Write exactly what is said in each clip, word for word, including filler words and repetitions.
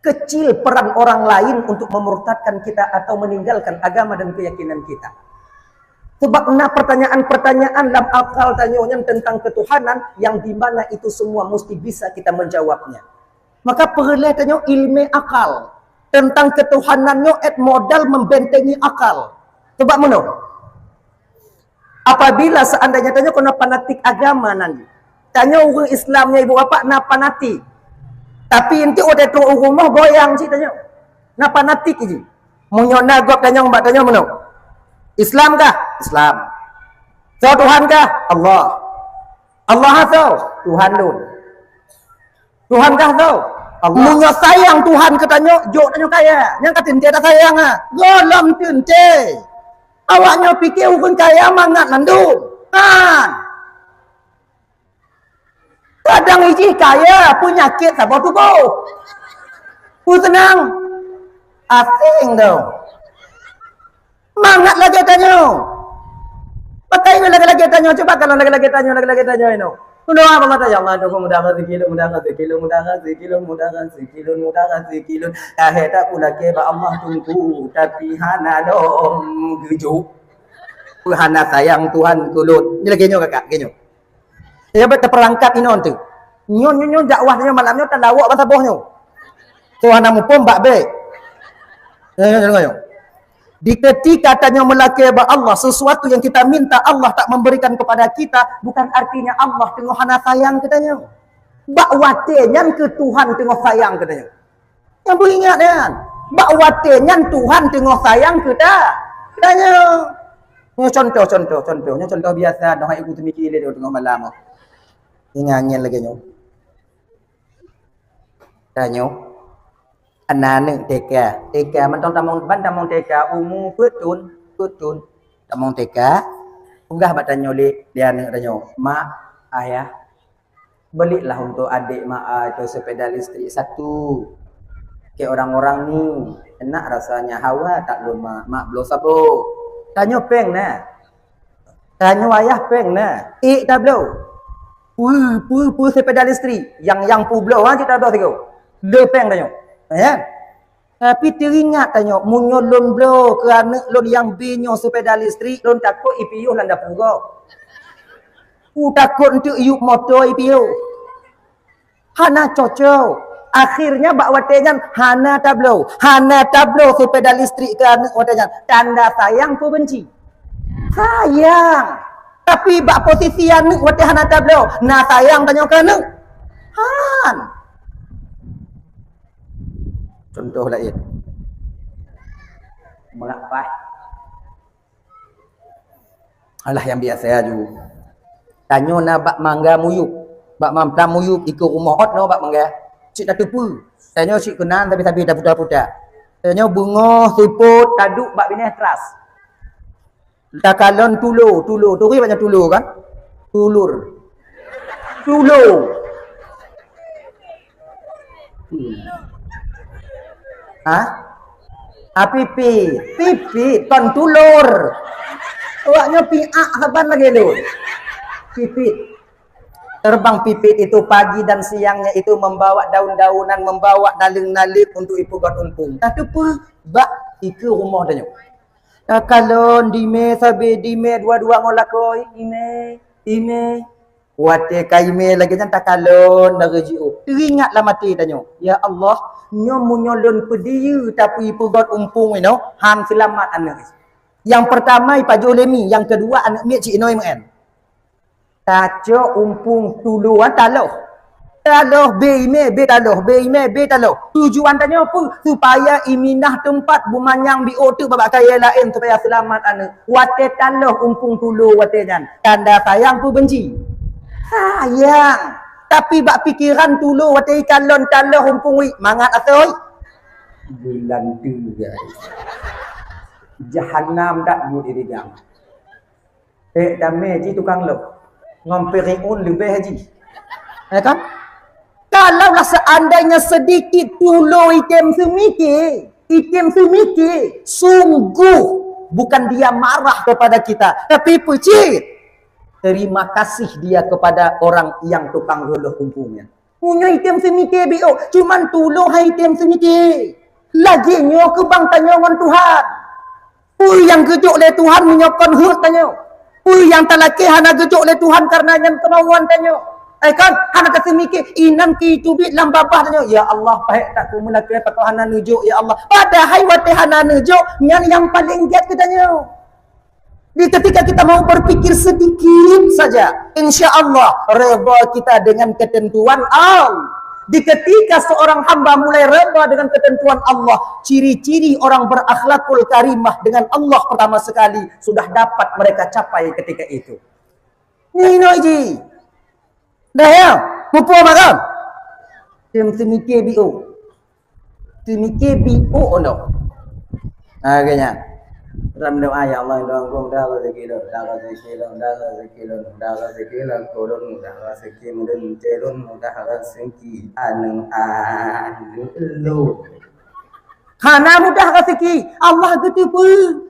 kecil peran orang lain untuk memurtadkan kita atau meninggalkan agama dan keyakinan kita. Sebab na pertanyaan-pertanyaan lam akal tanyoe nyan tentang ketuhanan yang di mana itu semua mesti bisa kita menjawabnya. Maka peureulée tanyoe ilmu akal tentang ketuhanan nyoe et modal membentengi akal. Sebab meunoe, apabila seandainya tanyoe keunoe fanatik agama nan, tanyoe ureuëng Islam nyoe ibu bapak na fanatik. Tapi enti watée trok u rumoh goyang cit tanyoe. Na fanatik ji. Meunyoe na gob tanyong bak tanyoe meunoe. Islam kah? Islam. Soe Tuhan kah? Allah. Allah soe? Tuhan lôn. Tuhan kah soe? Allah. Meunyoe sayang Tuhan keu tanyoe, jok tanyoe kaya. Nyang ka teuntée tasayang ah. Gohlom teuntée. Awak nyoe pike ureuëng kaya mangat mandum. Han. Kadang ijih kaya peunyakét saboh tuboh. Peuseunang. Asing tu. Mangat lagée tanyoe. Pakai nyoe lagée-lagée tanyoe. Cuba kalau lagée-lagée tanyoe, lagée-lagée tanyoe inoe. Tudoa bak mata, "Ya Allah, Tuhan, mudah rezeki lôn, mudah rezeki lôn, mudah rezeki lôn, mudah rezeki lôn, mudah rezeki lôn." Lahé tak pulakée bak Allah Teungku, tapi hana lom geujok. Hana sayang Tuhan keu lôn. Ni lagée nyoe kakak, lagée nyoe. Ya, bet teupeurangkap inoe tu. Nyoe, nyoe, nyoe dakwah nyoe malam nyoe talawok ban saboh nyoe. Tuhan hana muphom bak bék. Nyoe, nyoe, nyoe, nyoe. Di ketika tanyoe meulakée bak Allah, sesuatu yang kita minta Allah tak memberikan kepada kita, bukan artinya Allah teungoh hana sayang keu tanyoe. Bak watée nyan keu Tuhan teungoh sayang keu tanyoe. Nyang beuingat nyan, bak watée nyan Tuhan teungoh sayang keu ta-, tanyoe. Nyoe contoh, contoh, contoh. Nyoe contoh biasa, dong hai ibu teumiki lé teungoh malam. Ingat nyan lagée nyoe. Tanyoe, aneuk T K. T K mantong tamong, ban tamong T K, umu peuet thon, peuet thon. Tamong T K, peugah bak tanyoe lé, lé aneuk tanyoe, "Mak, Ayah, belilah untuk adik Mak, ah, itu sepeda listrik satu. Kayak orang-orang ni, enak rasanya, hawa tak lôn, Mak, Mak bloe saboh." Tanyoe péng na. Tanyoe ayah péng na. Ék tabloe. Peue, peue, peue sepeda listrik. Yang, yang peue bloe, ha, cit tabloe sigoe. Le péng tanyoe. Ya. Tapi teuingat tanyoe, meunyoe lôn bloe keu aneuk lôn nyang B nyoe sepeda listrik, lôn takot ipiôh lam dapu gob. Ku takot eunteuk iyup moto ipiôh. Hana cocok. Akhirnya bak watée nyan hana tabloe. Hana tabloe sepeda listrik keu aneuk watée nyan. Tanda sayang peue benci? Sayang. Tapi bak posisi aneuk watée hana tabloe, na sayang tanyoe keu aneuk? Han. Contoh laén. Meulapai. Alah, nyang biasa aju. Tanyoe na bak mangga muyup. Bak mamplam muyup, dikeue rumoh ot nyoe bak mangga. Cit tateupeue. Tanyoe cit keunan tapi-tapi taputa-puta. Tanyoe beungoh seupôt taduek bak binéh teras. Takalon tulo, tulo. Turi banyak tulo kan? Tulur. Tulo. Hmm. Ha? Ah, pipit. Pipit, kon tulur. Awaknyoe piak saban lagée lôn. Pipit. Terbang pipit itu pagi dan siangnya itu membawa daun-daunan, membawa naleueng-naleueng untuk ipeugot umpung. Tateupeue bak dikeue rumoh tanyoe. Takalon dimé sabe, dimé dua-dua ngon lakoe, dimé, dimé. Watée ka imé lagée nyan takalon dari jiôh. Teuingat lam até tanyoe, "Ya Allah, nyoe meunyoe lôn peudiyeu tapi peugot umpung inoe, han seulamat aneuk." Nyang peurtama ipajoh lé mi, nyang keudua aneuk miet cit inoe meu'en. Tacok umpung tulo, ah, taloh. Taloh bé imé, bé taloh, bé imé, bé taloh. Tujuan tanyoe peue? Supaya iminah teumpat beumanyang biôh teuk babah kayée laén supaya seulamat aneuk. Watée taloh umpung tulo watée nyan, tanda sayang peue benci? Sayang. Tapi bak pikeran tulo watée ikalon taloh umpung wit, mangat asoe. Bulan tiga. Jahanam dak buet di gang. Eh, damé ji tukang lok. Ngon Firaun leubeh ji. Ya kan? Kalaulah seandainya sedikit tulo item seumike, item seumike, sungguh bukan dia marah kepada kita, tapi peucit. Terima kasih dia kepada orang yang tukang roloh umpungnya. Meunyoe item seumike biôk, cuman tulông hai item seumike. Lagèe nyoe keubang tanyoe ngon Tuhan. Peue nyang geujok lé Tuhan meunyoe kon heuet tanyoe? Peue nyang talakèe hana geujok lé Tuhan kareuna nyan keumauan tanyoe? Eh kan, hana taseumike, inan keu teubiet lam babah tanyoe, "Ya Allah, pahèk that kumeulakèe pakon hana neujok, ya Allah." Padahai watèe hana neujok, nyan nyang paleng gèt keu tanyoe. Di ketika kita mau berpikir sedikit saja, insya Allah redha kita dengan ketentuan Allah. Di ketika seorang hamba mulai redha dengan ketentuan Allah, ciri-ciri orang berakhlakul karimah dengan Allah pertama sekali sudah dapat mereka capai ketika itu. Nyoe ji. Dah ya, muphom kan? Tem seumike biôk. Seumike biôk nyoe. Ha, keu nyan. Dalam doa, "Ya Allah, indong mudah rezeki lôn, mudah rezeki lôn, mudah rezeki lôn, mudah rezeki lôn, mudah rezeki lôn, mudah rezeki lôn, mudah rezeki aneuk-aneuk lôn." Hana mudah rezeki, Allah geuteupeue.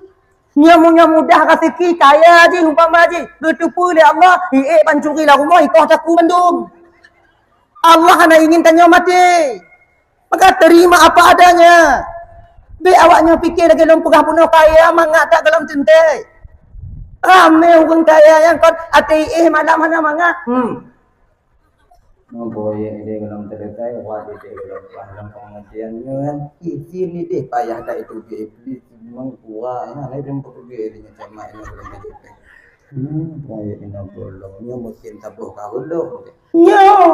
Nyoe meunyoe mudah rezeki, kaya jih umpama jih, geuteupeue lé Allah, iék pancuri lam rumoh, ikoh saku mandum. Allah hana ingin tanyoe maté. Maka terima apa adanya. Bèk awak nyoe pike lagèe lôn peugah bunoe kaya mangat that goh lom teuntèe. Ramé ureueng kaya nyang kon até iéh malam hana mangat. Hmm. Proyek idéh goh lom teuntèe, wah idéh goh lom, wah lam pengajian nyoe kan. Izin idéh payah that itu ke Iblis, memang kuat. Nah, lain pun peugah idéh macam mana goh lom teuntèe. Hmm, proyek inoe goh lom, nyoe musim saboh ka ulôh. Nyoe.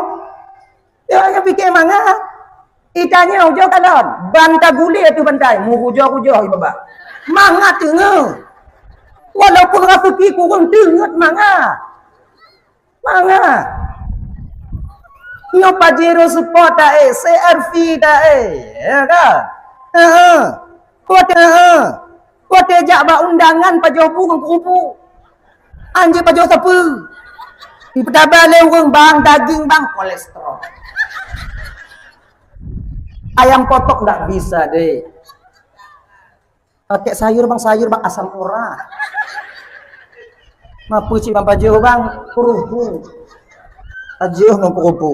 Nyoe nyang pike mangat. Itanyoe ujoe kalon, ban tagulé ateueh bantai, meurujoh-rujoh ié babah. Mangat teungeut. Walaupun raseuki kureueng teungeut mangat. Mangat. Nyoe Pajero Sport taék, C R V taék, ya kan? Heeh. Watèe, heeh. Watèe jak bak undangan pajoh bu ngon kurupu. Anjing pajoh sapeue. Dipeutaba lé ureueng, "Bang, daging, Bang, kolesterol." Ayam potong ndak bisa, deh. Pakai sayur, Bang, sayur, Bang, asam urat. Mapeue cit, Bang, pajoh, Bang, kurupu. Pajoh ngon kurupu.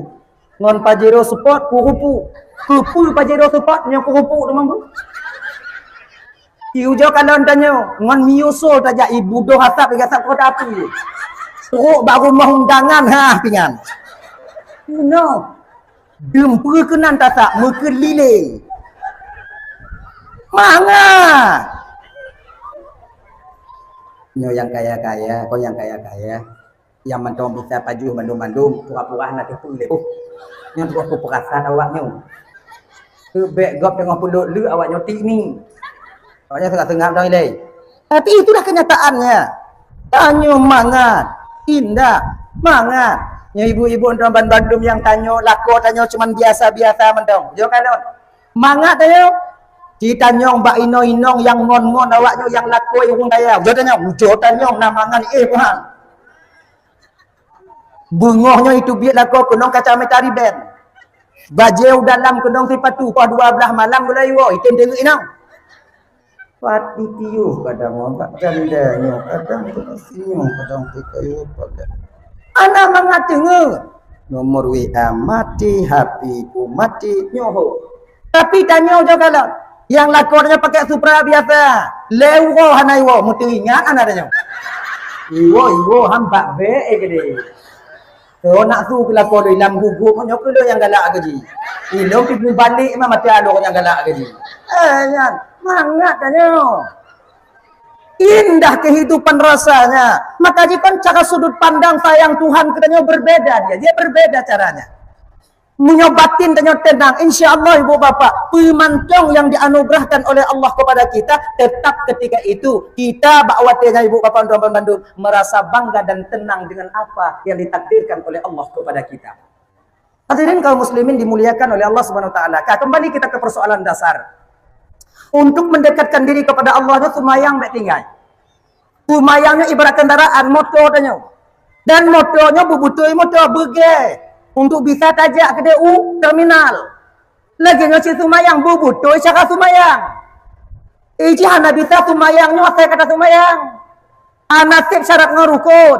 Ngon Pajero Sport kurupu. Keupeue Pajero Sport nyoe kurupu teuma bu? Iujoe kalon tanyoe, ngon Mio Soul tajak, ibu doh asap, igasap kota api. Trok bak rumoh undangan, ha, pingan. No. Dum peue keunan tasak, meukeulileng. Mangat. Nyoe nyang kaya-kaya, kon nyang kaya-kaya. Nyang mantong bisa pajoh mandum-mandum, pura-pura hana teupeue lé. Oh, nyan troh peuperasan awak nyoe. Teubèk gob teungoh peuleuet-leuet awak nyoe tik ni. Awak nyoe seungab-seungab dong ilèe. Tapi itulah kenyataannya. Tanyoe mangat, indak, mangat. Nyoe ibu-ibu nyoe ban-, bandum nyang tanyoe, lakoe tanyoe cuman biasa-biasa mantong. Jok kalon. Mangat tanyoe. Ci tanyong bak inong-inong nyang ngon-ngon awak nyoe nyang lakoe ureueng kaya. Ujoe tanyong, ujoe tanyong na mangat, eh, Tuhan. Beungoh nyoe iteubiet lakoe keunong kacamata riben. Bajèe u dalam keunong sipatu, poh dua blah malam gulai woe, item teungeut inong. Pat itiuh kadang bak janda nyoe, kadang singoh, kadang peukayu pakai. Hana mangat teungeut. Nomor W A mati, H P ku mati, nyoe ho. Tapi tanyoe ujoe kalon. Nyang lakoe nyoe pakai Supra biasa. Lhèe uroe hana iwoe, meuteuingat hana tanyoe. Iwoe, iwoe, han bak bèk, eh, keudéh. Soe nak su keu lakoe lôn lam gugup, nyoe keuh lôn nyang galak keu jih. Ilôn pih mubalek mah mata lôn nyang galak keu jih. Eh, nyan, mangat tanyoe. Indah kehidupan rasanya. Maka jih kan cara sudut pandang sayang Tuhan keu tanyoe berbeda dia. Dia berbeda caranya. Meunyoe batin tanyoe tenang, insya Allah ibu bapak, peue mantong nyang dianugerahkan oleh Allah kepada kita, tetap ketika itu kita bak watèe nyan ibu bapak tuan-tuan bandum merasa bangga dan tenang dengan apa yang ditakdirkan oleh Allah kepada kita. Hadirin kaum muslimin dimuliakan oleh Allah Subhanahu wa taala. Ka, kembali kita ke persoalan dasar. Untuk mendekatkan diri kepada Allah nyoe seumayang bèk tinggai. Seumayang nyoe ibarat kendaraan, moto tanyoe. Dan moto nyoe beubutôi moto beugèe untuk bisa tajak keudéh u terminal. Lagèe nyoe cit seumayang beubutôi cara seumayang. Eh, jih hana bisa seumayang nyoe asai kata seumayang. Hana sép syarat ngon rukon.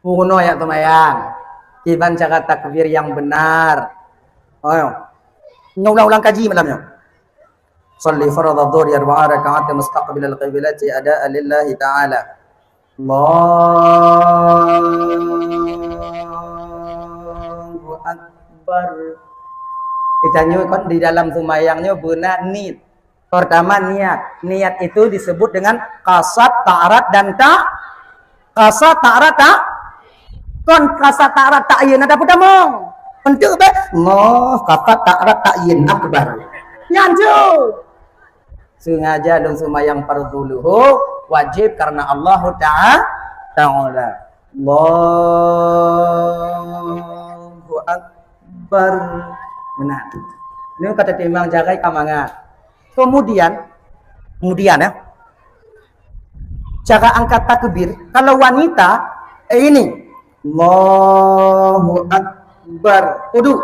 Peurunoe jak seumayang. Kiban cara takbir nyang beunar. Oh. Nyoe ulang-ulang kaji malam nyoe. Shalli fardhadh dhuhri arba'a raka'atin mustaqbilal qiblati adaan lillahi ta'ala. Allahu Akbar. Kita nyoe kan di dalam seumayang nyoe beuna niet. Pertama niat. Niat itu disebut dengan qasad, ta'rad dan ta-, qasad, ta'rad, ta-, kon qasad, ta'rad, ta'yin ada peutamong. Untuk be, Allah, qasad, ta'rad, ta'yin akbar. Nyan tu. Sengaja lôn seumayang fardhu luhur wajib karena Allah Ta'a-, Ta'ala. Allahu Akbar. Benar. Ini kata timbang jagai ka mangat. Kemudian, kemudian ya, cara angkat takbir, kalau wanita, eh, ini. Allahu Akbar. Udu.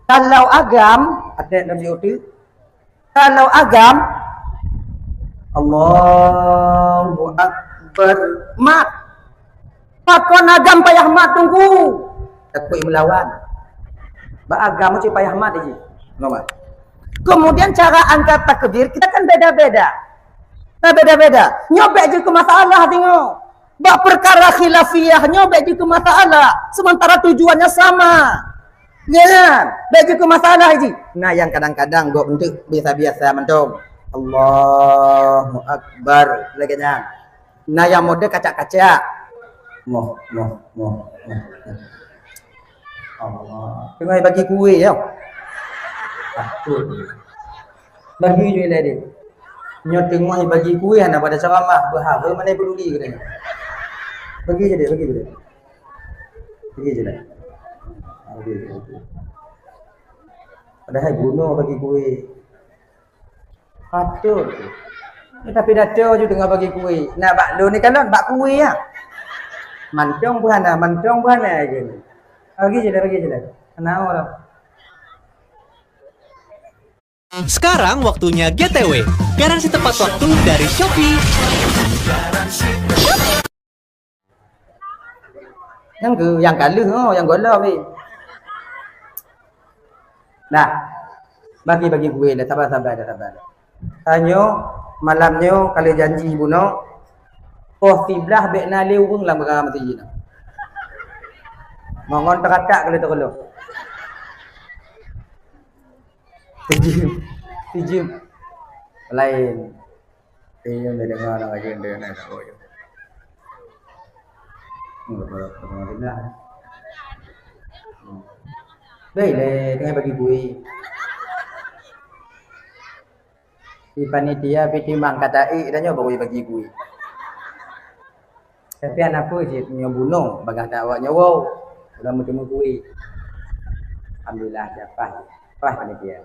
Kalau agam, ada dalam YouTube. Kalau agam, Allahu Akbar. Mat. Pakon agam payah mat teungku? Takut melawan. Ba agam cit payah mat jih. Nampak? Kemudian cara angkat takbir kita kan beda-beda. Nah, beda-beda. Nyoe bèk jeuet keu masalah tengok. Bak perkara khilafiyah nyoe bèk jeuet keu masalah, sementara tujuannya sama. Ya kan? Bèk jeuet keu masalah jih. Nah, yang kadang-kadang gob enteuk biasa-biasa mantong. Allahu Akbar. Lagèe nyan. Nah, nyang model kacak-kacak. Moh, moh, moh, moh. Allah. Teungoh bagi kueh, ya. Takut. Bagi je lah dia. Nyoe teungoh bagi kueh, hana pada ceramah. Berhala mana peduli katanya. Bagi je deh, bagi je deh. Bagi je deh. Ah, bagi je deh. Padahai bunoe bagi kueh. Patut. Tapi dato ju teungoh bagi kueh. Nah, bak lôn ni kalon, bak kueh ya. Mantong buhana, mantong buhana je ni. Bagi je deh, bagi je deh. Kenapa orang? Sekarang waktunya G T W. Garansi tepat waktu dari Shopee. Nyang ke, nyang ka lheueh, oh, nyang gohlom ni. Nah, bagi-bagi kueh dah, sabar-sabar dah, sabar. Tanyoe, malam nyoe, ka lheueh janji bunoe, poh siblaih bèk na lé ureueng lam rang meuseujid nyoe. Mongon teukatak ka lheueh teukeulok. Sijim. Sijim. Laén. Sijim dia dengar nak lagi dia nak tahu je. Hmm, kalau tengah dengar. Hmm. Baik leh, tengah bagi kueh. Di panitia, piti mang kata ik dah nyoe baru bagi kueh. Tapi aneuk peue cit nyoe bunoe, bagaih that awak nyoe, wow, udah meuteumé kueh. Alhamdulillah, siapa? Wah, panitia.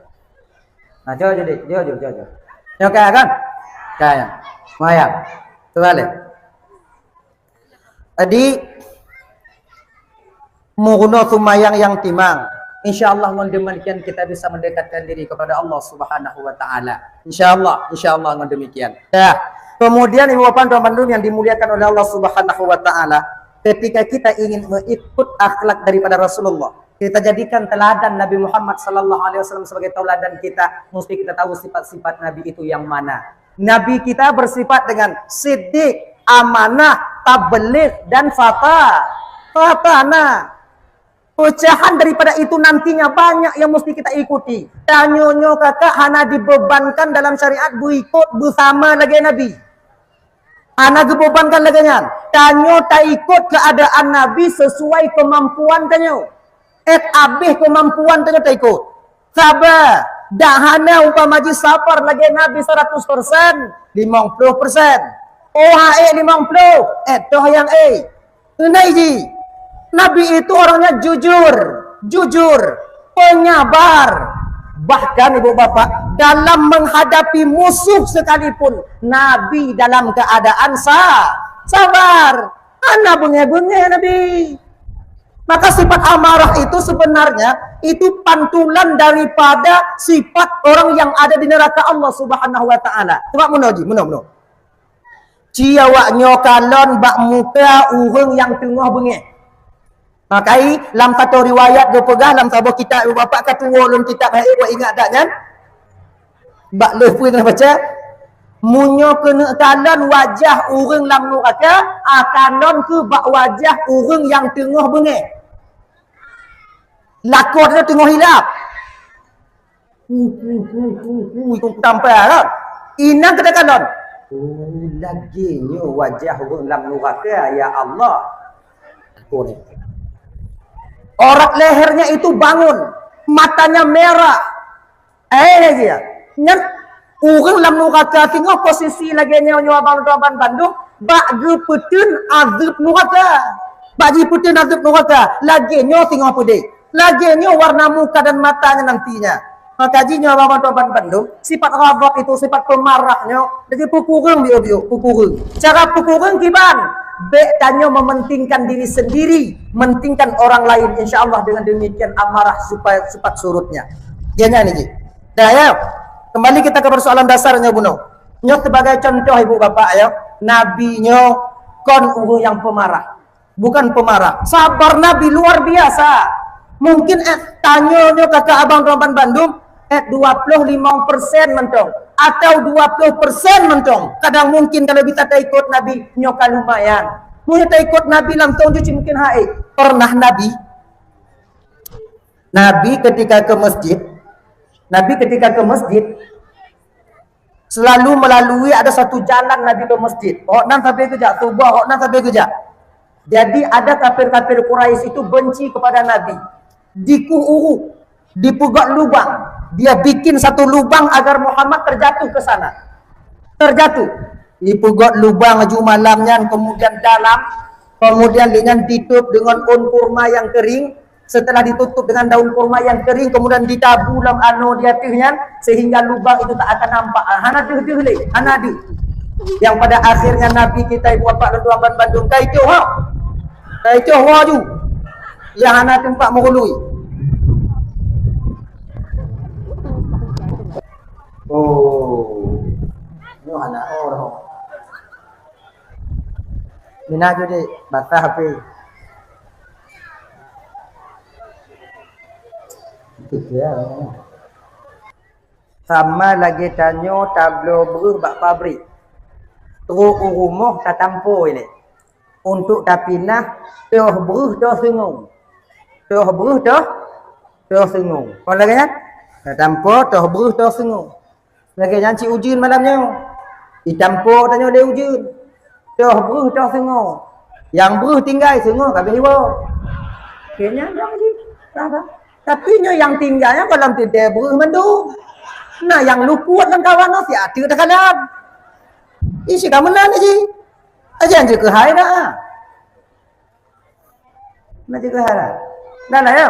Nah, jom, jom, jom, jom, jom, jom. Nyoe ka kan? Ka ya. Maya. Coba leh. Jadi, meurunoe seumayang nyang timang. Insya Allah, ngon demikian kita bisa mendekatkan diri kepada Allah Subhanahu wa Ta'ala. Insya Allah, insya Allah, ngon demikian. Ya. Kemudian, ibu bapak tuan bandum yang dimuliakan oleh Allah Subhanahu wa Ta'ala, ketika kita ingin mengikut akhlak daripada Rasulullah, kita jadikan teladan Nabi Muhammad sallallahu alaihi wasallam sebagai tauladan kita, mesti kita tahu sifat-sifat Nabi itu yang mana. Nabi kita bersifat dengan siddiq, amanah, tabligh, dan fata-, fatana. Pecahan daripada itu nantinya banyak yang mesti kita ikuti. Tanyoe nyoe kakak hana dibebankan dalam syariat beuikot beusama lagèe Nabi. Hana geubebankan lagèe nyan. Tanyoe taikot keuadaan Nabi sesuai kemampuan tanyoe. Et abéh kemampuan tanyoe taikot. Saba, dak hana umpama jih sabar lagèe Nabi seratus persen, limong ploh persen. Oh, ha ék limong ploh, eh, toh nyang ék. Keuneuk jih, Nabi itu orangnya jujur, jujur, penyabar. Bahkan ibu bapak, dalam menghadapi musuh sekalipun, Nabi dalam keadaan sa-, sabar. Hana beungéh-beungéh Nabi. Maka sifat amarah itu sebenarnya itu pantulan daripada sifat orang yang ada di neraka Allah Subhanahu wa Ta'ala. Cuba meunoe jih, meunoe, meunoe. Ci awak nyoe kalon bak muka ureueng nyang teungoh beungéh. Makai lam satu riwayat geupeugah lam saboh kitab, bapak ka tuwo lôn kitab, hai buet ingat dak nyan? Bak lheueh peue na baca? Meunyoe keuneuk kalon wajah ureueng lam nuraka, a kalon keu bak wajah ureueng nyang teungoh beungéh. Lakoe teuh teungoh hilap. Hu, hu, hu, hu, hu, itu tampar kan? Inong keuneuk kalon. Oh, lagèe nyoe wajah ureueng lam nuraka, ya Allah. Lakoe ni. Aurat lehernya itu bangun, matanya merah. Eh, lagèe nyan. Nyan ureueng lam nuraka singoh posisi lagèe nyoe, nyoe abang tuan bandum, bak geupeuteun azeueb nuraka. Bak jipeuteun azeueb nuraka, lagèe nyoe singoh peudeh. Lagèe nyoe warna muka dan matanya nantinya. Maka jih nyoe abang tuan bandum, sifat ghadab itu, sifat pemarah nyoe, lagèe peukureueng biôk-biôk, peukureueng. Cara peukureueng kiban, bèk tanyoe mementingkan diri sendiri, mentingkan orang lain. Insya Allah dengan demikian amarah supaya cepat surutnya. Jih nyan jih. Dah ya. Kembali kita ke persoalan dasar nyoe bunoe. Nyoe sebagai contoh ibu bapak ya, Nabi nyoe kon ureueng nyang pemarah. Bukan pemarah. Sabar Nabi luar biasa. Mungkin eh, tanyoe nyoe kakak abang tuan bandum, eh, dua puluh lima persen mantong atau dua puluh persen mantong. Kadang mungkin kalau bisa taikot Nabi nyoe ka lumayan. Meunyoe taikot Nabi langsung jih mungkin hai. Pernah Nabi, Nabi ketika ke masjid, Nabi ketika ke masjid, selalu melalui ada satu jalan Nabi ke masjid. Awak nan sabe geujak, tuboh awak nan sabe geujak. Jadi ada kafir-kafir Quraisy itu benci kepada Nabi. Dikuh uruk, dipeugöt lubang. Dia bikin satu lubang agar Muhammad terjatuh ke sana. Terjatuh. Dipeugöt lubang laju malam nyan, kemudian dalam Kemudian lé nyan ditutup dengan daun kurma yang kering. Setelah ditutup dengan daun kurma yang kering, kemudian ditabu lam anoe di ateueh nyan, sehingga lubang itu tak akan nampak. Ah, hana deuh-deuh lé, hana deuh. Yang pada akhirnya Nabi kita, ibu bapak dan tuan bandum, ka ituh, ha? Ka ituh, ha, ju. Yang hana teumpat meurului. Oh. Nyoe hana, oh, roh. Mina ju deh, basah api. Sama lagèe tanyoe tabloe breuh bak pabrik. Trok u rumoh tatampo ilèe. Untuk tapinah toh breuh toh seungoh. Toh breuh toh, toh seungoh. Kon lagèe nyan? Tatampo toh breuh toh seungoh. Lagèe nyan cit ujeuen malam nyoe. Itampo tanyoe lé ujeuen. Toh breuh toh seungoh. Nyang breuh tinggai seungoh ka abéh iwoe. Lagèe nyan dong jih. Tapi nyoe nyang tinggai nyan goh lom teuntèe breuh mandum. Nah, nyang luput lam kawan nyoe siat teuk teukalon. Ih, si ka meunan jih. Ajan jih keuhai dah. Nah, jaga hara. Nah, nah, ya.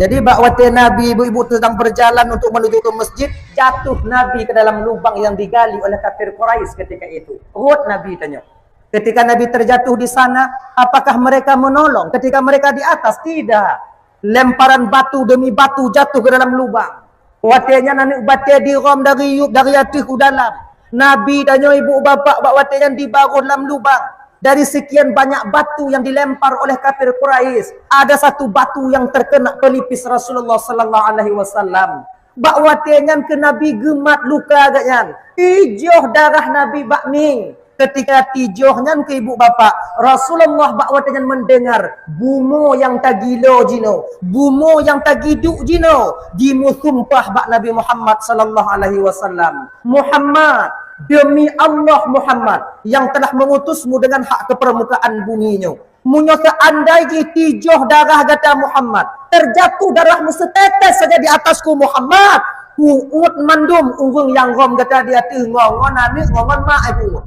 Jadi, bak watèe Nabi ibu-ibu sedang berjalan untuk menuju ke masjid, jatuh Nabi ke dalam lubang yang digali oleh kafir Quraisy ketika itu. Rhot Nabi tanyoe. Ketika Nabi terjatuh di sana, apakah mereka menolong ketika mereka di atas? Tidak. Lemparan batu demi batu jatuh ke dalam lubang. Watèe nyan aneuk batèe dirhom dari yup, dari ateueh u dalam. Nabi tanyoe ibu bapak bak watèe nyan dibaroh lam lubang. Dari sekian banyak batu yang dilempar oleh kafir Quraisy, ada satu batu yang terkena pelipis Rasulullah sallallahu alaihi wasallam. Bak watèe nyan keu Nabi geumat luka geuh nyan. Ijoh darah Nabi bak mieng. Ketika tijoh nyan keu ibu bapak, Rasulullah bak watèe nyan mendengar bumoe nyang tagilo jinoe, bumoe nyang tagiduk jinoe, jimeusumpah bak Nabi Muhammad sallallahu alaihi wasallam, "Muhammad, demi Allah Muhammad yang telah mengutusmu dengan hak ke permukaan bumi nyoe, meunyoe seandai jih tijoh darah gata Muhammad, terjatuh darahmu setetes saja di atasku Muhammad, kuuet mandum ureueng nyang rhom gata di ateueh ngon, ngon aneuk, ngon, ngon mak ibu."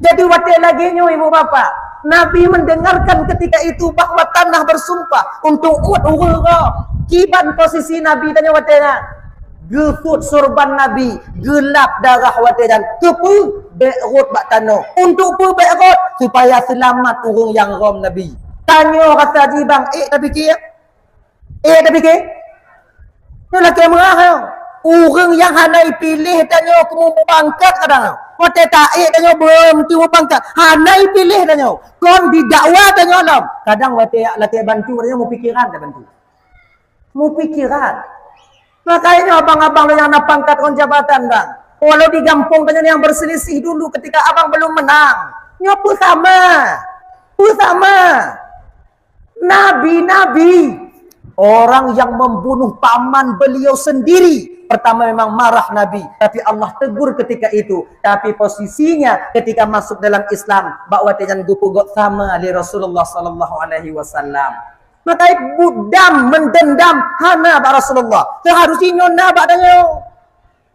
Jadi watèe lagèe nyoe ibu bapak, Nabi mendengarkan ketika itu bahwa tanah bersumpah untuk uet ureueng rhom. Kiban posisi Nabi tanyoe watèe nyan. Geusut surban Nabi, geulap darah watèe nyan. Keupeue? Bèk rhot bak tanoh. Untuk peue bèk rhot? Supaya seulamat ureueng nyang rhom Nabi. Tanyoe rasa jih bang, ék tapike? Ék tapike? Nyoe lakèe meurah nyoe. Ureueng nyang hana ipiléh tanyoe keu mupangkat kadang. Watèe taék tanyoe beureunti mupangkat. Hana ipiléh tanyoe. Kon didakwa tanyoe lom. Kadang watèe lakèe bantu tanyoe mupikeran tabantu. Mupikeran. Makajih abang-abang nyang na pangkat ngon jabatan, bang. Walau di gampông tanyoe nyang berselisih dulu ketika abang belum menang. Nyoe peue sama? Peue sama? Nabi-nabi, orang yang membunuh paman beliau sendiri, pertama memang marah Nabi, tapi Allah tegur ketika itu. Tapi posisinya ketika masuk dalam Islam, bak watèe nyan geupeugöt sama lé Rasulullah sallallahu alaihi wasallam. Maka budam, mendendam hana bak Rasulullah. Seharusnya nyoe na bak tanyoe.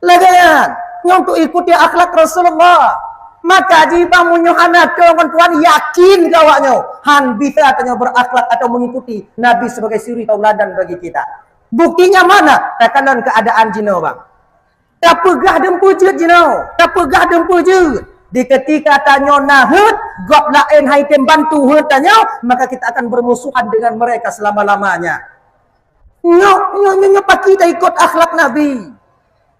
Lagèe nyan, nyoe untuk ikuti akhlak Rasulullah. Maka jih bang meunyoe hana keu ngon Tuhan yakin keu awak nyoe, han bisa tanyoe berakhlak atau mengikuti Nabi sebagai suri tauladan bagi kita. Buktinya mana? Takalon keadaan jinoe bang. Tapeugah dum peujeuet jinoe, tapeugah dum peujeuet. Di ketika tanyoe na heuet, gob laén han item bantu heuet tanyoe, maka kita akan bermusuhan dengan mereka selama-lamanya. Nyoe, nyoe, nyoe, nyoe pakri taikot akhlak Nabi.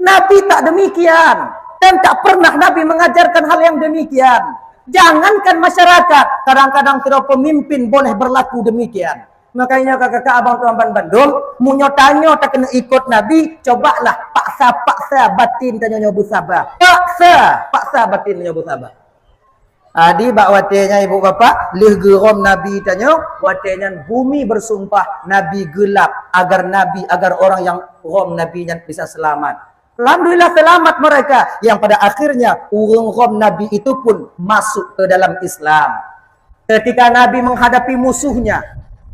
Nabi tak demikian. Dan tak pernah Nabi mengajarkan hal yang demikian. Jangankan masyarakat, kadang-kadang sidroe pemimpin boleh berlaku demikian. Makanya kakak-kakak, abang tuan ban bandum, meunyoe tanyoe takeuneuk ikot Nabi, cobalah paksa-paksa batin tanyoe nyoe beusaba. Paksa, paksa batin tanyoe beusaba. Jadi bak watèe nyan ibu bapak, lheueh geurhom Nabi tanyoe, watèe nyan bumi bersumpah, Nabi geulap agar Nabi, agar orang yang rhom Nabi nyan bisa selamat. Alhamdulillah selamat mereka yang pada akhirnya ureueng rhom Nabi itu pun masuk ke dalam Islam. Ketika Nabi menghadapi musuhnya,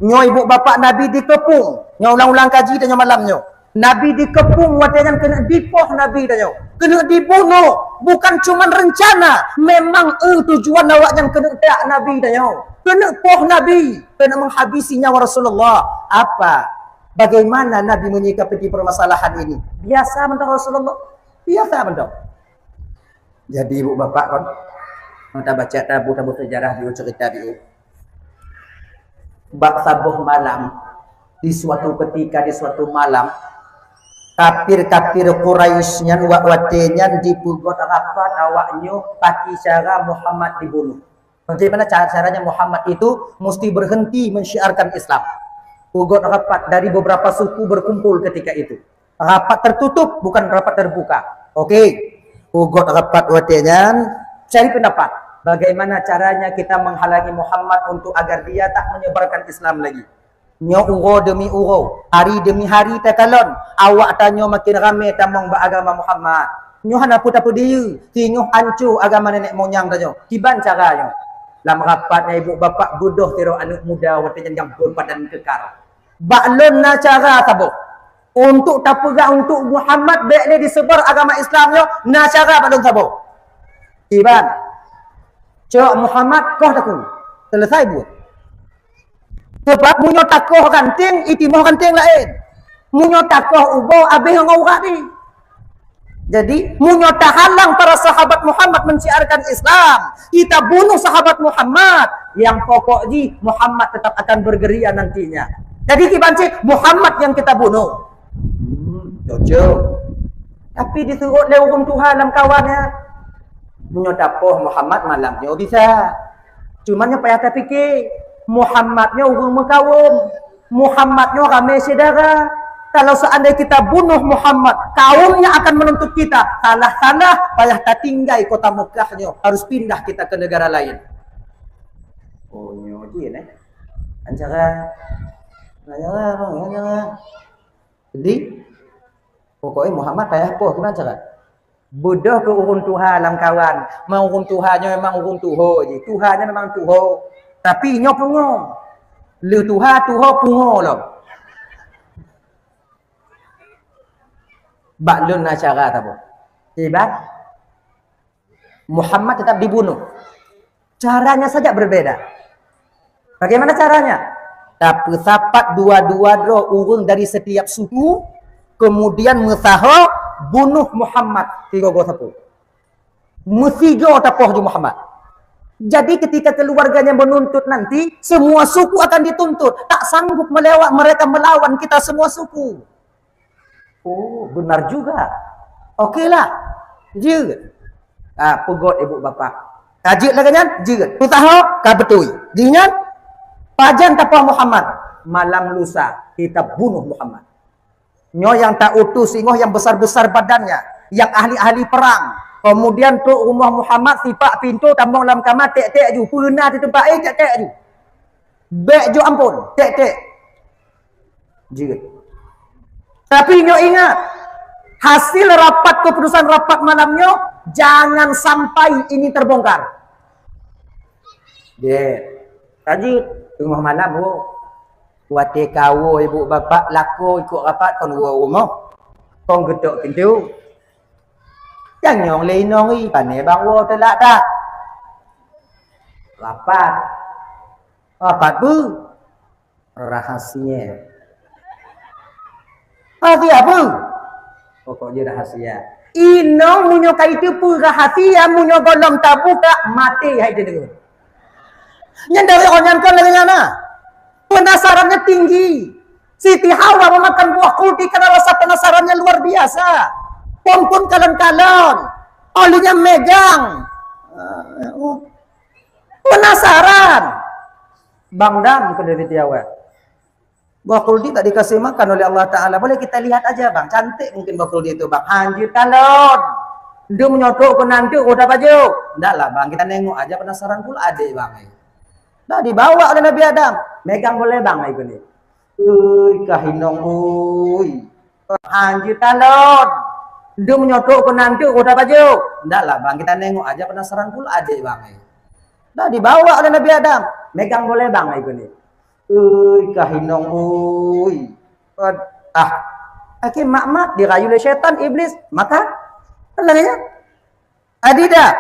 nyoe ibu bapak Nabi dikepung, nyoe ulang-ulang kaji tanyoe malam nyoe. Nabi dikeupung watée nyan keuneuk dipoh Nabi tanyoe. Keuneuk dibunoe, bukan cuman rencana, memang eu tujuan awak nyan keuneuk jak Nabi tanyoe. Keuneuk poh Nabi, keuneuk menghabisi nyawa Rasulullah. Apa? Bagaimana Nabi menyikapi permasalahan ini? Biasa mantong Rasulullah. Biasa mantong. Jadi ibu bapak kan, mata baca tabu-tabu sejarah di cerita di bak saboh malam, di suatu ketika, di suatu malam, kafir-kafir Quraisy nyan wak watée nyan dipeugot rapat awak nyoe paki cara Muhammad dibunuh. Bagaimana cara-caranya Muhammad itu mesti berhenti mensyiarkan Islam. Peugot rapat dari beberapa suku berkumpul ketika itu. Rapat tertutup, bukan rapat terbuka. Oke. Peugot rapat watée nyan, cari pendapat. Bagaimana caranya kita menghalangi Muhammad untuk agar dia tak menyebarkan Islam lagi? Nyoe uroe demi uroe, hari demi hari takalon, awak tanyoe makin ramé tamong bak agama Muhammad. Nyoe hana peue tapeudiyeu, singoh anco agama nenek moyang tanyoe. Kiban cara nyoe? Lam rapat nyan ibu bapak beudôh sidroe aneuk muda watée nyan nyang berbadan kekar. Bak lôn na cara saboh. Untuk tapeugah untuk Muhammad bék lé disebar agama Islam nyoe, na cara bak lôn saboh. Kiban. Cok Muhammad koh takue. Selesai buet. Sebab meunyoe takoh ranting, itimoh ranting laén. Meunyoe takoh ubô, abéh ngon urat jih. Jadi, meunyoe tahalang para sahabat Muhammad mensiarkan Islam, kita bunuh sahabat Muhammad, yang pokok jih Muhammad tetap akan bergerilya nantinya. Jadi, kiban cit Muhammad yang kita bunuh. Hmm, cocok. Tapi disuruh lé ureuëng tuha lam kawan nyan, meunyoe tapoh Muhammad malam nyoe bisa. Cuma nyoe payah tapike, Muhammad nyoe ureuëng meukawöm, Muhammad nyoe ramé syedara. Kalau seandai kita bunuh Muhammad, kaumnya akan menuntut kita. Salah-salah, payah tatinggai kota Mekah nyoe, harus pindah kita ke negara lain. Oh, nyoe jih, eh. Ancara, ancara, ancara. Jadi, pokoknya Muhammad payah poh, gimana cara? Beudôh keu ureuëng tuha lam kawan. Memang ureuëng tuha nyoe memang ureuëng tuho jih. Tuha nyoe memang tuho. Tapi nyoe pungo. Lé tuha, tuho, pungo lom. Bak lôn na cara saboh. Iban Muhammad tetap dibunuh. Caranya saja berbeda. Bagaimana caranya? Tapeusapat dua-dua droe ureuëng dari setiap suku, kemudian meusaho bunuh Muhammad sigoe-goe sapeue. Meusigoe tapoh ju Muhammad. Jadi ketika keluarganya menuntut nanti, semua suku akan dituntut. Tak sanggup melewat mereka melawan kita semua suku. Oh, benar juga. Oke lah. Jeuet. Ah, peugot ibu bapak. Ka jeuet lagée nyan, jeuet. Peusaho, ka beutôi. Jih nyan, pajan tapoh Muhammad. Malam lusa, kita bunuh Muhammad. Nyoe yang ta utus singoh yang besar-besar badannya, yang ahli-ahli perang. Kemudian trok rumoh Muhammad, sipak pintoe, tamong lam kama, tek-tek ju. Peuna di teumpat, eh, tek-tek ju. Bék jok ampon, tek-tek. Jeuet. Tapi nyoe ingat, hasil rapat, keputusan rapat malam nyoe, jangan sampai ini terbongkar. Jeuet. Ka jeuet, teungoh malam, wo. Watée kawoe ibu bapak lakoe ikot rapat kon woe rumoh. Kon geutok pintoe. Nyang nyong lé inong i, pané bang woe teulak that. Rapat. Rapat peue? Rahasia. Rahasia peue? Pokok jih rahasia. Inong meunyoe ka iteupeue rahasia, meunyoe gohlom tabuka, maté hai teudeungoe. Nyan dari awak nyan kon lagée nyan na. Penasarannya tinggi. Siti Hawa memakan buah kuldi karena rasa penasarannya luar biasa. Phon-phon kalon-kalon. Olehnya megang. Ah, oh. Penasaran. Bang dam keu Siti Hawa. Buah kuldi tak dikasih makan oleh Allah Ta'ala. Boleh kita lihat aja bang. Cantik mungkin buah kuldi itu bang. Hanjeuet kalon. Ndu meunyoe trok keunan teuk, oh, dah baju. Ndak lah bang, kita nengok aja, penasaran pula adik bang. Dah dibawa oleh Nabi Adam. Megang boleh bang, ikut ni. Ui, kah inong, ui. Hanjeuet kalon. Ndu meunyoe trok keunan teuk, oh, dah baju. Ndak lah bang, kita nengok aja, penasaran pula adik bang. Dah dibawa oleh Nabi Adam. Megang boleh bang, ikut ni. Ui, kah inong, ui. Ah. Akhé mat-mat dirayu lé syaitan, iblis, maka kan lagèe nyan. Adidak.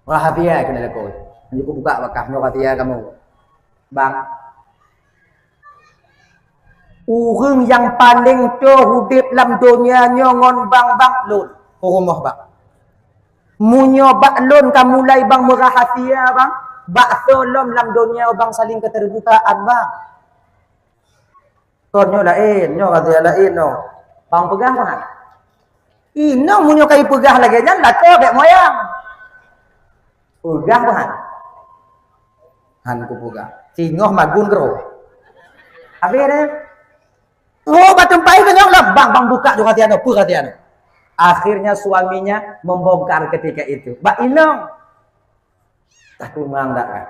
Rahasia keuneuk lakoe. Nyoe kubuka bak kah, nyoe rahasia kamoe. Bang. Ureueng nyang paleng toe udép lam donya nyoe ngon bang, bang, lôn. Peurumoh bang. Meunyoe bak lôn ka mulai bang meurahasia bang, bak soe lom lam donya bang saling keterbukaan bang. Kon nyoe laén, nyoe rahasia laén nyoe. Bang peugah bang. Inong meunyoe ka ipeugah lagèe nyan, lakoe bèk moyang. Peugah bang. Han kupeugah. Singoh magun keudroe. Habis deh. Oh, bak teumpat itu nyang lam. Bang, bang buka juga hati anu, peugah hati anu. Akhirnya suaminya membongkar ketika itu. Bak inong. Tah tumang dak kan.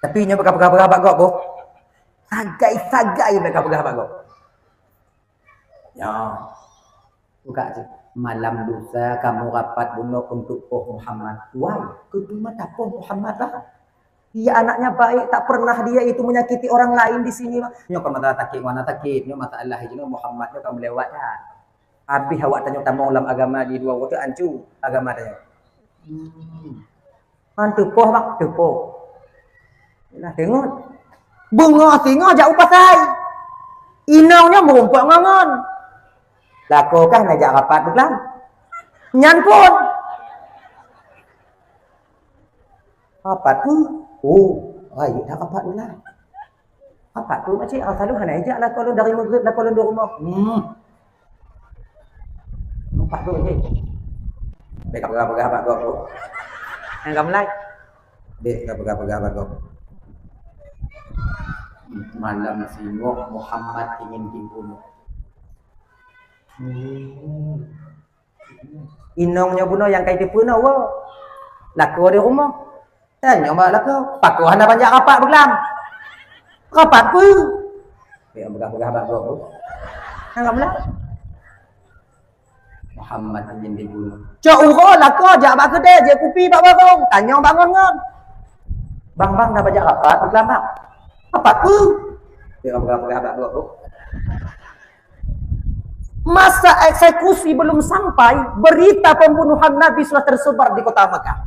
Tapi nyoe peugah-peugah bak gob boh. Sagai-sagai peugah-peugah bak gob. Ya. Buka cit. Malam lusa kamoe rapat bunoe untuk poh Muhammad. Wai, keupeue mata poh Muhammad lah? Dia anaknya baik, tak pernah dia itu menyakiti orang lain di sini, Bang. Nyoe kan masalah sakét, mana sakét, nyoe masalah jinoe Muhammad nyoe ka meulewat dah. Habis awak tanyoe tamong lam agama di dua waktu ancu agama tanyoe. Hmm. Han teupoh, Bang, teupoh. Nah, teungoh. Beungoh singoh jak u pasai. Inong nyoe meurumpok ngon ngon. Lakoe kah na jak rapat beulam. Nyan pun. Rapat tu. Oh, rayeuk dah rapat beulam. Rapat tu makcik, ah, selalu hana ijak lakoe lôn dari Maghrib, lakoe lôn di rumoh. Hmm. Rapat tu, cik. Bèk ka peugah-peugah bak gob tu. Nyang ka mulai. Bèk ka peugah-peugah bak gob. Malam singoh Muhammad ingin dibunuh. Hmm. Inong nyoe bunoe nyang ka jiteupeue na, woe. Lakoe di rumoh. Tanyong bak lakoe, "Pakon hana banjak rapat beulam?" "Rapat peue?" Nyang peugah-peugah bak gob. Nyang ka meulah. Muhammad ingin dibunuh. Cok uroe lakoe jak bak keudè, jép kupi bak warong. Tanyong bak ngon-ngon. "Bang, bang, na banjak rapat beulam, bang?" "Rapat peue?" Nyang peugah-peugah bak gob. Masa eksekusi belum sampai, berita pembunuhan Nabi sudah tersebar di kota Mekah.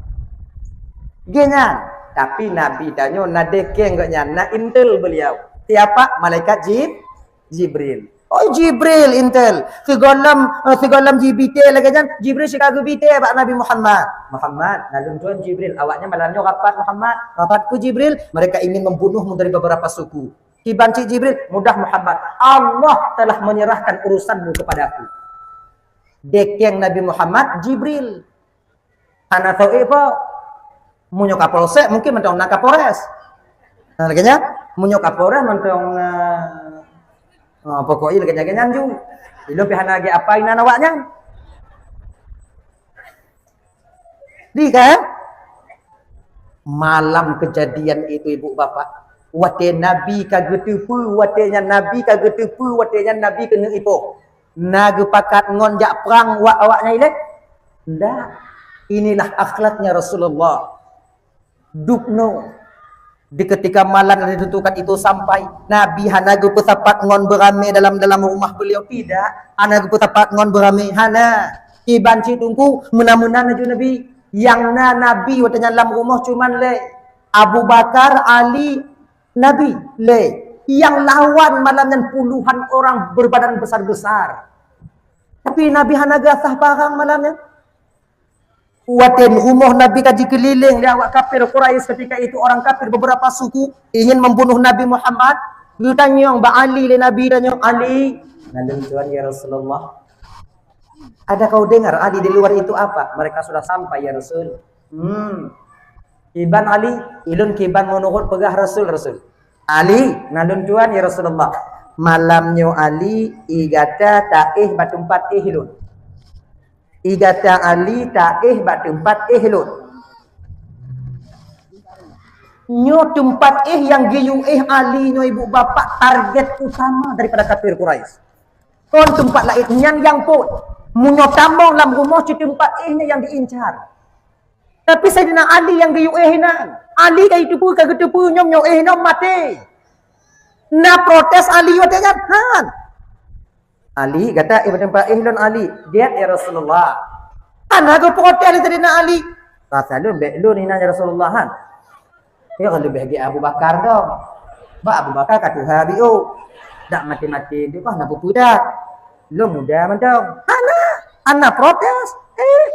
Geuh nyan, tapi Nabi tanyoe na dekeng geuh nyan, na intel beliau. Siapa? Malaikat Jib-, Jibril. Oh, Jibril intel. Sigohlom, eh, sigohlom jibité lagèe nyan, Jibril sika geubité bak Nabi Muhammad. "Muhammad, na lôn tuan Jibril, awaknyan malam nyoe rapat Muhammad." "Rapat peue Jibril?" "Mereka ingin membunuhmu dari beberapa suku." Kiban cit Jibril, "Mudah Muhammad, Allah telah menyerahkan urusanmu kepadaku." Dekeng Nabi Muhammad, Jibril. Hana soe po. Meunyoe Kapolsek mungkin mantong na Kapolres. Nah, lagèe nyan, meunyoe Kapolres mantong, eh, oh, pokoknya lagèe nyan, lagèe nyan ju. Ilôn pih hana lagèe apa inan awaknyan. Di kan? Malam kejadian itu, ibu bapak, watèe Nabi ka geuteupeue, watèe nyan Nabi ka geuteupeue, watèe nyan Nabi keuneuk ipoh. Na geupakat ngon jak prang wak awaknyan ilèe? Ndak. Inilah akhlaknya Rasulullah. Dubnoe. Di ketika malam yang ditentukan itu sampai, Nabi hana geupeusapat ngon beuramé dalam, dalam rumah beliau, tidak. Hana geupeusapat ngon beuramé, hana. Kiban cit Teungku, meunan-meunan laju Nabi. Nyang na Nabi watèe nyan lam rumoh cuman lé Abu Bakar, Ali, Nabi lé. Nyang lawan malam nyan puluhan orang berbadan besar-besar. Tapi Nabi hana gasah parang malam nyan. Watèe rumoh Nabi ka jikeulileng lé awak kafir Quraisy ketika itu, orang kafir beberapa suku ingin membunuh Nabi Muhammad, geutanyong bak Ali lé Nabi, tanyong, "Ali, na lôn tuan ya Rasulullah." "Ada kau dengar, Ali, di luar itu apa?" "Mereka sudah sampai, ya Rasul." Hmm. Kiban Ali, ilôn kiban meunurot peugah Rasul, Rasul. Ali, na lôn tuan ya Rasulullah. Malam nyoe Ali, i gata taéh bak teumpat éh lôn. I gata Ali taéh bak teumpat éh lôn. Nyoe teumpat éh nyang geuyue éh Ali nyoe ibu bapak target utama daripada kafir Quraisy. Kon teumpat laén nyan nyang phôn. Meunyoe tamong lam rumoh cit teumpat éh nyan nyang diincar. Tapi Saidina Ali nyang geuyue éh inan. Ali ka jiteupeue, ka geuteupeue nyoe, nyoe éh nyoe maté. Na protes Ali watée nyan? Han. Ali, gata éh bak teumpat éh lôn Ali. Gét ya Rasulullah. Hana geuprotes lé Saidina Ali. Rasa lôn bék lôn inan ya Rasulullah, han. Ya kan leubeh gét Abu Bakar dong. Bak Abu Bakar ka tuha biôh. Dak maté-maté dia bah na peue dah. Lôn muda mantong. Hana, hana protes. Eh,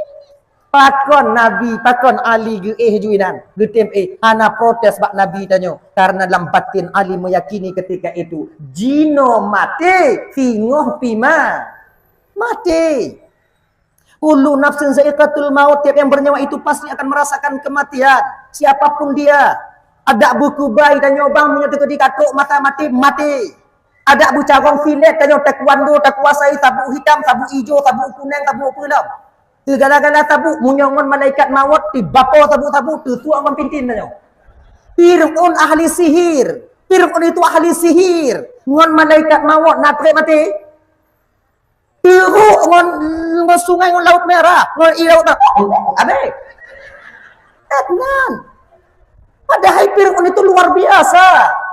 pakon Nabi, pakon Ali geuéh ju inan, geutem éh, hana protes bak Nabi tanyoe, karena lam batin Ali meyakini ketika itu, jinoe maté, singoh pih ma-, maté. Kullu nafsin zaiqatul maut, tiap yang bernyawa itu pasti akan merasakan kematian. Siapapun dia, adak beukubai tanyoe bang, meunyoe teukeudi katrok masa maté, maté. Adak beucarông silet tanyoe taekwondo, takuasai sabuk hitam, sabuk ijo, sabuk kuneng, sabuk peulom. Segala-gala sabuk, meunyoe ngon malaikat mawöt, tibapo sabuk-sabuk, teusuak ngon pintin tanyoe. Fir'aun ahli sihir. Fir'aun itu ahli sihir. Ngon malaikat mawöt na trép maté. Teurok ngon, ngon sungai, ngon Laut Merah, ngon i Laut Merah. Habéh. Kan? Padahal Fir'aun itu luar biasa.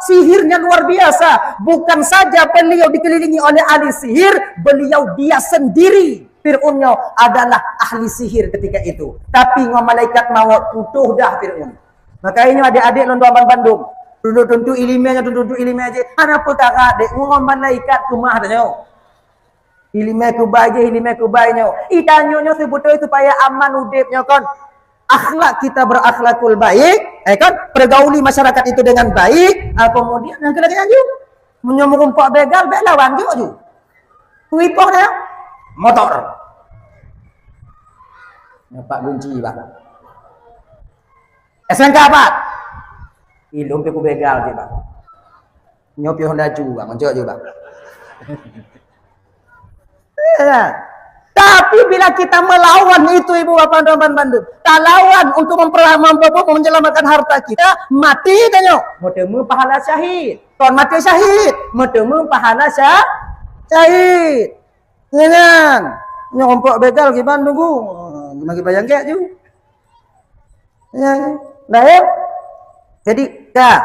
Sihirnya luar biasa. Bukan saja beliau dikelilingi oleh ahli sihir, beliau dia sendiri, Fir'aun nyoe, adalah ahli sihir ketika itu. Tapi ngon malaikat mawöt putôh dah Fir'aun. Makanya adik-adik lôn tuan bandum, tuntu-tuntu iéleumé nyoe, tuntu-tuntu iéleumé jih. Hana peukara dek ngon malaikat keumah tanyoe. Iéleumé kubai jih, iéleumé kubai nyoe. Itanyoe nyoe seubeutôi supaya aman udép nyoe kon. Akhlak kita berakhlakul baik, eh kan? Pergauli masyarakat itu dengan baik, ah, kemudian yang kena laju. Meunyoe meurumpok begal, bék lawan jok ju. Kui poh dah. Motor. Nyoe Pak Gunci, Bang. S M K apat. Ilôn pih kubegal jih, Bang. Nyoe pih Honda ju, Bang. Mencok ju, Bang. Ya. Tapi bila kita melawan itu, Ibu Bapak dan Teman bandum, talawan untuk memper-, memper-, menyelamatkan harta kita, mati tanyoe. Meuteumé pahala syahid. Kon mati syahid, meuteumé pahala sya-, syahid. Ya kan? Nyoe umpok begal kiban tunggu. Magi bayang gek ju. Ya, ya. Dah ya? Jadi, dah.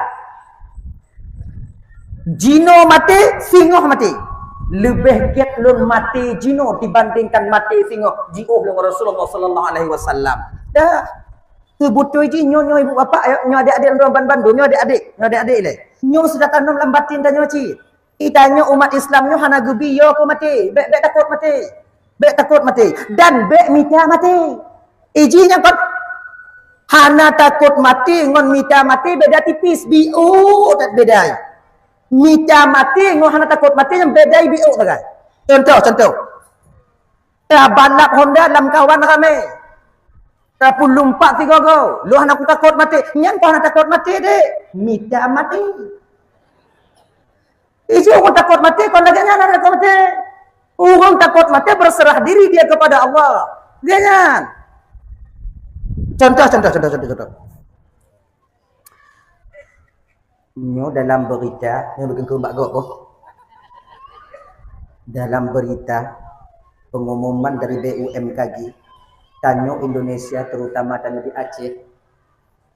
Jinoe maté, singoh maté. Leubeh gét lôn maté jinoe dibandingkan maté singoh, jiôh lôn Rasulullah sallallahu alaihi wasallam. Dah. Seubeutôi jih nyoe, nyoe ibu bapak, nyoe adik-adik lôn ban bandum, nyoe adik-adik, nyoe adik-adik lé. Nyoe sudah tanom lam batin tanyoe cit. Itanyoe umat Islam nyoe hana geubi yo keu maté. Bék, bék takot maté. Bék takot maté. Dan bék mita maté. Iji nyang kon hana takot maté ngon mita maté beda tipis. Biôk that beda. Mita maté ngon hana takot maté nyang beda biôk sagai. Contoh, contoh. Tabalap honda lam kawan ramé. Tapulumpat sigogo. Lôn hana kutakot maté. Nyan kon hana takot maté deh. Mita maté. Iji ureuëng takot maté, kon lagée nyan hana takot maté. Ureuëng takot maté berserah diri dia kepada Allah. Dia nyan. Contoh, contoh, contoh, contoh, contoh. Nyoe dalam berita, nyoe beukeungkeu bak gob boh. Dalam berita pengumuman dari B U M K G, tanyoe Indonesia, terutama tanyoe di Aceh,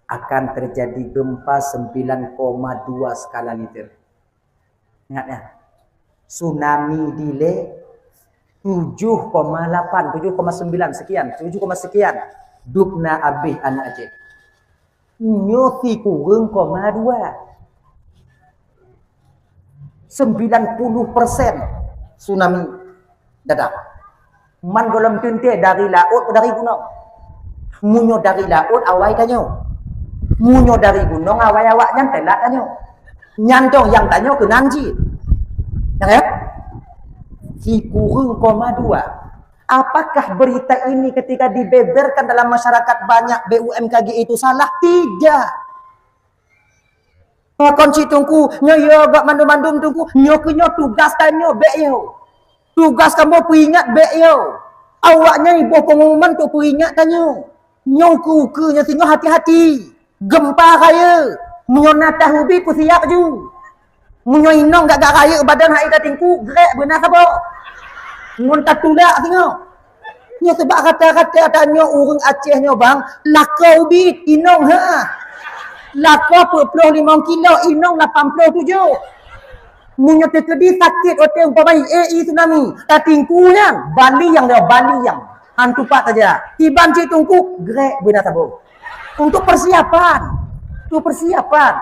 akan terjadi gempa sembilan koma dua skala Richter. Ingat ya, tsunami dilée tujuh koma lapan, tujuh koma sembilan sekian, tujuh koma sekian. Dubna abéh aneuk Aceh. Nyoe sikureueng koma dua. Sembilan puluh persen tsunami datang. Man gohlom teuntée dari laôt atau dari gunong. Meunyoe dari laôt awai tanyoe. Meunyoe dari gunong awai awaknyan teulat tanyoe. Nyan dong nyang tanyoe keunan cit. Ya kan? Sikureueng koma dua. Apakah berita ini ketika dibeberkan dalam masyarakat banyak B U M K G itu salah? Tidak. Pakon cit Teungku, nyoe yo gak mandum-mandum Teungku, nyoe keu nyoe tugas tanyoe bék yo. Tugas kamoe peuingat bék yo. Awaknyan iboh pengumuman untuk peuingat tanyoe. Nyoe ukeue-ukeue nyoe singoh hati-hati. Gempa raya, meunyoe na tahubi peusiap ju. Meunyoe inong gak-gak rayeuk badan hai ka Teungku, grek beuna saboh. Ngon tatulak singoh. Nyoe sebab rata-rata tanyoe ureuëng Aceh nyoe bang, lakoe ubit inong ha. Lakoe peuet ploh limong kilo, inong lapan ploh tujoh. Meunyoe teukeudi sakét watée umpama éi tsunami, tatingku nyan, bali nyang lewat bali nyang. Han tupat saja. Kiban cit teungku, grek beuna saboh. Untuk persiapan. Untuk persiapan.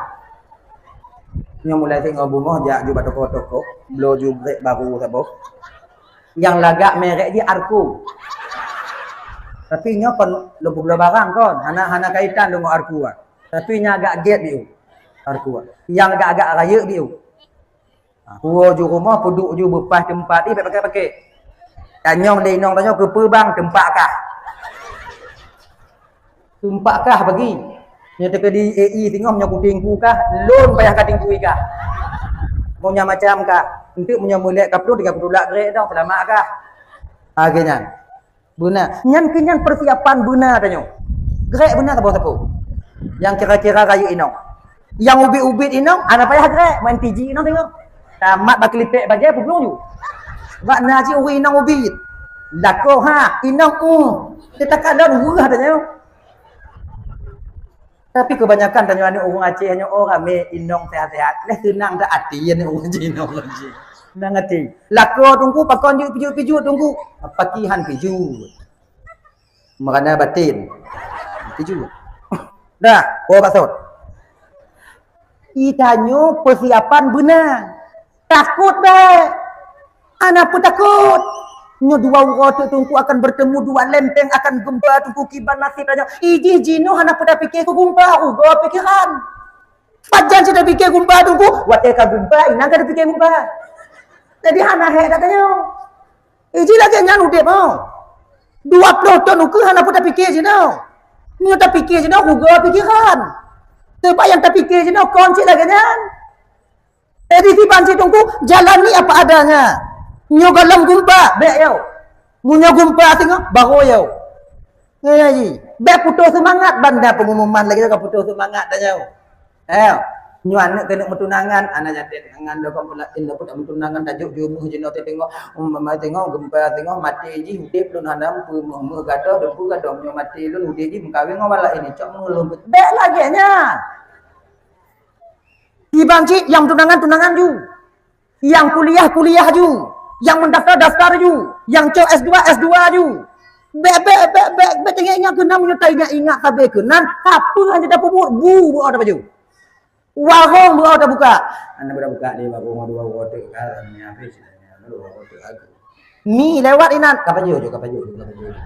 Nyoe mulai singoh bungoh jak ju bak toko-toko, bloe ju grek baru saboh. Nyang lagak merek jih Arco. Tapi nyoe kon lôn peubloe barang kon, hana, hana kaitan lôn ngon Arco ah. Tapi nyang agak gét biu. Arco ah. Nyang agak-agak rayeuk biu. Ha, puwoe ju rumoh, peuduek ju beupaih teumpat, ih, bèk paké-paké. Tanyong lé inong tanyoe keupeue bang teumpat kah? Teumpat kah bagi? Nyoe teukeudi éi singoh nyoe kutingku kah, lôn payah katingkui kah? Meunyoe macam kah, enteuk meunyoe meulét ka plueng tinggai kutulak grek dong, seulamat kah? Ha, lagèe nyan. Beuna. Nyan keuh nyan persiapan beuna tanyoe. Grek beuna saboh sapeue. Nyang kira-kira rayeuk inong. Nyang ubit-ubit inong, hana payah grek, main P G inong tengok. Tamat bak lipek bajèe peubloe ju. Bak na cit ureueng inong ubit. Lakoe ha, inong uh. Teuka lôn weueh tanyoe. Tapi kebanyakan tanyoe aneuk ureueng Aceh nyoe, oh, ramé inong sehat-sehat. Leh seunang that até aneuk ureueng Aceh, inong ureueng Aceh. Seunang até. Lakoe teungku pakon jeuet pijuet-pijuet teungku. Paki han pijuet. Meurana baten. Pijuet. Dah, oh, baksot. Itanyoe persiapan beuna. Takot bèk. Hana peutakot. Nyoe dua uroe teuk teungku akan bertemu, dua lempeng akan gempa teungku kiban nasib tanyoe. Ijih jinoe hana peue tapike keu gempa, rugoe pikeran. Pajan cit tapike gempa teungku, watèe ka gempa, inan ka tapike gempa. Jadi hana hék that tanyoe. Ijih lagèe nyan udép oh. Dua ploh thon ukeue hana peue tapike jinoe. Nyoe tapike jinoe rugoe pikeran. Teuma nyang tapike jinoe kon cit lagèe nyan. Jadi kiban cit teungku, jalani apa adanya. Nyoe gohlom gempa, bèk yo. Meunyoe gempa singoh, barô yo. Nyan ji. Bèk putoh seumangat, banda pengumuman lagèe ka putoh seumangat tanyoe. Eh, nyoe aneuk keuneuk meutunangan, aneuk nyan teuh tangan lom kon pula, eh, lom pula meutunangan, tajok jumeuh jinoe teuh tengok, um, mama tengok, gempa tengok, maté jih, udép lôn hana peue meuh-meuh gadoh, deumpeue gadoh, nyoe maté lôn, udép jih meukawen ngon walak ini, cok meulôn. Bèk lagèe nyan. Kiban cit nyang tunangan, tunangan ju. Nyang kuliah, kuliah ju. Nyang meudaftar, daftar ju. Nyang cok S dua, S dua ju. Bèk, bèk, bèk, bèk, bèk teuingat-ingat keunan, meunyoe taingat-ingat sabe keunan, sapeue hana tapeubuet, bu, bu ata baju. Warong bu ata buka. Hana buka, buka di warong, dua warong teuk ka, ni habis, dua warong teuk ka. Mi lewat inan, ka pajoh ju, ka pajoh ju, ka pajoh ju.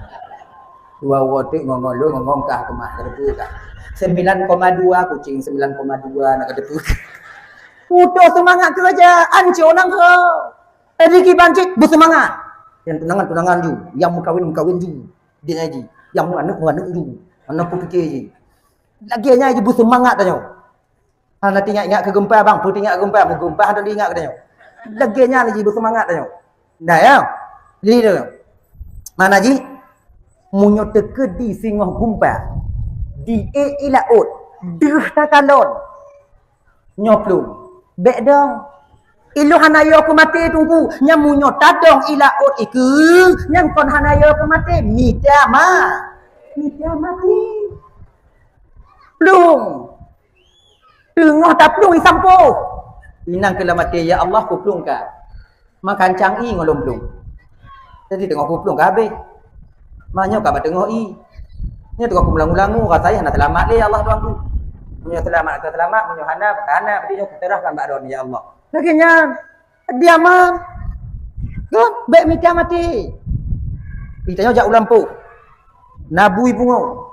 Dua uroe teuk ngon-ngon lôn, ngon-ngon kah keumah, ka teupeue kah. Sembilan koma dua kucing, sembilan koma dua nak ka teupeue. Putoh seumangat keureuja, ancô nanggroe. Jadi kiban cit beuseumangat. Nyang tunangan, tunangan ju, nyang meukawen, meukawen ju. Dia ngaji, nyang meuaneuk, meuaneuk ju. Hana peue pike jih. Lagèe nyan jih beuseumangat tanyoe. Hana teuingat-ingat keu gempa, bang. Peue teuingat keu gempa? Meugempa hana teuingat keu tanyoe. Lagèe nyan jih beuseumangat tanyoe. Nah, ya. Jadi, tu. Mana jih? Meunyoe teukeudi singoh gempa, di ék i laôt, deuh takalon. Nyoe plueng. Bèk dong. Ilôn hana yo keu maté teungku. Nyan meunyoe tadong i laôt ikeue, nyan kon hana yo keu maté. Mita ma. Mita maté. Plueng. Teungoh taplueng isampoe. Inan keu lam até, "Ya Allah, kuplueng ka." Makancang ié ngon lôn plueng. Jadi teungoh kuplueng ka habéh. Manyoe ka bak teungoh ié. Nyoe teungoh kumeulangu-langu, rasa hana seulamat lé, ya Allah Tuhanku. Meunyoe seulamat ka seulamat, meunyoe hana ka hana, berarti nyoe kuserahkan bak Droeneuh, ya Allah. Lagèe nyan, diaman. Kan bèk mita maté. Itanyoe jak u lampôh. Na bui pungo.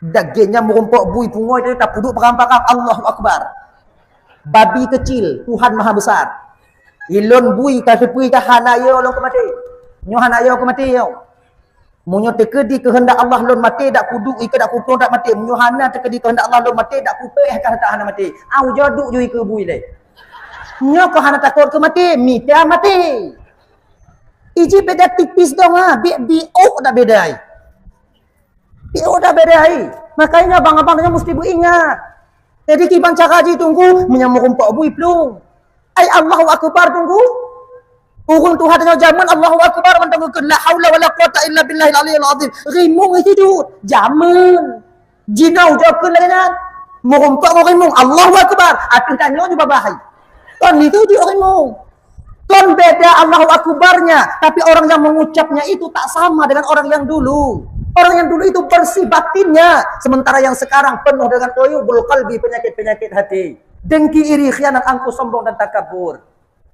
Lagèe nyan meurumpok bui pungo itu tapeuduek parang-parang, Allahu Akbar. Babi kecil, Tuhan Maha Besar. Ilôn bui ka seupui ka hana yo lôn keu maté. Nyoe hana yo keu maté nyoe. Meunyoe teukeudi keuheundak Allah lôn maté, dak kuduek ikeue, dak kuplueng, dak maté. Meunyoe hana teukeudi keuheundak Allah lôn maté, dak kupéh ka hana maté. Au jaduk ju ikeue bui lé. Nyoe keu hana takot keu maté, mita maté. Iji beda tipis dong ha, bi, bi ok dak beda ai. Pi oh dah beda hai. Makanya abang-abang nyoe mesti beuingat. Jadi kiban cara jih teungku, meunyoe meurumpok bui plueng. Ai Allahu Akbar teungku. Ureueng tuha tanyoe jameun Allahu Akbar mantong geukheun la haula wala quwata illa billahil aliyil azim. Rimueng sujud. Jameun. Jinoe jokheun lagèe nyan. Meurumpok ngon rimueng Allahu Akbar. Ateueh tanyoe ju babah hai. Kon itu jeuet rimueng. Kon beda Allahu Akbarnya, tapi orang yang mengucapnya itu tak sama dengan orang yang dulu. Orang yang dulu itu bersih batinnya, sementara yang sekarang penuh dengan uyubul qalbi, penyakit-penyakit hati. Dengki, iri, khianat, angkuh, sombong dan takabur.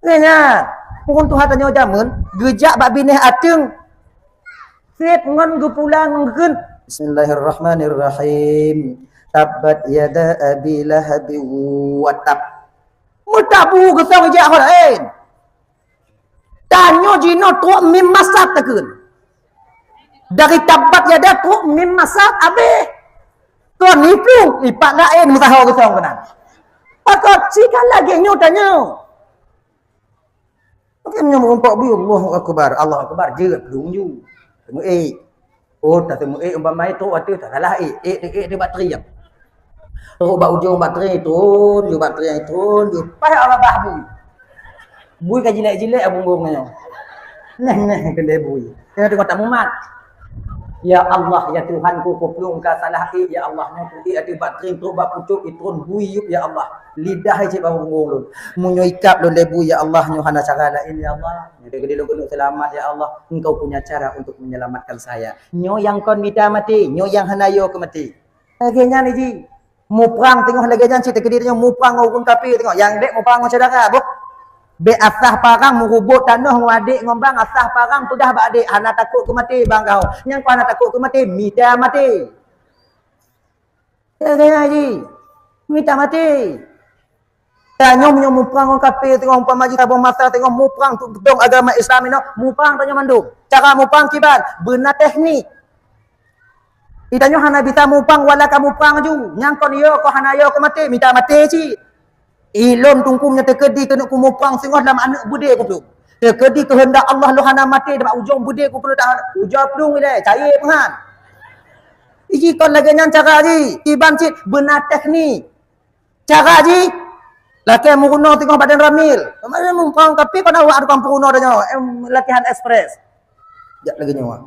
Nyan, nyan. Ureueng tuha tanyoe jameun geujak bak binéh ateueng. Sép ngon geupulang ngon geukheun, "Bismillahirrahmanirrahim. Tabbat yada Abi Lahab wa tab." Meutabu geusong jak ho laén. Tanyoe jinoe trok mim masad takheun. Dari tabbat yada trok mim masad abéh. Kon iplueng, ipat laén meusaho geusong keunan. Pakon, sikan lagée nyoe tanyoe. Mungkin nyoe meurumpok bui, Allahu Akbar, Allahu Akbar, jeuet plueng ju. Teumeuék. Oh, tateumeuék umpama itu waktu tak salah ék, ék, ék, ék di batri jam. Terus bak ujong batri turun, ju batri turun, ju paih Allah bah bui. Bui ka jilek-jilek abang bong nyoe. Neh, neh, keude bui. Kena tengok tak mumat. Ya Allah, ya Tuhanku, kuplueng ka salah ék, ya Allah, nyoe ku ék ateueh bak kring trok bak pucok, itrôn bui yup, ya Allah. Lidah cit bak punggong lôn. Meunyoe ikab lôn lé bui, ya Allah, nyoe hana cara laén, ya Allah. Nyoe geude lôn keuneuk seulamat, ya Allah. Engkau punya cara untuk menyelamatkan saya. Nyoe nyang kon mita maté, nyoe nyang hana yo keu maté. Lagée nyan ji. Muprang teungoh lagée nyan cit teukeudi tanyoe muprang ngon ureuëng kafé teungoh. Nyang bék muprang ngon syedara, boh. Bék asah parang meurubot tanoh ngon adék ngon bang, asah parang peugah bak adék, hana takot keu maté bang kau. Nyang kau hana takot keu maté, mita maté. Lagée nyan ji. Mita maté. Tanyoe meunyoe muprang ngon kafé teungoh umpama jih saboh masa teungoh muprang untuk peudong agama Islam inoe, muprang tanyoe mandum. Cara muprang kiban, beuna teknik. Di tanyoe hana bisa muprang wala ka muprang ju. Nyang kon yo, kon hana yo keu maté, mita maté cit. Ilôn tungkum nyoe teukeudi keuneuk kumuprang singoh lam aneuëk beudé kuplueng. Teukeudi keuheundak Allah lôn hana maté, bak ujong beudé kuplueng tahan. Ujoe plueng ilée, cayée peungan. Iji kon lagée nyan cara jih, kiban cit beuna teknik. Cara jih, lakée meurunoe teungoh badan ramil. Keumarin muprang, tapi kon awak tukang peurunoe tanyoe, em, latihan ekspres. Jak lagée nyoe.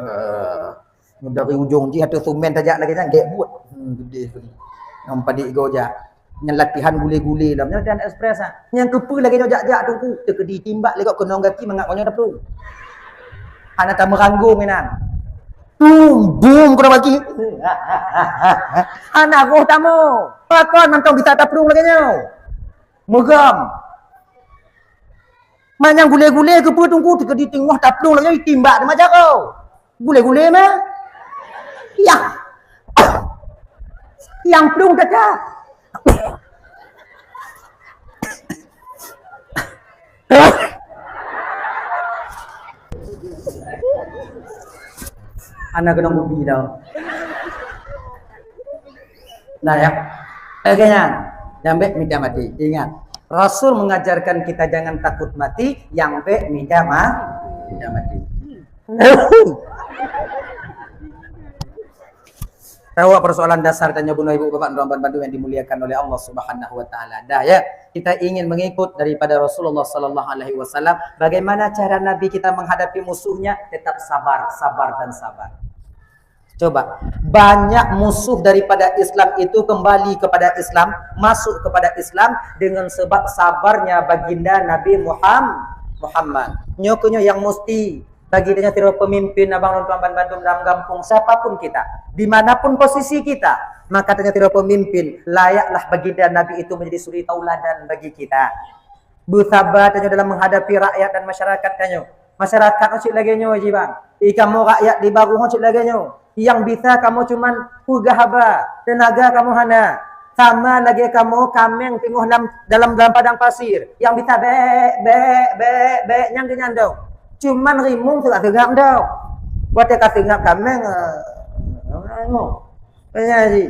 Eh, dari ujong jih ateueh sumen tajak lagée nyan, gét buet. Hmm, gede tu. Nyang padé go jak. Nyan latihan gule-gule lam. Nyan latihan ekspres ah. Nyang keupeue lagée nyoe jak-jak teungku. Teukeudi timbak lé gob keunong gaki mangat ngon nyoe taplueng. Hana tameuranggong inan. Tum, bum, kena bagi. Hana roh tamu. Pakon mantong bisa taplueng lagée nyoe. Meugam. Manyang gule-gule keupeue teungku, teukeudi teungoh taplueng lagée timbak teuma jaroe. Gule-gule meh. Yah. Nyang plueng teuka. Hana keunong bubi tau. Nah ya. Oke nyan. Nyang bék mita maté. Ingat, Rasul mengajarkan kita jangan takut mati, nyang bék mita ma-, mita maté. Tahu persoalan dasar tanyoe bunoe ibu bapak dan bandum yang dimuliakan oleh Allah Subhanahu wa taala. Dah ya, kita ingin mengikut daripada Rasulullah sallallahu alaihi wasallam. Bagaimana cara Nabi kita menghadapi musuhnya? Tetap sabar, sabar dan sabar. Coba, banyak musuh daripada Islam itu kembali kepada Islam, masuk kepada Islam dengan sebab sabarnya baginda Nabi Muham-, Muhammad. Nyoe keuh nyoe yang mesti bagi tanyoe sidroe pemimpin abang lôn tuan ban bandum dalam gampông, siapapun kita, di mana pun posisi kita, maka tanyoe sidroe pemimpin, layaklah baginda Nabi itu menjadi suri tauladan bagi kita. Beusaba tanyoe dalam menghadapi rakyat dan masyarakat tanyoe. Masyarakat nyoe cit lagée nyoe jih bang. I kamoe rakyat di Barô nyoe cit lagée nyoe. Nyang bisa kamoe cuman peugah haba, teunaga kamoe hana. Sama lagée kamoe kaméng teungoh lam, dalam, dalam padang pasir. Nyang bisa bék, bék, bék, bék, nyang keuh nyan dong. Cuman rimueng seungab-seungab dong. Watée ka seungab kaméng, eh, nyoe. Tanya ji.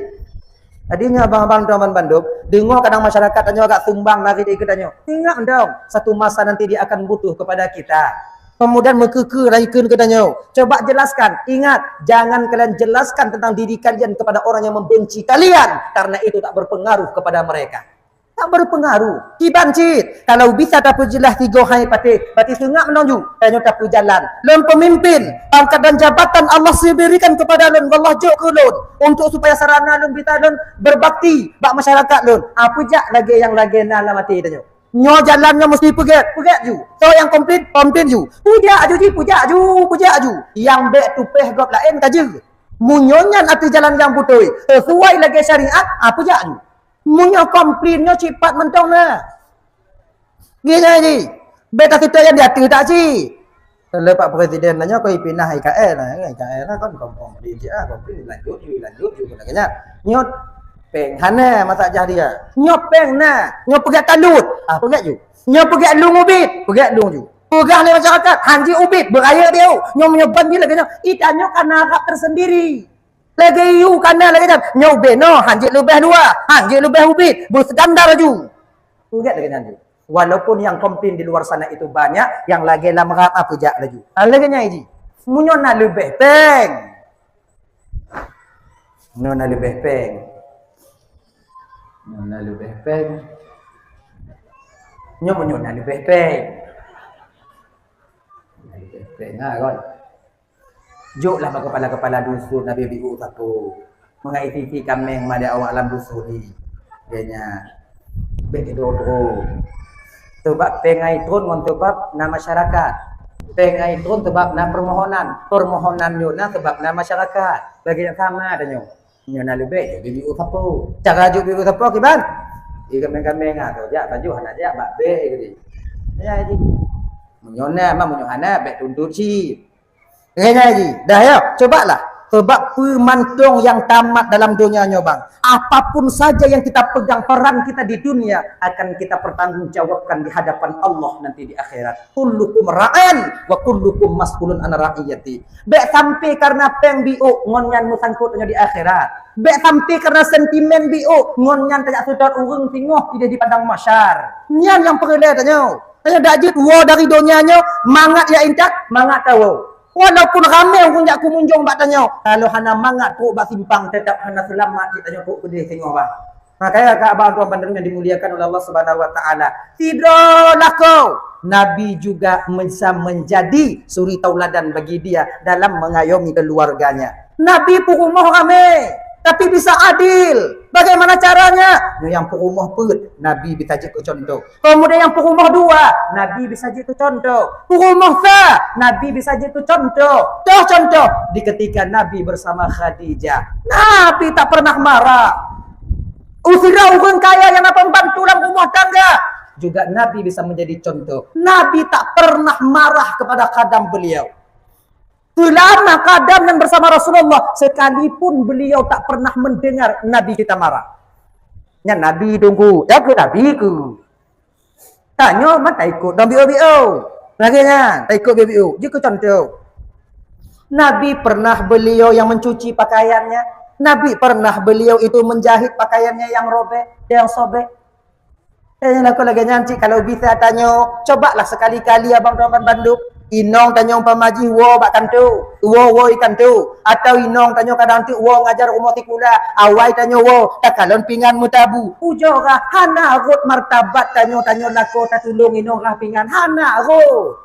Jadi nyoe abang-abang tuan ban bandum, deungoe kadang masyarakat tanyoe agak sumbang lari dari geutanyoe. Ingat dong, satu masa nanti dia akan butuh kepada kita. Kemudian meukeukeu rayekeun geutanyoe. Coba jelaskan. Ingat, jangan kalian jelaskan tentang diri kalian kepada orang yang membenci kalian, karena itu tak berpengaruh kepada mereka. Tak berpengaruh. Kiban cit. Kalau bisa tapeujeulaih tiga hai patéh, berarti seungab meunoe ju. Tanyoe tapeujalan. Lôn pemimpin, pangkat dan jabatan Allah berikan kepada lôn, Allah jok keu lôn untuk supaya sarana lôn bisa lôn berbakti bak masyarakat lôn. Ah, peujak lagée nyang lagée na lam até tanyoe. Nyoe jalan nyoe mesti peugét, peugét ju. Soe nyang komplain, komplain ju. Peujak ju ji, peujak ju, peujak ju. Nyang bék tupéh gob laén ka jeuet. Meunyoe nyan ateueh jalan nyang beutôi, sesuai lagée syariat, ah, peujak ju. Meunyoe komplain nyoe sifat mantong na. Geuh nyan ji. Bék tasitoe nyang di ateueh tak cit. Lé Pak Presiden nyoe keu ipinah I K L lah, I K L lah kan komplain cit ah, komplain lanjut ju, lanjut ju keunan nyan. Nyoe péng hana masak jah dia. Nyoe péng na, nyoe peugét talut. Ah, peugét ju. Nyoe peugét lôn ubit, peugét lôn ju. Peugah lé masyarakat, hanjeuet ubit, beurayeuk dia. Nyoe meunyoe ban bila nyoe, ita nyoe kana hak tersendiri. Lagée yue kana lagée nyan, nyoe ubé noh, hanjeuet leubeh luwa, hanjeuet leubeh ubit, beustandar laju. Peugét lagée nyan ju. Walaupun yang komplain di luar sana itu banyak, yang lagée lam rap ah peujak laju. Ah, lagée nyan ji. Meunyoe na leubeh péng. Meunyoe na leubeh péng. Meunyoe na leubeh péng. Nyoe meunyoe na leubeh péng. Na leubeh péng ha kon. Joklah bak kepala-kepala dusun, na biôh-biôh sapeue. Meungai isi-isi kaméng madé awak lam dusun ni. Geuh nyan. Bék keudroe-droe. Sebab péng nyan tron ngon sebab na masyarakat. Péng nyan tron sebab na permohonan. Permohonan nyoe na sebab na masyarakat. Lagée nyang sama tanyoe. Nyoe na leubeh, jok biôh-biôh sapeue. Cara jok biôh-biôh sapeue kiban? Di kaméng-kaméng ah, tu jak baju hana jak bak bék geuh. Ya ji. Meunyoe na, ma meunyoe hana, bék tuntut cit. Lagée nyan ji. Dah ya, cobalah. Sebab peue mantong nyang tamat dalam donya nyoe bang. Apapun saja yang kita pegang, peran kita di dunia akan kita pertanggungjawabkan di hadapan Allah nanti di akhirat. Kullukum ra'in wa kullukum mas'ulun an ra'iyati. Bék sampai karena péng biôk ngon nyan meusangkot tanyoe di akhirat. Bék sampai karena sentimen biôk ngon nyan tajak seutôt ureuëng singoh idéh di padang mahsyar. Nyan nyang peureulée tanyoe. Tanyoe dak jeuet woe dari donya nyoe mangat ya intat, mangat tawoe. Walaupun ramé ureuëng jak kumunjong bak tanyoe, kalau hana mangat trok bak simpang, tetap hana seulamat cit tanyoe trok keudeh singoh bang. Makanya kak abang tuan pandangan yang dimuliakan oleh Allah Subhanahu wa taala. Sidroe lakoe, Nabi juga bisa menjadi suri tauladan bagi dia dalam mengayomi keluarganya. Nabi peurumoh ramé, tapi bisa adil. Bagaimana caranya? Nyoe nyang peurumoh peuet, Nabi bisa jeuet keu contoh. Kemudian nyang peurumoh dua, Nabi bisa jeuet keu contoh. Peurumoh sa, Nabi bisa jeuet keu contoh. Toh contoh, di ketika Nabi bersama Khadijah, Nabi tak pernah marah. Usiroe ureuëng kaya nyang na pembantu lam rumah tangga, juga Nabi bisa menjadi contoh. Nabi tak pernah marah kepada khadam beliau. Selama khadam nyan bersama Rasulullah, sekalipun beliau tak pernah mendengar Nabi kita marah. Nyan Nabi tunggu, ya ke Nabi ke? Tanyoe mah taikot dong biôh-biôh. Lagée nyan, taikot biôh-biôh. Jeuet keu contoh. Nabi pernah beliau yang mencuci pakaiannya. Nabi pernah beliau itu menjahit pakaiannya yang robek, yang sobek. Eh, nyang lakoe lagée nyan cit kalau bisa tanyoe, cobalah sekali-kali abang tuan bandum. Inong tanyoe umpama jih woe bak kantô, woe woe i kantô, atau inong tanyoe kadang teuk woe ngajar rumoh sikula, awai tanyoe woe, takalon pingan meutabu. Ujoe rhah hana rhot martabat tanyoe, tanyoe lakoe tatulông inong rhah pingan, hana rhot.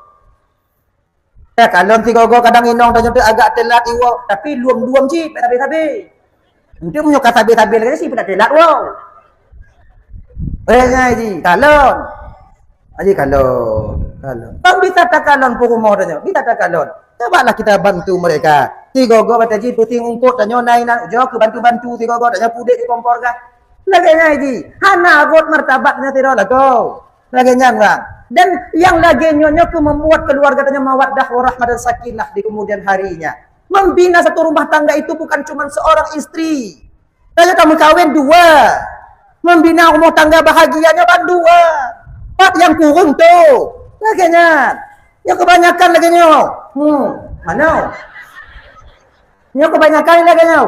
Takalon sigoe-goe kadang inong tanyoe teuk agak teulat i woe, tapi lom-lom cit, sabe-sabe. Enteuk meunyoe ka sabe-sabe lagée nyan, si peunak teulat woe. Eh, nyan ji, kalon. Aji kalon, kalon. Kan bisa takalon peurumoh tanyoe, bisa takalon. Cobalah kita bantu mereka. Sigoe-goe bak tajih pusing ungkot tanyoe na inan ujoe keu bantu-bantu sigoe-goe tanyoe pudek di kompor kah. Lagée nyan ji, hana rhot martabatnya sidroe lakoe. Lagée nyan, bang. Dan nyang lagée nyoe, nyoe keuh membuat keluarga tanyoe mawaddah warahmah dan sakinah di kemudian harinya. Membina satu rumah tangga itu bukan cuma seorang istri. Tanyoe ka meukawen dua. Membina rumah tangga bahagia nyoe ban dua. Pat nyang kureueng tu. Lagée nyan. Nyoe kebanyakan lagée nyoe. Hmm, mana? Nyoe kebanyakan lagée nyoe.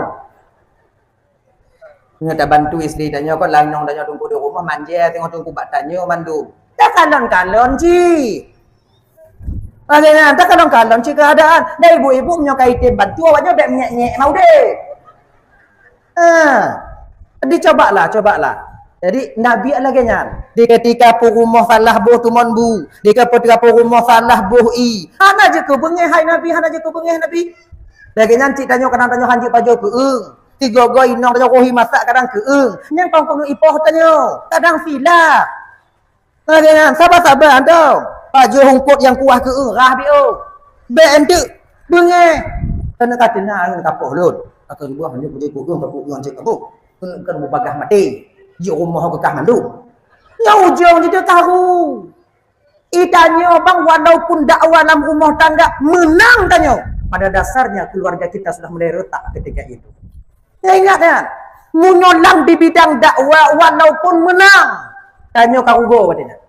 Nyoe tabantu istri tanyoe kon, lam inong tanyoe teungku di rumoh, manja teungoh teungku bak tanyoe mandum. Takalon-kalon cit. Lagée nyan, takalon-kalon cit keuadaan. Dan ibu-ibu meunyoe ka item bantu, awak nyoe bék meungék-ngék mau deh. Ha. Jadi cobalah, cobalah. Jadi Nabi lagée nyan. Di ketika peurumoh salah boh tumon bu, di ketika peurumoh salah boh ie, hana jeuet keu beungéh hai Nabi, hana jeuet keu beungéh Nabi. Lagée nyan cit tanyoe kadang tanyoe hanjeuet pajoh keueung. Sigoe-goe inong tanyoe roh i masak kadang keueung. Nyang kon keuneuk ipoh tanyoe, kadang silap. Lagée nyan, saba-saba antom. Pajoh hungkot nyang kuah keueung rah biôh. Bék enteuk beungéh. Keuneuk ka teuna ngon kapoh lôn. Akan buah meunyoe kujai keueung ka keueung cit kaboh. Keuneuk kan mubagah maté. Jeuet rumoh keukah mandum. Nyang ujong jiteukaru. Itanyoe bang walaupun dakwah lam rumoh tangga meunang tanyoe. Pada dasarnya keluarga kita sudah mulai retak ketika itu. Ya ingat kan? Meunyoe lam di bidang dakwah walaupun meunang, tanyoe ka rugoe watée nyan.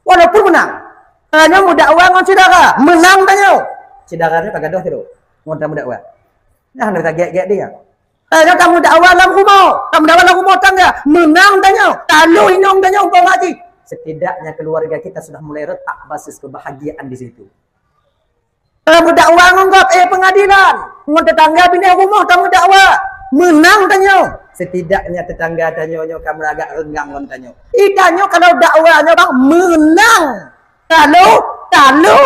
Walaupun meunang, tanyoe meudakwah ngon syedara, meunang tanyoe. Syedara nyoe ka gadôh sidroe ngon tameudakwah. Nah, hana tagét-gét dia. Tanyoe tameudakwah lam rumoh, tameudakwah lam rumoh tangga, meunang tanyoe, talo inong tanyoe umpama jih. Setidaknya keluarga kita sudah mulai retak basis kebahagiaan di situ. Kalau meudakwah ngon gob, eh, pengadilan, ngon tetangga binéh rumoh tameudakwah, meunang tanyoe. Setidaknya tetangga tanyoe nyoe ka meulagak reunggang ngon tanyoe. Itanyoe kalau dakwah nyoe bang meunang, talo, talo.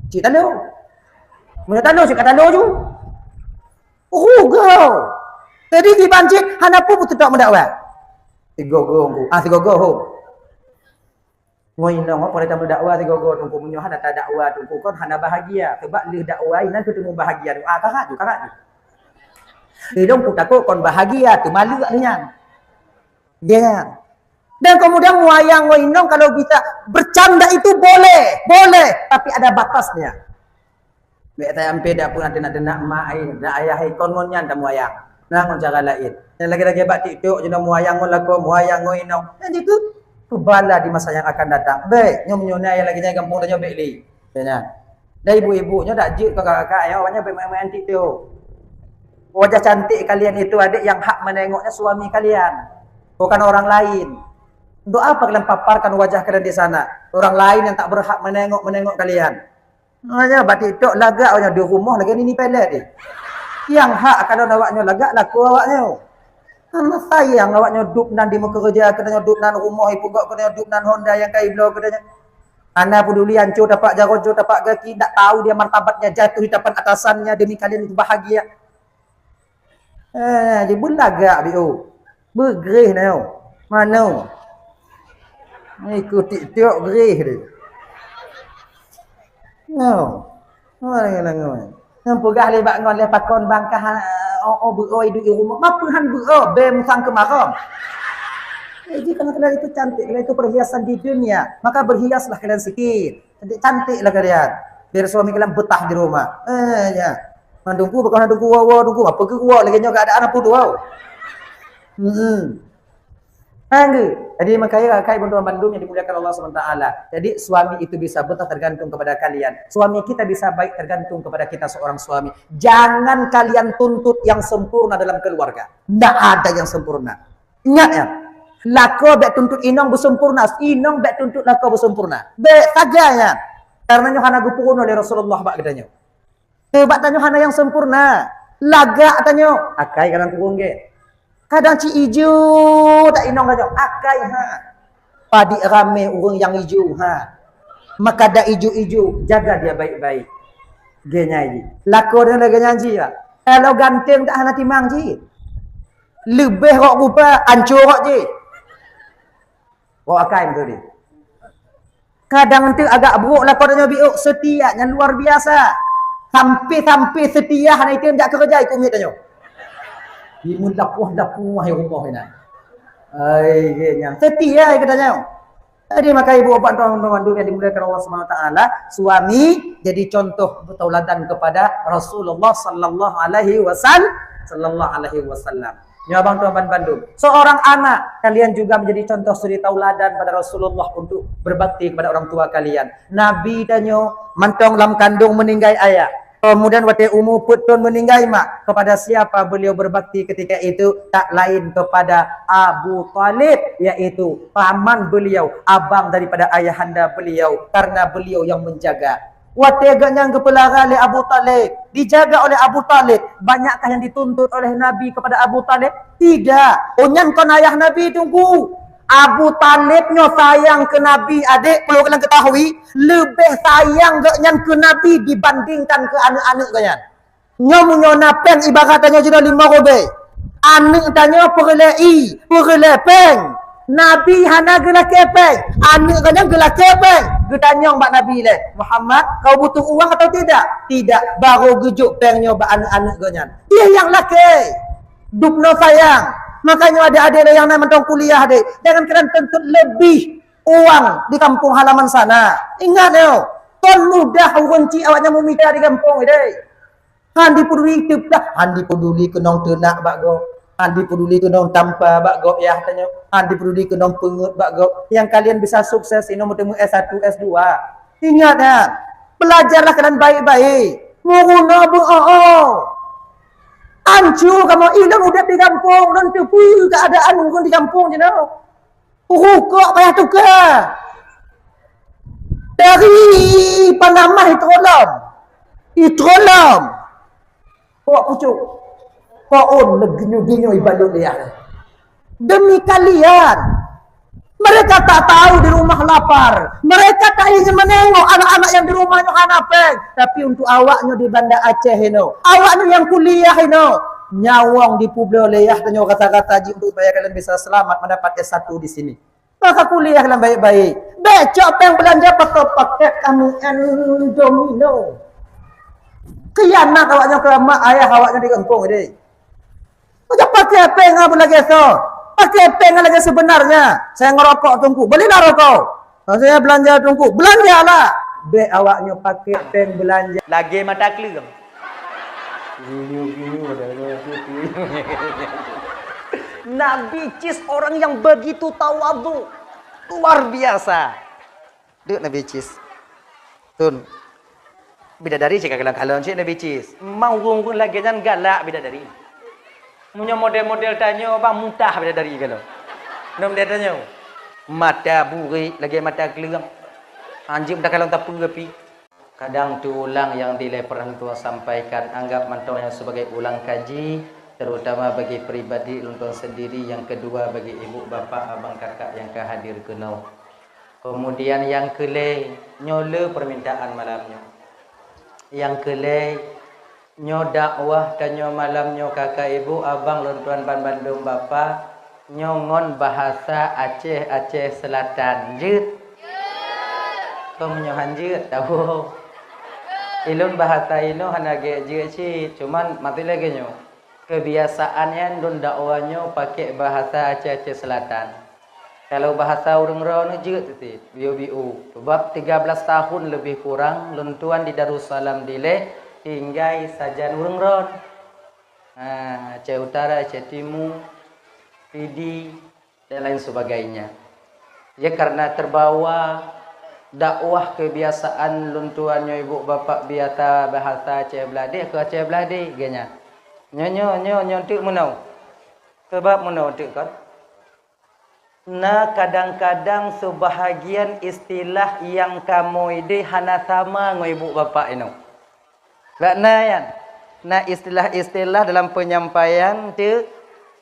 Cit talo. Meunyoe talo, cit ka talo ju. Rugoe. Jadi kiban cit hana peue beuteutok meudakwah. Sigoe-goe, ah, sigoe-goe ho. Ngon inong, oh, pada tameudakwah sigoe-goe teungku, meunyoe hana tadakwah teungku, kon hana bahagia. Sebab lheueh dakwah inan keuteumé bahagia. Ah, karat tu, karat tu. Ilong ku takut kon bahagia, teuma leuek nyan. Dia nyan. Dan kemudian muayang ngon inong kalau bisa bercanda itu boleh, boleh, tapi ada batasnya. Bék tampé dak pernah teunak-teunak mak ai, dak ayah ai kon ngon nyan tamuayang. Nah, ngon cara laén. Nyang lagée-lagée bak TikTok jinoe muayang ngon lakoe, muayang ngon inong. Nyan jitu keu bala di masa yang akan datang. Bék, nyoe meunyoe na nyang lagée nyan gampông tanyoe bék lé. Ya nyan. Dan ibu-ibu nyoe dak jeuet kakak-kakak nyoe awaknyan bék main-main TikTok. Wajah cantik kalian itu adik yang hak menengoknya suami kalian, bukan orang lain. Untuk apa kalian paparkan wajah kalian di sana? Orang lain yang tak berhak menengok-menengok kalian. Makanya bak TikTok lagak awaknyoe di rumoh lagée nini pelet deh. Yang hak kalon awaknyoe lagak laku awaknyoe. Hana sayang awaknyoe dub nan di meukeureuja, keutanyoe dub nan rumoh ipugok, keutanyoe dub nan Honda nyang ka ibloe keutanyoe. Hana peduli ancô tapak jaroe, ancô tapak gaki, tak tahu dia martabatnya jatuh di tapan atasannya demi kalian itu bahagia. Eh, jibeulagak biôh. Beugreh na nyoe. Manoe. Ikut TikTok greh deh. Nyoe. Nyoe ngon ngon. Nyang peugah lé bak ngon lé pakon bangkah, oh, oh, beuo iduek i rumoh. Mapeue han beuo, bée musang keumarong. Jadi kalau kalian itu cantik, kalian itu perhiasan di dunia, maka berhiaslah kalian sikit. Cantik-cantiklah kalian. Biar suami kalian betah di rumah. Eh, ya. Mandungku bukan mandungku wow, wow, dungku apa ke wow lagi nyoe keadaan apa tu wow. Hmm. Angge. Jadi makanya kai bantuan bandum yang dimuliakan Allah subhanahu wa taala. Jadi suami itu bisa betah tergantung kepada kalian. Suami kita bisa baik tergantung kepada kita seorang suami. Jangan kalian tuntut yang sempurna dalam keluarga. Tidak ada yang sempurna. Ingat ya, lakoe bék tuntut inong beusempurna, inong bék tuntut lakoe beusempurna. Bék sagai nyan. Karena nyoe hana geupeurunoe lé Rasulullah bak geutanyoe. Teuh bak tanyoe hana nyang sempurna. Lagak tanyoe, akai kadang kureueng gét. Kadang ci ijo tak inong tanyoe, akai ha. Padit ramé ureuëng nyang ijo ha. Maka dak ijo-ijo, jaga dia baik-baik. Geunyai jih. Lakoe deungon lagée nyan jih, Pak. Kalau ganteng tak hana timang jih. Leubeh rok rupa, ancô rok jih. Rok akai beutôi deh. Kadang enteuk agak brok lakoe tanyoe biôk, seutia nyang luar biasa. Sampai-sampai seutia hana item jak keureuja ikut miet tanyoe. Di meulapoh-lapoh hai rumoh inan. Ai, gét nyang seutia ai geutanyoe. Jadi maka ibu bapak tuan-tuan yang dimuliakan Allah Subhanahu wa taala, suami jadi contoh tauladan kepada Rasulullah sallallahu alaihi wasallam, sallallahu alaihi wasallam. Nyoe abang tuan ban bandum. Seorang anak, kalian juga menjadi contoh suri tauladan pada Rasulullah untuk berbakti kepada orang tua kalian. Nabi tanyoe mantong lam kandung meninggai ayah. Kemudian watée umu peuet thon meninggai mak, kepada siapa beliau berbakti ketika itu? Tak lain kepada Abu Thalib, yaitu paman beliau, abang daripada ayahanda beliau, karena beliau yang menjaga. Watée geuh nyan geupeulara lé Abu Thalib, dijaga oleh Abu Thalib, banyakkah yang dituntut oleh Nabi kepada Abu Thalib? Tidak. Oh, nyan kon ayah Nabi, Teungku. Abu Thalib nyoe sayang keu Nabi, adék, perlu kalian ketahui, leubeh sayang geuh nyan keu Nabi dibandingkan keu aneuk-aneuk geuh nyan. Nyoe meunyoe na péng, ibarat tanyoe jinoe limong ribée. Aneuk tanyoe peureulée ié, peureulée péng. Nabi hana geulakée péng, aneuk geuh nyan geulakée péng. Geutanyong bak Nabi lé, "Muhammad, kau butuh uang atau tidak?" "Tidak." Baru geujok péng nyoe bak aneuk-aneuk geuh nyan. Dia yang lakée. Dubnoe sayang. Makanya adék-adék lé nyang na mantong kuliah deh, jangan kalian tuntut lebih uang di kampung halaman sana. Ingat nyoe, kon mudah ureuëng cit awaknyan meumita di kampung deh. Han dipeduli teupeugah, han dipeduli keunong teunak bak gob, han dipeduli keunong tampa bak gob yah tanyoe, han dipeduli keunong peungeuet bak gob. Nyang kalian bisa sukses inoe meuteumé S satu, S dua. Ingat nyan, belajarlah kalian baik-baik. Meurunoe beu-o-o. Ancu kamoe ilong udeb di gampông, lôn teupeue keuadaan ureuëng di gampông jinoe. Rukok payah tuka. Dari panamah itrolom. Itrolom. Kok pucuk. Kok on leginyu-ginyu ibalut liah. Demi kalian. Mereka tak tahu di rumah lapar. Mereka tak ingin menengok anak-anak yang di rumahnya hana péng. Tapi untuk awaknya di Banda Aceh inoe. Awaknya yang kuliah inoe. Nyawong di Pulo Leyah tanyoe rata-rata jih untuk supaya kalian bisa selamat mendapat S satu di sini. Maka kuliah lam baik-baik. Bék cok péng beulanja pakai paket kami domino. Khianat awaknyoe keu mak ayah awaknyoe di gampông deh. Kau pakai péng apa lagi so? Pakai péng lagi sebenarnya. Saya ngerokok Teungku. Belilah rokok. Saya belanja Teungku. Belanjalah. Bék awaknyoe pakai péng belanja. Lagi mata kleueng. Nabi Cis orang yang begitu tawadhu, luar biasa. Dek Nabi Cis. Tun. Bidadari cek kalon-kalon cek Nabi Cis. Memang ureuëng-ureuëng lagée nyan galak bidadari. Meunyoe model-model tanyoe bang mutah bidadari kalau. Nom dia tanyoe. Mata burik lagée mata keleueng. Anjing dah kalon tapeue pi. Kadang teuulang nyang dilée pernah lôn tuan sampaikan, anggap mantong nyan sebagai ulang kaji, terutama bagi pribadi lôn tuan sendiri, yang kedua bagi ibu, bapak, abang, kakak yang ka hadir keunoe. Kemudian yang keulhée, nyoe le permintaan malam nyoe. Yang keulhée, nyoe dakwah tanyoe malam nyoe, kakak, ibu, abang, lôn tuan ban bandum, bapak, nyoe ngon bahasa Aceh, Aceh Selatan. Jeuet? Kong nyoe han jeuet, tahu. Ilôn bahasa inoe hana gét jeuet cit, cuman maté lagée nyoe. Kebiasaan nyan lôn dakwah nyoe pakai bahasa Aceh, Aceh Selatan. Kalau bahasa ureuëng droeneuh jeuet teuti, biu-biu. Sebab tiga belas tahun lebih kurang lôn tuan di Darussalam dilée tinggai sajan ureuëng droen. Ha, Aceh Utara, Aceh Timu, Pidie, dan lain sebagainya. Ya, karena terbawa dakwah kebiasaan lôn tuan nyoe ibu bapak biasa bahasa Aceh Beulade, ke Aceh Beulade, geunya. Nyo, nyo, nyo, nyo teuk meunoe. Sebab meunoe teuk kan. Na kadang-kadang sebahagian istilah nyang kamoe ideh hana sama ngon ibu bapak inoe. Bak na nyan, na istilah-istilah dalam penyampaian teuk,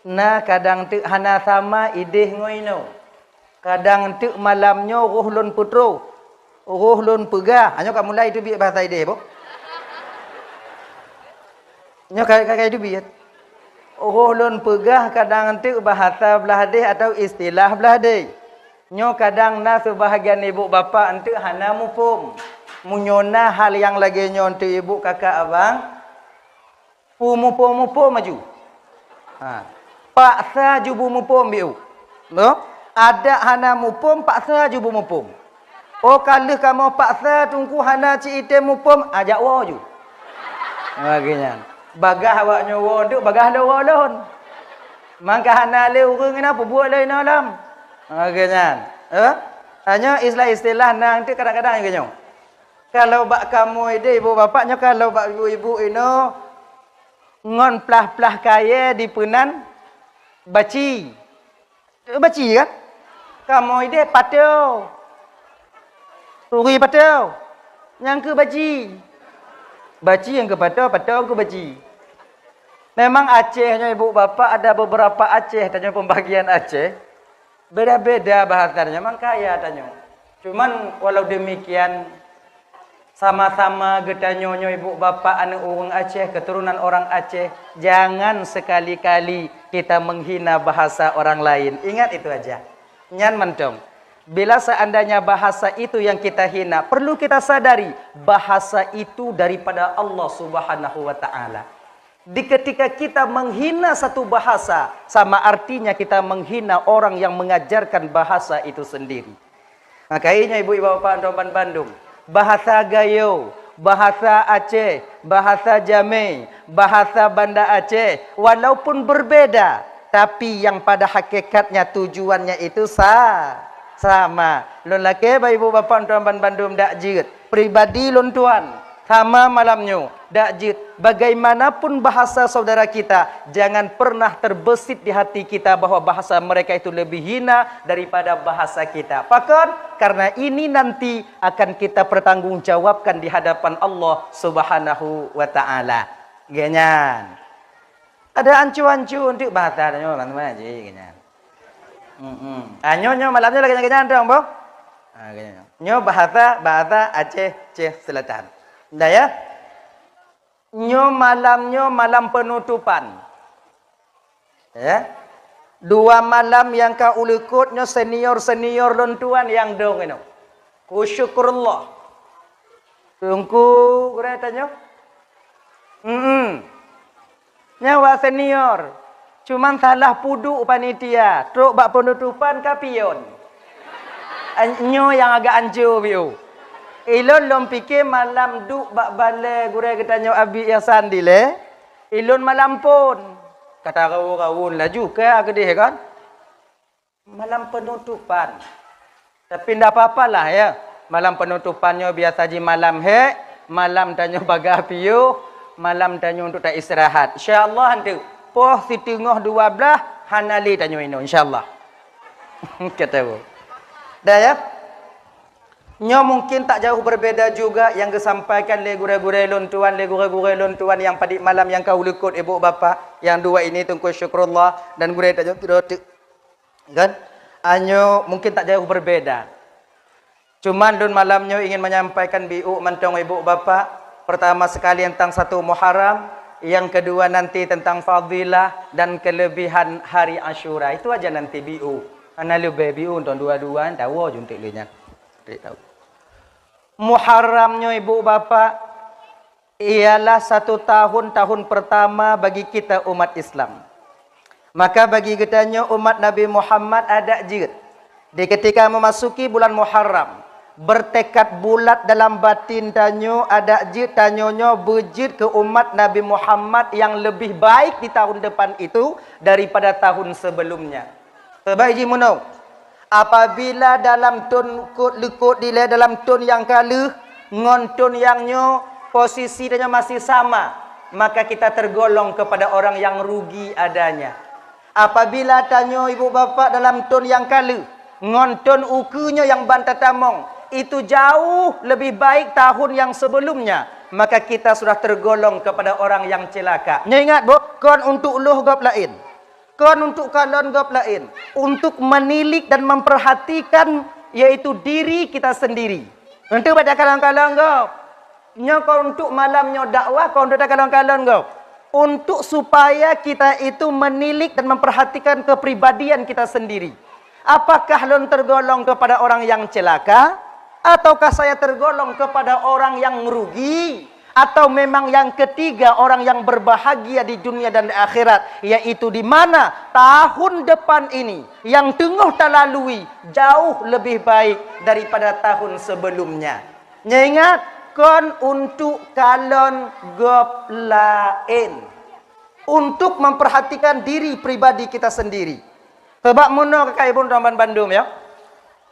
na kadang teuk hana sama ideh ngon inoe. Kadang teuk malam nyoe roh lôn peutroh, roh lôn peugah. Hanyoe ka mulai teubiet bahasa ideh boh. Nyoe ka, ka, ka teubiet. Roh lôn peugah kadang teuk bahasa Beulade atau istilah Beulade. Nyoe kadang na seubahgian ibu bapak enteuk hana muphom. Meunyoe na hal nyang lagée nyoe enteuk ibu kakak abang, peumuphom-muphom aju. Ha. Paksa ju beumuphom biu. Noh? Adak hana muphom, paksa ju beumuphom. Oh, ka lheueh kamoe paksa Teungku hana cit item muphom, ajak woe ju. Lagée nyan. Bagaih awaknyoe woe enteuk, bagaih lôn woe lôn. Mangka hana lé ureuëng inan peubuet lé inoe lom. Lagée nyan. Eh? Tanyoe istilah-istilah na enteuk kadang-kadang lagée nyoe. Kalau bak kamoe ideh ibu bapak nyoe, kalau bak ibu-ibu inoe ngon plah-plah kayée dipeunan baci. Baci kan? Kamoe ideh pateu. Turi pateu. Nyang keu baci. Baci nyang keu pato, pato nyang keu baci. Memang Aceh nyoe ibu bapak ada beberapa Aceh, tanyoe pembagian Aceh. Beda-beda bahasa tanyoe, memang kaya tanyoe. Cuman walau demikian, sama-sama geutanyoe nyoe ibu bapak aneuk ureueng Aceh, keturunan orang Aceh, jangan sekali-kali kita menghina bahasa orang lain. Ingat itu aja. Nyan mantong. Bila seandainya bahasa itu yang kita hina, perlu kita sadari, bahasa itu daripada Allah Subhanahu wa Ta'ala. Di ketika kita menghina satu bahasa, sama artinya kita menghina orang yang mengajarkan bahasa itu sendiri. Makanya ibu-ibu bapak teman bandum, bahasa Gayo, bahasa Aceh, bahasa Jamé, bahasa Banda Aceh, walaupun berbeda, tapi yang pada hakikatnya tujuannya itu sa-, sama. Lôn lakée bak ibu bapak teman bandum dak jeuet. Pribadi lôn tuan, sama malam nyoe, dak jeuet. Bagaimanapun bahasa saudara kita, jangan pernah terbesit di hati kita bahwa bahasa mereka itu lebih hina daripada bahasa kita. Pakon? Karena ini nanti akan kita pertanggungjawabkan di hadapan Allah Subhanahu wa Ta'ala. Geuh nyan. Ada ancu-ancu untuk bahasa nyoe, teman-teman, ji, geuh nyan. Hmm, hmm. Ah, nyoe, nyoe malam nyoe lagée nyan, geuh nyan, dong, boh? Ah, geuh nyan. Nyoe bahasa, bahasa Aceh, Aceh Selatan. Dah ya? Nyoe malam nyoe malam penutupan. Ya. Dua malam nyang ka uleukot nyoe senior-senior lôn tuan nyang dong inoe. Ku syukurullah. Teungku gurée tanyoe. Hmm. Nyawa senior. Cuman salah puduk panitia, trok bak penutupan ka pion. An-, nyoe nyang agak anco biu. Ilôn lôn pike malam duek bak balée gurée geutanyoe Abi Ihsan dilée, ilôn malam phon. Kata rawon-rawon laju ka keudeh kan? Malam penutupan. Tapi ndak apa-apalah ya. Malam penutupan nyoe biasa ji malam hek, malam tanyoe bagah piôh, malam tanyoe untuk ta istirahat. Insya Allah nanti poh siteungoh dua belas hana lé tanyoe inoe insya Allah. Kata bu. Dah ya. Nyoe mungkin tak jauh berbeda juga yang disampaikan lé gurée-gurée lôn tuan, lé gurée-gurée lôn tuan yang padik malam yang ka uleukot ibu bapak yang dua ini Teungku Syukrullah dan gurée tanyoe Kan? Anyo mungkin tak jauh berbeda. Cuman lôn malam nyoe ingin menyampaikan biuk mantong ibu bapak. Pertama sekali tentang satu Muharram, yang kedua nanti tentang fadilah dan kelebihan hari Asyura. Itu aja nanti biuk. Hana leubeh biuk untuk dua-dua, tahu juntik lé nyan. Tahu. Muharram nyoe ibu bapak, ialah satu tahun, tahun pertama bagi kita umat Islam. Maka bagi geutanyoe umat Nabi Muhammad adak jeuet. Di ketika memasuki bulan Muharram, bertekad bulat dalam batin tanyoe adak jeuet tanyoe nyoe beujeuet keu umat Nabi Muhammad yang lebih baik di tahun depan itu daripada tahun sebelumnya. Keubai jih meunoe, apabila dalam thon kot leukot dilée dalam thon nyang ka lheueh ngon thon nyang nyoe posisi tanyoe masih sama, maka kita tergolong kepada orang yang rugi adanya. Apabila tanyoe ibu bapak dalam thon nyang ka lheueh ngon thon ukeue nyoe nyang ban tatamong itu jauh lebih baik tahun yang sebelumnya, maka kita sudah tergolong kepada orang yang celaka. Nyoe ingat, Bu, kon untuk loh gob laén. Kon untuk kalon gob laén, untuk menilik dan memperhatikan, yaitu diri kita sendiri. Untuk baca kalon-kalon gob. Nyoe kon untuk malam nyoe dakwah, kon untuk takalon-kalon gob. Untuk supaya kita itu menilik dan memperhatikan kepribadian kita sendiri. Apakah lôn tergolong kepada orang yang celaka? Ataukah saya tergolong kepada orang yang merugi? Atau memang yang ketiga orang yang berbahagia di dunia dan di akhirat, yaitu di mana tahun depan ini yang teungoh talalui jauh lebih baik daripada tahun sebelumnya. Nyoe ingat, kon untuk kalon gob laén, untuk memperhatikan diri pribadi kita sendiri. Sebab meunoe keukai ibu teman bandum ya.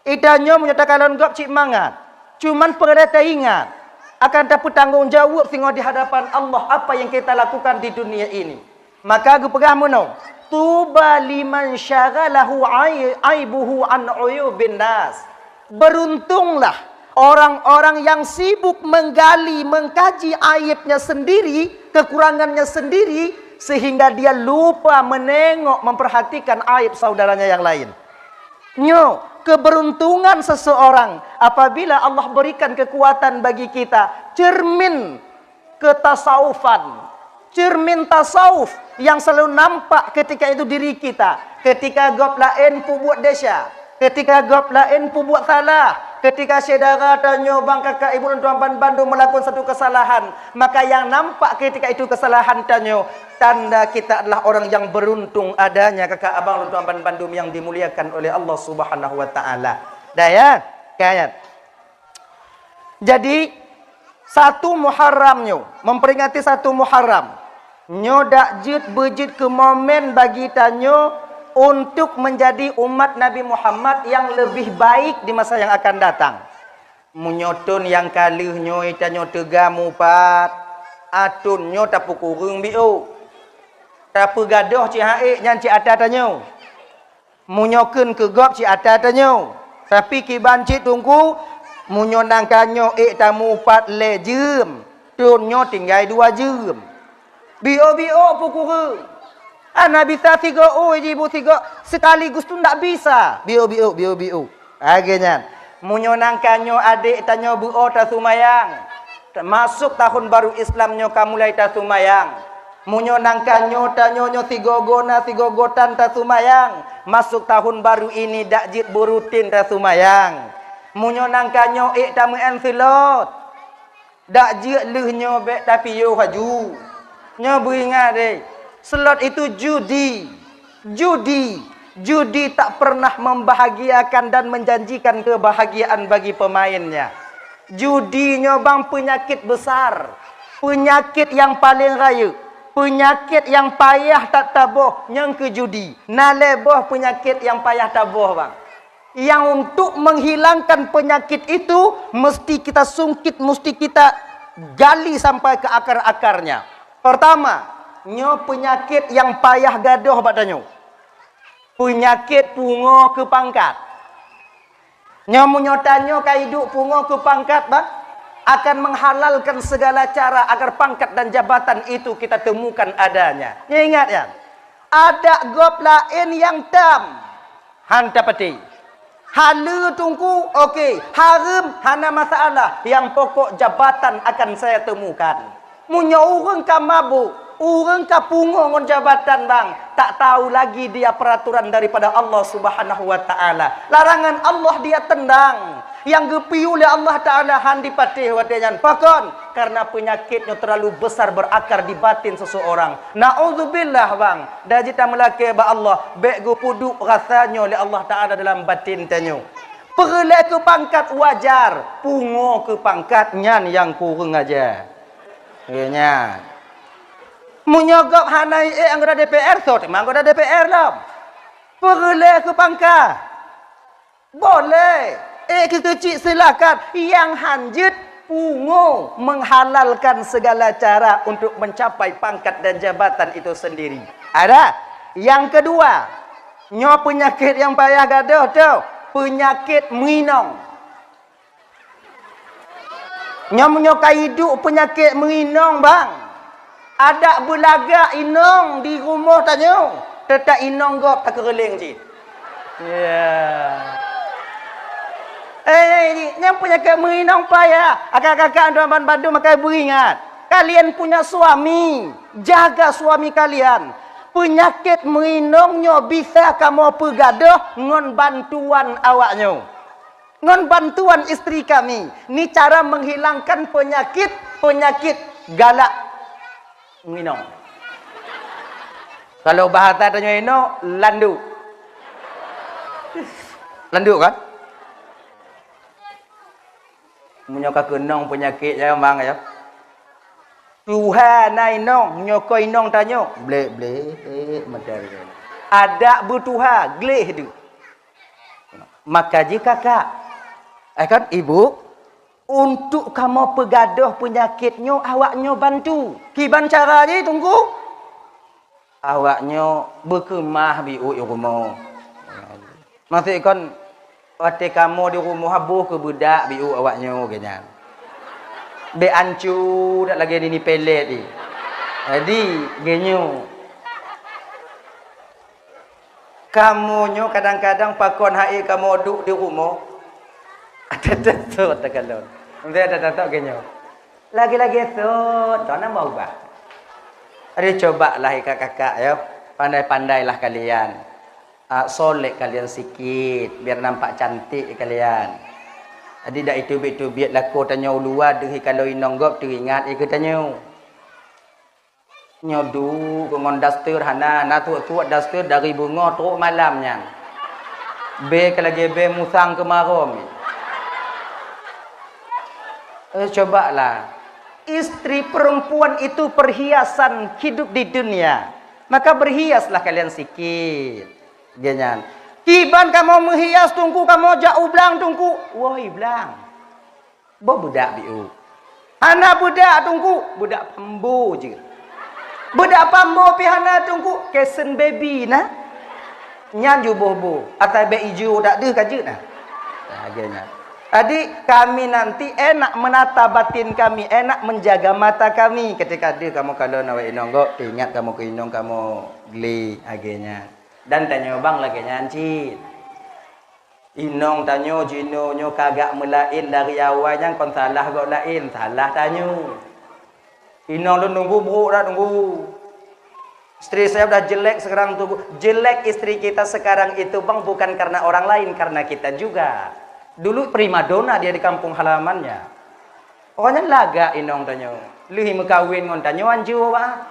Ita nyoe meunyoe takalon gob cit mangat, cuman peureulée taingat akan tapeutanggong jaweueb singoh di hadapan Allah apa yang kita lakukan di dunia ini. Maka geupeugah meunoe, "Tuba liman syaghalahu ai-, aibuhu an uyubin nas." Beruntunglah Orang-orang yang sibuk menggali, mengkaji aibnya sendiri, kekurangannya sendiri, sehingga dia lupa menengok, memperhatikan aib saudaranya yang lain. Nyoe, keberuntungan seseorang apabila Allah berikan kekuatan bagi kita, cermin ketasawufan, cermin tasawuf yang selalu nampak ketika itu diri kita. Ketika gob laén peubuet desya, ketika gob laén peubuet salah, ketika syedara tanyoe bang kakak ibu lôn tuan ban bandum melakukan satu kesalahan, maka yang nampak ketika itu kesalahan tanyoe, tanda kita adalah orang yang beruntung adanya kakak abang lôn tuan ban bandum yang dimuliakan oleh Allah Subhanahu wa Ta'ala. Dah ya? Kayat. Jadi, satu Muharram nyoe, memperingati satu Muharram, nyoe dak jeuet beujeuet keu momen bagi tanyoe untuk menjadi umat Nabi Muhammad yang lebih baik di masa yang akan datang. Meunyoe thon nyang ka lheueh nyoe tanyoe teuga mupat, a thon nyoe tapeukureueng biôh. Tapeugadôh cit ha'ék nyan cit ata tanyoe. Meunyoe kheun keu gob cit ata tanyoe, tapi kiban cit Teungku, meunyoe nangka nyoe ék tamupat lhée jeuem, thon nyoe tinggai dua jeuem. Biôh-biôh peukureueng. Hana bisa sigoe ôi jibu sigoe sekaligus tu ndak bisa. Biôh-biôh, biôh-biôh. Lagée nyan. Meunyoe nangka nyoe adék tanyoe beuo tasumayang, masôk tahun baru Islam nyoe ka mulai tasumayang. Meunyoe nangka nyoe tanyoe nyoe sigogo na sigogo tan tasumayang, masôk tahun baru ini dak jeuet beurutin tasumayang. Meunyoe nangka nyoe ék tameu'en seulôt, dak jeuet lheueh nyoe bék tapiôh laju. Nyoe beuingat deh, seulôt itu judi. Judi. Judi tak pernah membahagiakan dan menjanjikan kebahagiaan bagi pemainnya. Judi nyoe bang peunyakét besar, peunyakét nyang paleng rayeuk, peunyakét nyang payah that taboh nyang keu judi. Na lhée boh peunyakét nyang payah taboh bang. Yang untuk menghilangkan penyakit itu mesti kita sungkit, mesti kita gali sampai ke akar-akarnya. Pertama, nyoe peunyakét nyang payah gadôh bak tanyoe. Peunyakét pungo keu pangkat. Nyoe meunyoe tanyoe ka iduek pungo keu pangkat, bah, akan menghalalkan segala cara agar pangkat dan jabatan itu kita temukan adanya. Nyoe ingat nyan, adak gob laén nyang tam, han tapatéh. Haleue Teungku, oke. Hareuem, hana masalah. Nyang pokok jabatan akan saya temukan. Meunyoe ureuëng ka mabök, ureuëng ka pungo ngon jabatan bang, tak tahu lagi dia peraturan daripada Allah Subhanahu wa Ta'ala. Larangan Allah dia tendang. Nyang geupiôh lé Allah Ta'ala han dipatéh watée nyan. Pakon? Karena penyakit nyoe terlalu besar berakar di batin seseorang. Naudzubillah bang. Dah jeuet tameulakée bak Allah, bék geupeuduek rasa nyoe lé Allah Ta'ala dalam batin tanyoe. Peureulée keu pangkat wajar, pungo keu pangkat nyan nyang kureueng aja. Nyan. Meunyoe gob hana ék anggota D P R, soe teuma anggota D P R lom? Peureulée keu pangkat. Boleh. Ék keu keuchik silakan. Nyang han jeuet pungo menghalalkan segala cara untuk mencapai pangkat dan jabatan itu sendiri. Ada. Yang kedua, nyoe peunyakét nyang payah gadôh tu, peunyakét meuinong. Nyoe meunyoe ka iduek peunyakét meuinong bang, adak beulagak inong di rumoh tanyoe, teutap inong gob takeureuleng cit. Ya. Eh, nyang peunyakét meuinong payah. Kakak-kakak, tuan ban bandum akai beuingat. Kalian punya suami, jaga suami kalian. Peunyakét meuinong nyoe bisa kamoe peugadôh ngon bantuan awaknyoe. Ngon bantuan istri kami, ni cara menghilangkan penyakit, penyakit galak nginong. Kalau bahasa tanyoe inoe, landuk. Landuk kan? Meunyoe ka keunong penyakit nyan mang ya. Tuha na inong, nyoe ko inong tanyoe, blek-blek mata dia. Adak beutuha, gleh tu. Maka jih kakak, eh kan, ibu, untuk kamoe peugadôh peunyakét nyoe awak nyoe bantu. Kiban cara jih Teungku? Awak nyoe beukeumah biôh u rumoh. Maksud kon Watée kamoe di rumoh, boh keu beudak biu awaknyoe geuh nyan. Bék ancu dak lagée nini pelet di. Jadi, geuh nyoe. Kamoe nyoe kadang-kadang pakon hai kamoe duek di rumoh. Ada-ada sot takalon. Mesti ada-ada sot geuh nyoe. Lagi-lagi sot, tu nama ubah. Jadi, cobalah kakak-kakak, ya. Pandai-pandailah kalian. Ah, solek kalian sikit, biar nampak cantik kalian. Jadi, dak itu biet-itu biet lakoe tanyoe u luwa, deuh kalau inong gob teuingat i keu tanyoe. Nyoe duek ngon daster hana, na tuek-tuek daster dari beungoh trok malam nyan. Bé ka lagée bé musang keumarom. Eh, cobalah. Istri perempuan itu perhiasan hidup di dunia. Maka berhiaslah kalian sikit. Geuh nyan. Kiban kamoe meuhias teungku, kamoe jak u blang teungku. Woi blang. Boh beudak biu. Hana beudak teungku, beudak pambo jeuet. Beudak pambo pih hana teungku, kesen baby na. Nyan ju boh-boh, asai bék ijo dak deuh ka jeuet na. Nah, geuh nyan. Jadi, kami nanti enak menata batin kami, enak menjaga mata kami ketika deuh kamoe kalon awak inong gob, ingat kamoe keu inong kamoe glé, lagée nyan. Dan tanyoe bang lagée nyan cit. Inong tanyoe jinoe nyoe ka agak meulaén dari awai nyan kon salah gob laén, salah tanyoe. Inong lôn nunggu brok dak nunggu. Istri saya udah jelek sekarang tuh. Jelek istri kita sekarang itu bang bukan karena orang lain, karena kita juga. Dulu primadona dia di kampung halamannya. Awak nyan lagak inong tanyoe. Lheueh meukawen ngon tanyoe anjô bah.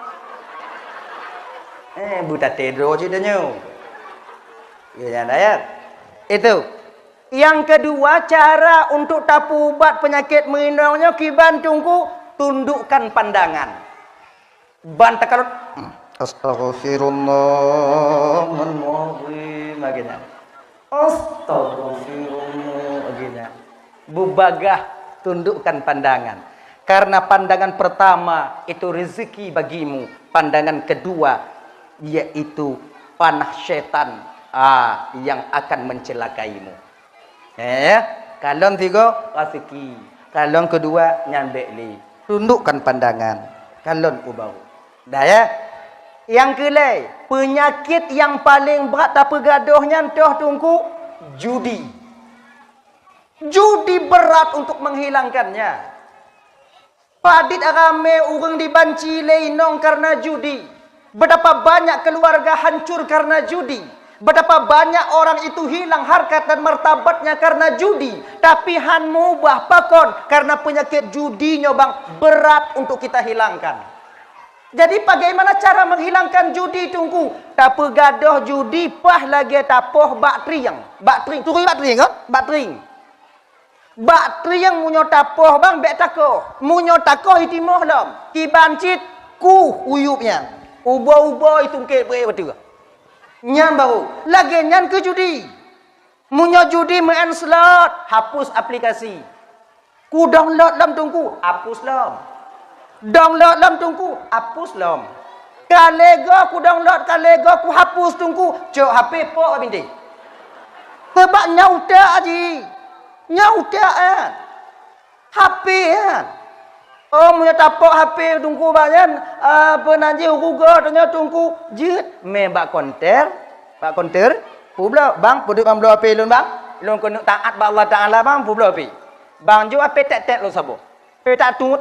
Eh, beutaté droe cit tanyoe. Ya, ya, ya. Itu. Yang kedua, cara untuk tapeuubat penyakit meuinong nyoe kiban teungku, tundukkan pandangan. Ban takalon, hmm, "Astaghfirullahalazim," lagée nyan. "Astaghfirullah," lagée nyan. Beubagah tundukkan pandangan. Karena pandangan pertama itu rezeki bagimu, pandangan kedua yaitu panah setan, ah, yang akan mencelakaimu. Eh, kalon sigoe raseuki, kalon keudua nyan bék lé. Tundukkan pandangan, kalon u baru. Dah ya. Nyang keulhée, peunyakét nyang paleng brat tapeugadôh nyan toh teungku, judi. Judi berat untuk menghilangkannya. Padit ramé ureuëng dibanci lé inong karena judi. Betapa banyak keluarga hancur karena judi. Betapa banyak orang itu hilang harkat dan martabatnya karena judi. Tapi han mubah pakon, karena penyakit judi nyoe bang berat untuk kita hilangkan. Jadi bagaimana cara menghilangkan judi teungku? Tapeugadôh judi pah lagée tapoh bak trieng. Bak trieng, turi bak trieng kan? Bak trieng. Bak trieng meunyoe tapoh bang bék takoh. Meunyoe takoh itimoh lom. Kiban cit kuh uyueb nyan. Ubo-ubo itungkét beuet bateue. Nyan baru. Lagée nyan keu judi. Meunyoe judi meu'en slot, hapus aplikasi. Ku download lom teungku, hapus lom. Download lom teungku, hapus lom. Ka lhée goe ku download, ka lhée goe ku hapus teungku, cok H P pok bak bintéh. Teubak nyang utak aji. Nyang utak eh. H P eh. Oh, meunyoe tapok H P teungku bak nyan, ah, peunan jih rugoe tanyoe teungku jeuet mé bak konter, bak konter. Peubloe, bang, peudeuek bang bloe H P lôn bang. Lôn keuneuk taat bak Allah Taala bang, peubloe H P. Bang jok H P tek-tek lôn saboh. H P tak tut.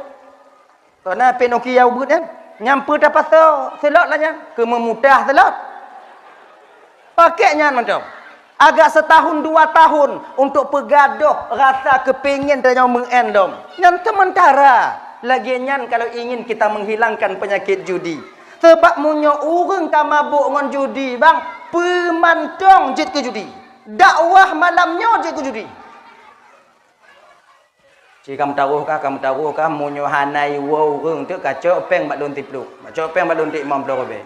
Kona P Nokia ubeut nyan, nyang peue tapasoe seulot lah nyan, keu meumutah seulot. Pakek nyan mantong. Agak setahun dua tahun untuk peugadôh rasa keupingin tanyoe meu'en lom. Nyan sementara. Lagée nyan kalau ingin kita menghilangkan penyakit judi. Sebab meunyoe ureuëng ka mabôk ngon judi, bang, peue mantong jeuet keu judi. Dakwah malam nyoe jeuet keu judi. Ci ka meutaroh kah, ka meutaroh kah, meunyoe hana iwoe ureuëng teuk kacok péng bak lôn siplôh, kacok péng bak lôn tiek limong ploh ribée.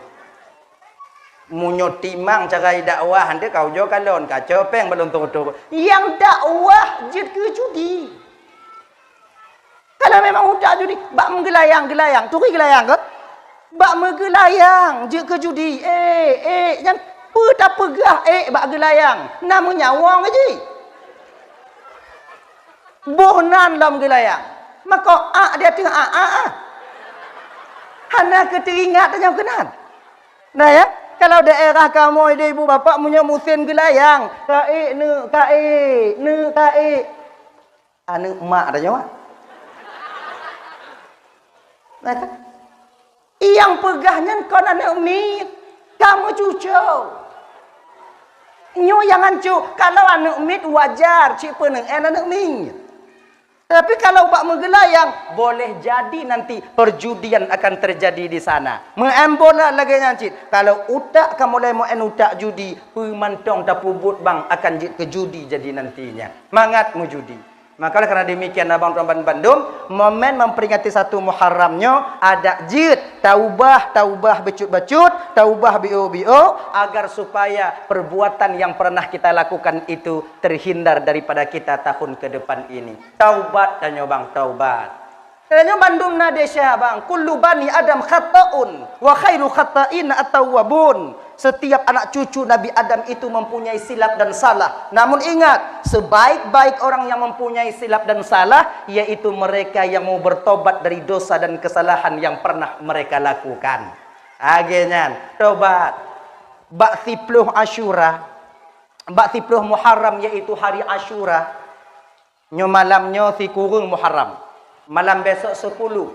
Meunyoe timang cara idakwah, han teuk ka ujoe kalon, kacok péng bak lôn troh-troh. Nyang dakwah jeuet keu judi. Kalau memang utak judi, bak meugeulayang-geulayang, turi geulayang kon? Bak meugeulayang jeuet keu judi, ék, ék, nyan peue tapeugah ék bak geulayang, na meunyawoe jih. Boh nan lom geulayang. Maka ak di ateueh ak, ak, ah. Hana keu teuingat tanyoe keunan. Nah ya, kalau daerah kamoe di ibu bapak meunyoe musém geulayang, kaék neuk kaék, neuk kaék. Aneuk mak tanyoe. Nah kan? Nyang peugah nyan kon aneuk miet, kamoe cuco. Nyoe nyang hanco, kalau aneuk miet wajar cit peuneuen aneuk miet. Tapi kalau bak meugeulayang, boleh jadi nanti perjudian akan terjadi di sana. Meu'en bola lagèe nyan cit. Kalau utak ka mulai meu'en utak judi, peue mantong tapeubuet bang akan jeuet keu judi jadi nantinya. Mangat meujudi. Maka oleh karena demikian, abang tuan ban-, bandum, momen memperingati satu Muharram nyoe adak jeuet taubah, taubah bacut-bacut, taubah bio-bio, agar supaya perbuatan yang pernah kita lakukan itu terhindar daripada kita tahun ke depan ini. Taubat tanyoe bang, taubat. Tanyoe bandum na desya bang. Kullu bani Adam khata'un wa khairu khata'in at-tawwabun. Setiap anak cucu Nabi Adam itu mempunyai silap dan salah. Namun ingat, sebaik-baik orang yang mempunyai silap dan salah, yaitu mereka yang mau bertobat dari dosa dan kesalahan yang pernah mereka lakukan. Lagèe nyan, tobat. Bak siploh Asyura, bak siploh Muharram, yaitu hari Asyura. Nyoe malam nyoe sikureueng Muharram. Malam besok sepuluh.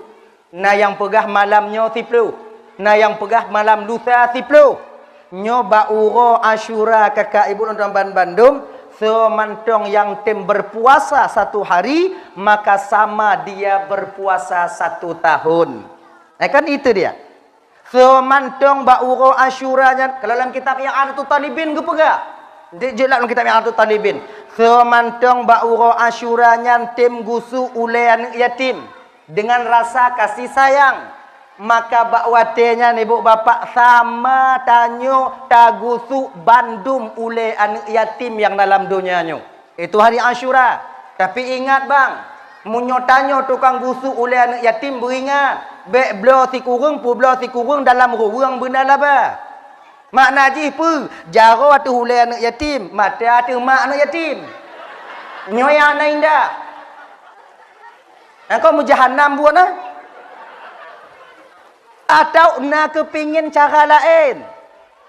Na nyang peugah malam nyoe siploh. Na nyang peugah malam lusa siploh. Nyoe bak uroe Asyura, kakak ibu dan tuan ban-, bandum, soe mantong nyang tem berpuasa satu hari, maka sama dia berpuasa satu tahun. Eh, kan itu dia. Soe mantong bak uroe Asyura nyan, kalau lam kitab I'anatut Talibin geupeugah. Di, jeuet lam kitab I'anatut Talibin. Soe mantong bak uroe Asyura nyan tem gusuk ulèe aneuk yatim dengan rasa kasih sayang. Maka bak watèe nyan, ibu bapak, sama tanyoe tagusuk bandum ulèe aneuk yatim nyang na lam donya nyoe. Itu hari Asyura. Tapi ingat bang, meunyoe tanyoe tukang gusuk ulèe aneuk yatim, beuingat, bèk bloe sikureueng, peubloe sikureueng dalam ruweueng beuna laba. Makna jih peue? Jaroe ateueh ulèe aneuk yatim, mata ateueh mak aneuk yatim. Nyoe nyang hana indah. Engkau meujahanam buet na? Atau na keupingin cara laén?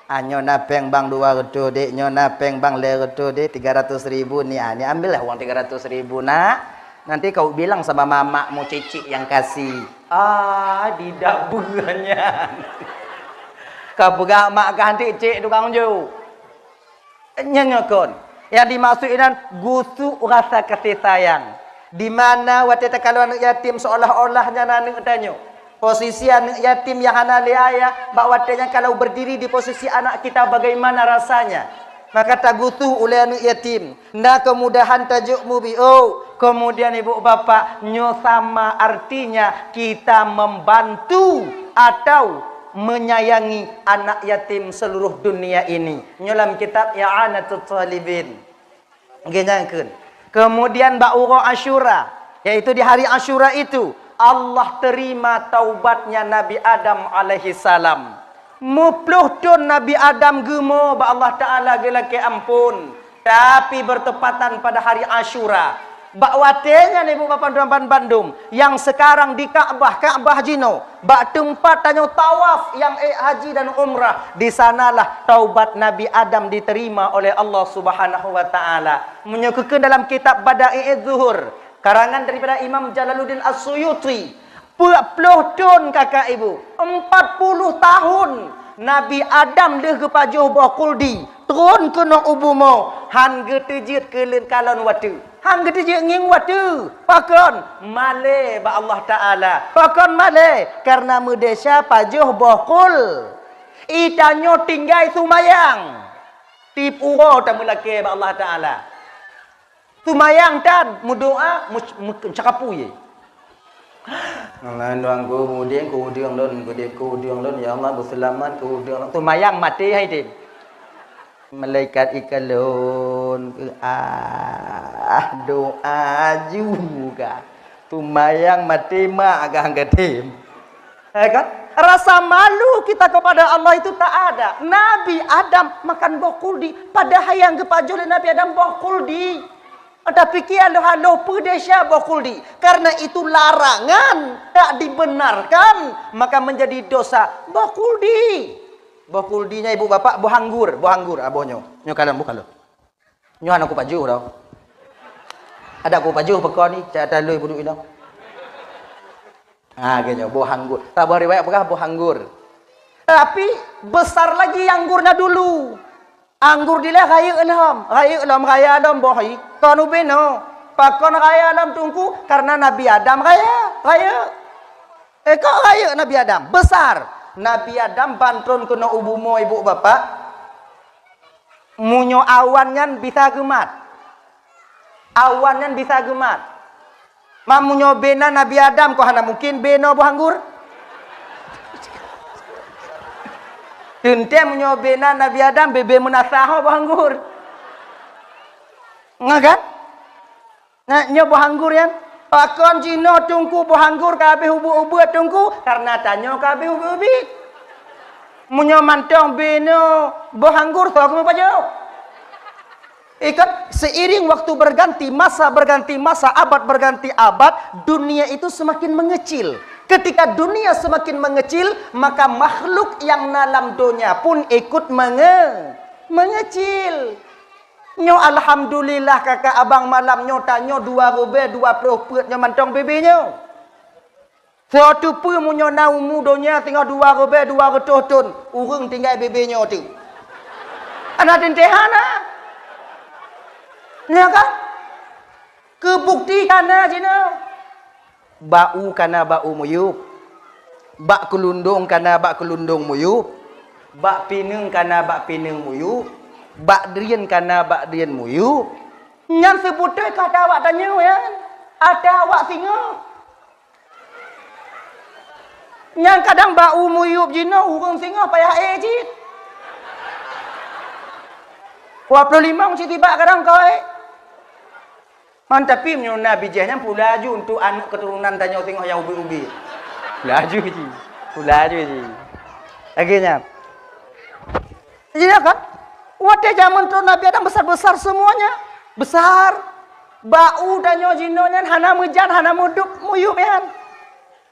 Ah, nyoe na péng bang dua ratus deh, nyoe na péng bang lhèe ratus deh, tiga ratus ribu ni, ah, ni ambillah uang tiga ratus ribu nak. Nanti kau bilang sama mamakmu Cicik yang kasih. Ah, tidak beuranya. Kau peugah mak kah nanti cik tukang ju. Nyan nyoe kon. Nyang dimaksud inan gusuk rasa kasih sayang. Di mana watèe takalon aneuk yatim seolah-olah nyan aneuk tanyoe. Posisi aneuk yatim nyang hana lé ayah, bak watèe nyan kalau berdiri di posisi anak kita bagaimana rasanya? Maka tagusuk ulèe aneuk yatim. Na kemudahan tajok mubiôh. Kemudian ibu bapak, nyoe sama artinya kita membantu atau menyayangi anak yatim seluruh dunia ini. Nyoe lam kitab I'anatut Talibin. Nggih, nyan kheun. Kemudian bak uroe Asyura, yaitu di hari Asyura itu, Allah terima taubatnya Nabi Adam alaihi salam. Meuplôh thôn Nabi Adam geumo bak Allah Taala geulakèe amphon, tapi bertepatan pada hari Asyura. Bak watèe nyan, ibu bapak tuan ban-, bandum, nyang sekarang di Ka'bah, Ka'bah jinoe, bak teumpat tanyoe tawaf nyang ék haji dan umrah, di sanalah taubat Nabi Adam diterima oleh Allah Subhanahu wa Taala. Meunyoe geukheun dalam kitab Bada'i'uz Zuhur, karangan daripada Imam Jalaluddin As-Suyuti, peuet ploh thôn, kakak ibu, empat puluh tahun Nabi Adam lheueh geupajoh boh khuldi, trôn keunoe u bumoe, han geuteujeuet keu leuen kalon watèe. Han geuteujeuet ngieng watèe. Pakon? Malèe bak Allah Taala. Pakon malèe? Karena meudesya pajoh boh khul. Itanyoe tinggai seumayang. Tiep uroe tameulakèe bak Allah Taala. Seumayang tan, meudoa, meuc-, meuc-, meucakapui. Alhamdulillah, keu udeueng, keu udeueng lôn, keu udeueng lôn, ya Allah, beuseulamat keu udeueng lôn. Seumayang maté hai tem. Malaikat ikalon, ah, doa juga. Seumayang maté mak agak angkat tem. Eh, kan? Rasa malu kita kepada Allah itu tak ada. Nabi Adam makan boh kuldi, padahal nyang geupajoh lé Nabi Adam boh kuldi. Tapi kialoh-aloh peudesya boh kuldi, karena itu larangan, tak dibenarkan, maka menjadi dosa. Boh kuldi. Boh kuldi nyan ibu bapak, boh anggur, boh anggur, ah, boh nyoe. Nyoe kalon, boh kalon. Nyoe hana kupajoh dah. Ada kupajoh pekon ni, cak talui buduk inoe. Ha, geuh nyoe, boh anggur. Saboh riwayat peugah boh anggur. Tapi besar lagi anggurnya dulu. Anggur dilèe rayeuk lom, rayeuk lom, raya lom boh i. Kon ubé nyoe. Pakon raya lom Teungku? Karena Nabi Adam raya, rayeuk. Eh, kok rayeuk Nabi Adam? Besar. Nabi Adam ban trôn keunoe u bumoe ibu bapak. Meunyoe awan nyan bisa geumat. Awan nyan bisa geumat. Ma meunyoe bena Nabi Adam, kok hana mungkin bena boh anggur? Teuntèe meunyoe bena Nabi Adam, bebe meunasah boh anggur. Ngon kan? Nah, nyoe boh anggur nyan. Pakon jinoe Teungku boh anggur ka habéh ubit-ubit Teungku? Karena tanyoe ka habéh ubit-ubit. Meunyoe mantong bena boh anggur, soe keumeung pajoh? Ikut seiring waktu berganti, masa berganti masa, abad berganti abad, dunia itu semakin mengecil. Ketika dunia semakin mengecil, maka makhluk yang dalam dunia pun ikut menge-, mengecil. Nyoe alhamdulillah kakak abang malam nyoe tanyoe dua ribèe dua ploh peuet nyoe mantong bebe nyoe. Soe teupeue meunyoe na umu donya singoh dua ribèe dua reutôh thon, ureueng tinggai bebe nyoe teuh. Hana teuntèe hana. Nyo kan? Keubukti kana jinoe. Bak u kana bak u muyueb. Bak keulundong kana bak keulundong muyueb. Bak pineung kana bak pineung muyueb. Bak drien kana bak drien muyueb. Nyan seubeutôi ka ata awak tanyoe nyan. Ata awak singoh. Nyan kadang bak u muyueb jinoe ureueng singoh payah ék cit. Dua ploh limong cit tibak kadang kawai. Man, tapi meunyoe na bijéh nyan pula laju untuk aneuk keuturonan tanyoe singoh nyang ubit-ubit. Pula laju cit. Pula laju cit. Lagèe nyan. Iya kan? Watèe jameun trôn Nabi Adam besar-besar semuanya. Besar. Bak u tanyoe jinoe nyan hana meujan, hana meudup muyueb nyan.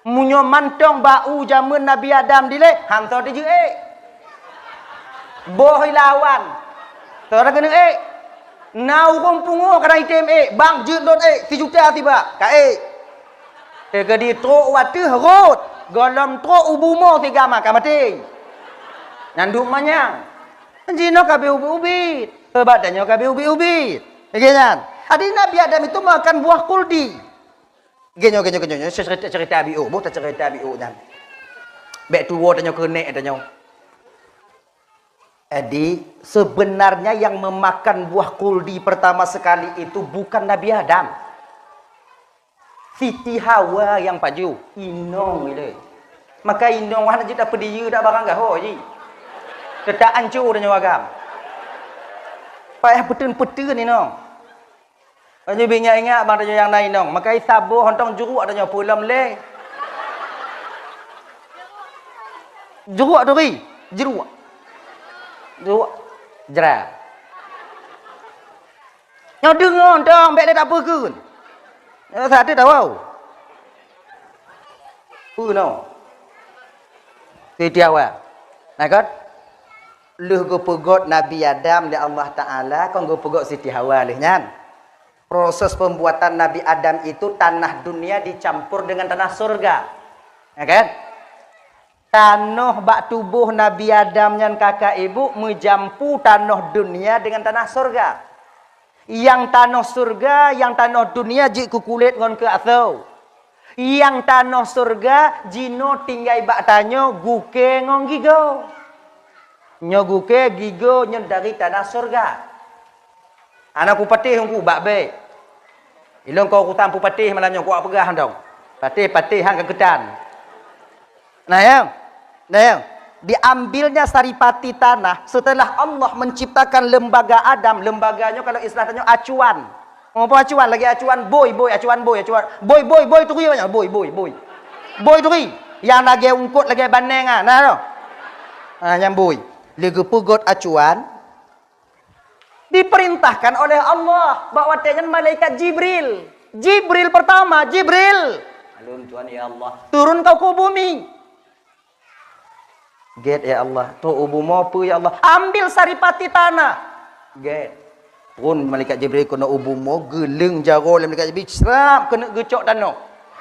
Meunyoe mantong bak u jameun Nabi Adam dilèe, han soe teujeuet ék. Boh ilawan. Soe keuneuk ék. Na ureueng pungo kadang item ék, bang jeuet lôn ék, sijuta tibak, ka ék. Teukeudi trok u ateueh rhot, gohlom trok u bumoe sigama ka maté. Nyan duek manyang. Jinoe ka habéh ubit-ubit. Bak tanyoe ka habéh ubit-ubit. Lagèe nyan. Jadi Nabi Adam itu makan buah kuldi. Geuh nyoe, geuh nyoe, geuh nyoe, nyoe cerita, cerita biôh, boh cerita biôh nyan. Bèk tuwoe tanyoe keuneuk tanyoe. Jadi, sebenarnya yang memakan buah kuldi pertama sekali itu bukan Nabi Adam. Siti Hawa nyang pajoh, inong ilèe. Maka inong hana jeuet tapeudieu dak barang gaho jih. Teutap ancô tanyoe agam. Payah peuteun-peuteun inong. Meunyoe beu ingat-ingat bang tanyoe nyang na inong, maka saboh hontong jruek tanyoe peue lom lé. Jruek turi, jruek. Jruek. Jra. Nyoe deungoe hontong bèk lé tapeukeun. Nyoe sateue tawau. Peue nyoe? Siti Hawa. Nah, kan? Lheueh geupeugöt Nabi Adam lé Allah Taala, kon geupeugöt Siti Hawa lheueh nyan. Proses pembuatan Nabi Adam itu tanah dunia dicampur dengan tanah surga. Ya kan? Tanoh bak tuboh Nabi Adam nyan kakak ibu meujampu tanoh dunia dengan tanah surga. Nyang tanoh surga, nyang tanoh dunia jeuet keu kulét ngon keu asoe. Nyang tanoh surga jinoe tinggai bak tanyoe gukée ngon gigoe. Nyoe gukée gigoe nyan dari tanah surga. Hana kupatéh Teungku, bak bèk. Ilôn kon urusan peupatéh malam nyoe, kuwak peugah mantong. Patéh-patéh han ka keutan. Nah, ya. Nah, ya. Diambilnya saripati tanah setelah Allah menciptakan lembaga Adam. Lembaga nyoe kalau istilah tanyoe acuan. Meunyoe acuan, lagèe acuan bôi, bôi, acuan bôi, acuan bôi, bôi, bôi turi banyak, bôi, bôi, bôi. Bôi turi. Nyang lagèe ungkot, lagèe baneng ah, nah tu. Ah, nyang bôi. Lé geupeugöt acuan, Diperintahkan oleh Allah bak watée nyan malaikat Jibril. Jibril pertama, "Jibril, alun tuan ya Allah, turun kau ke bumi." "Gét ya Allah, trok u bumoe peue ya Allah?" "Ambil saripati tanah." Gét. Turun malaikat Jibril keunoe u bumoe, geuleueng jaroe lé malaikat Jibril, srap keuneuk geucok tanoh.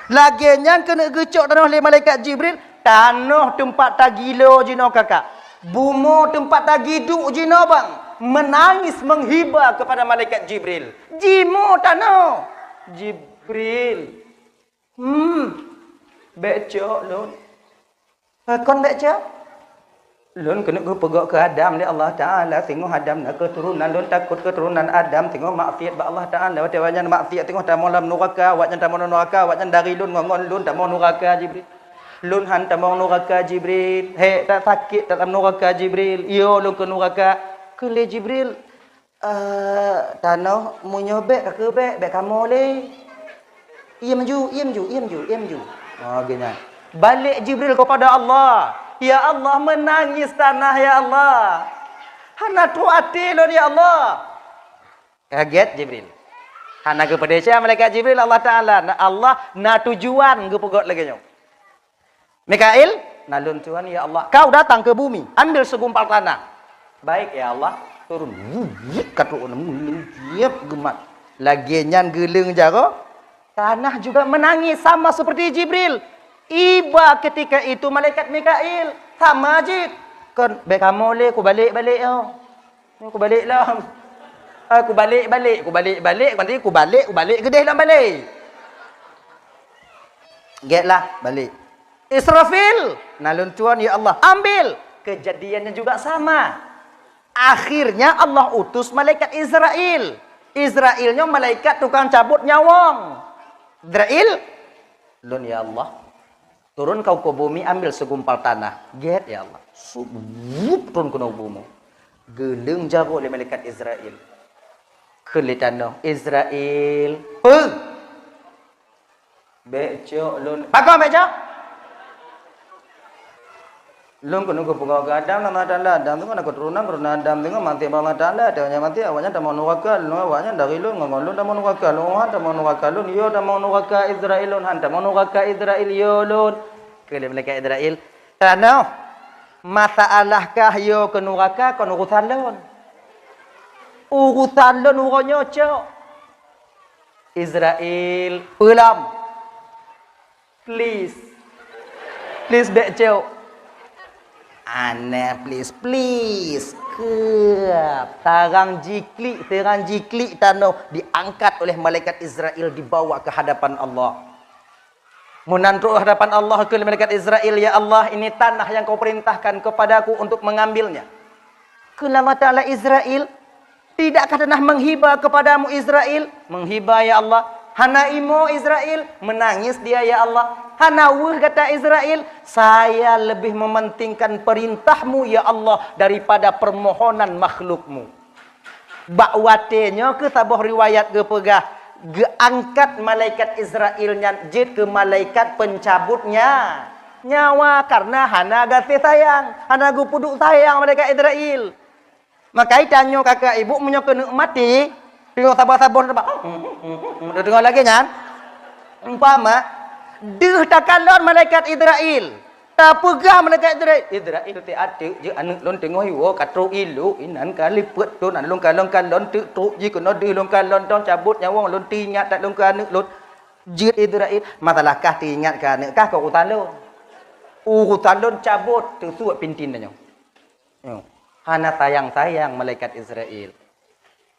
Lagée nyan keuneuk geucok tanoh lé malaikat Jibril, tanoh teumpat tagilo jinoe kakak. Bumoe teumpat tagiduek jinoe bang, meunangis menghiba kepada malaikat Jibril. Jimoe tanoh. "Jibril, hmm, bék cok lôn." "Pakon bék cok?" "Lôn keuneuk geupeugok keu Adam lé Allah Taala, singoh Adam na keuturonan, lôn takot keuturonan Adam singoh maksiat bak Allah Taala. Watée awaknyan maksiat singoh tamong lam nuraka, awaknyan tamong lam nuraka, awaknyan dari lôn ngon, ngon lôn tamong nuraka, Jibril. Lôn han tamong nuraka, Jibril. Hék, that sakét that lam nuraka, Jibril. Yo lôn keu nuraka." Kheun lé Jibril, "Eh, tanoh, meunyoe bék, ka keuh bék, bék kamoe lé. Iem ju, iem ju, iem ju, iem ju." Oh, geuh nyan. Balek Jibril kepada Allah. "Ya Allah, meunangis tanah, ya Allah. Hana trok até lôn, ya Allah." Kaget Jibril. Hana geupeudesya malaikat Jibril, Allah Taala, na, Allah na tujuan geupeugét lagée nyoe. "Mikail, na lôn tuan, ya Allah. Kau datang ke bumi, ambil segumpal tanah." "Baik, ya Allah." Turun. Wuyit, ka trok, jieb geumat. Lagée nyan geuleueng jaroe. Tanah juga menangis sama seperti Jibril. Iba ketika itu malaikat Mikail. Sama jih. "Kon bék kamoe lé, kubalek-balek nyoe. Kubalek lom. Ah, kubalek-balek, kubalek-balek, nanti kubalek, kubalek geudeh lom balek." Gét lah, balek. "Israfil, na lôn tuan, ya Allah, ambil." Kejadiannya juga sama. Akhirnya Allah utus malaikat Israel. Israel nyoe malaikat tukang cabut nyawöng. "Israel, lôn ya Allah, turun kau ke bumi, ambil segumpal tanah." Gét ya Allah. Sup, wup, turun keunoe bumi. Geuleueng jaroe lé malaikat Israel. Kheun lé tanoh, "Israel, peue?" "Bék cok lôn." "Pakon bék cok?" "Lôn keuneuk geupeugah keu Adam, Allah Taala, Adam singoh na keuturonan, keuturonan Adam singoh maté bak Allah Taala, tanyoe maté, awaknyan tamong nuraka, lôn awaknyan dari lôn, ngon lôn tamong nuraka, lôn han tamong nuraka, lôn yo tamong nuraka Israel, lôn han tamong nuraka Israel yo lôn." Kheun lé malaikat Israel, "Tanoh, masalah kah yo keu nuraka kon urusan lôn. Urusan lôn uroe nyoe cok." "Israel, peue lom?" "Please. Please bék cok." Aneh, please, please. Keuh, tarang jiklik, tarang jiklik tanoh diangkat oleh malaikat Israel dibawa ke hadapan Allah. Meunan trok hadapan Allah kheun malaikat Israel, "Ya Allah, ini tanah yang kau perintahkan kepadaku untuk mengambilnya." Kheun Allah Taala, "Israel, tidakkah tanah menghiba kepadamu, Israel?" "Menghiba, ya Allah." "Hana imo, Israel?" "Menangis dia, ya Allah." "Hana weueh gata, Israel?" "Saya lebih mementingkan perintahmu, ya Allah, daripada permohonan makhlukmu." Bak watée nyoe keuh saboh riwayat geupeugah, geuangkat malaikat Israel nyan jeuet keu malaikat pencabut nya-, nyawa, karena hana gaséh sayang, hana geupeuduek sayang malaikat Israel. Maka tanyoe kakak ibu meunyoe keuneuk maté, teungoh saboh-saboh teungoh lagée nyan. Umpama, deuh takalon malaikat Israel. Tapeugah malaikat Israel, "Israel, teuh ateueh jeuet aneuëk lôn teungoh iwoe ka trok ilok, inan ka lipeuet thon, lôn kalon-kalon teuk trok jih keunoe deuh lôn kalon thon cabot nyawöng lôn teuingat that lôn keu aneuëk lôn." Jeuet Israel, "Masalah kah teuingat keu aneuëk kah keu urusan lôn. Urusan lôn cabot teusuet pintin tanyoe." Nyoe, hana sayang-sayang malaikat Israel.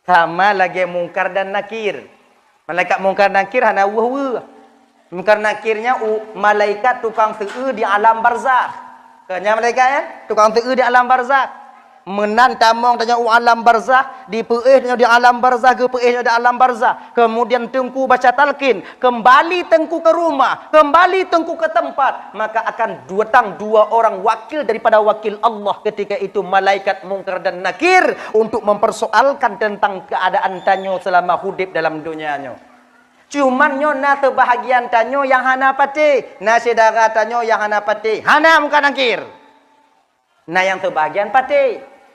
Sama lagée Mungkar dan Nakir. Malaikat Mungkar Nakir hana weueh-weueh. Mungkar Nakir nyan u-, malaikat tukang seueu di alam barzakh. Ka nyan malaikat nyan, tukang seueu di alam barzakh. Meunan tamong tanyoe u alam barzakh, dipeuéh tanyoe di alam barzakh, geupeuéh nyoe di alam barzakh. Kemudian teungku baca talqin, kembali teungku ke rumah, kembali teungku ke tempat, maka akan datang dua orang wakil daripada wakil Allah ketika itu, malaikat Mungkar dan Nakir, untuk mempersoalkan tentang keadaan tanyoe selama hudeb dalam dunia nyoe. Cuman nyoe na seubahagian tanyoe nyang hana patéh, na syedara tanyoe nyang hana patéh, hana Mungkar Nakir. Na nyang seubahagian patéh.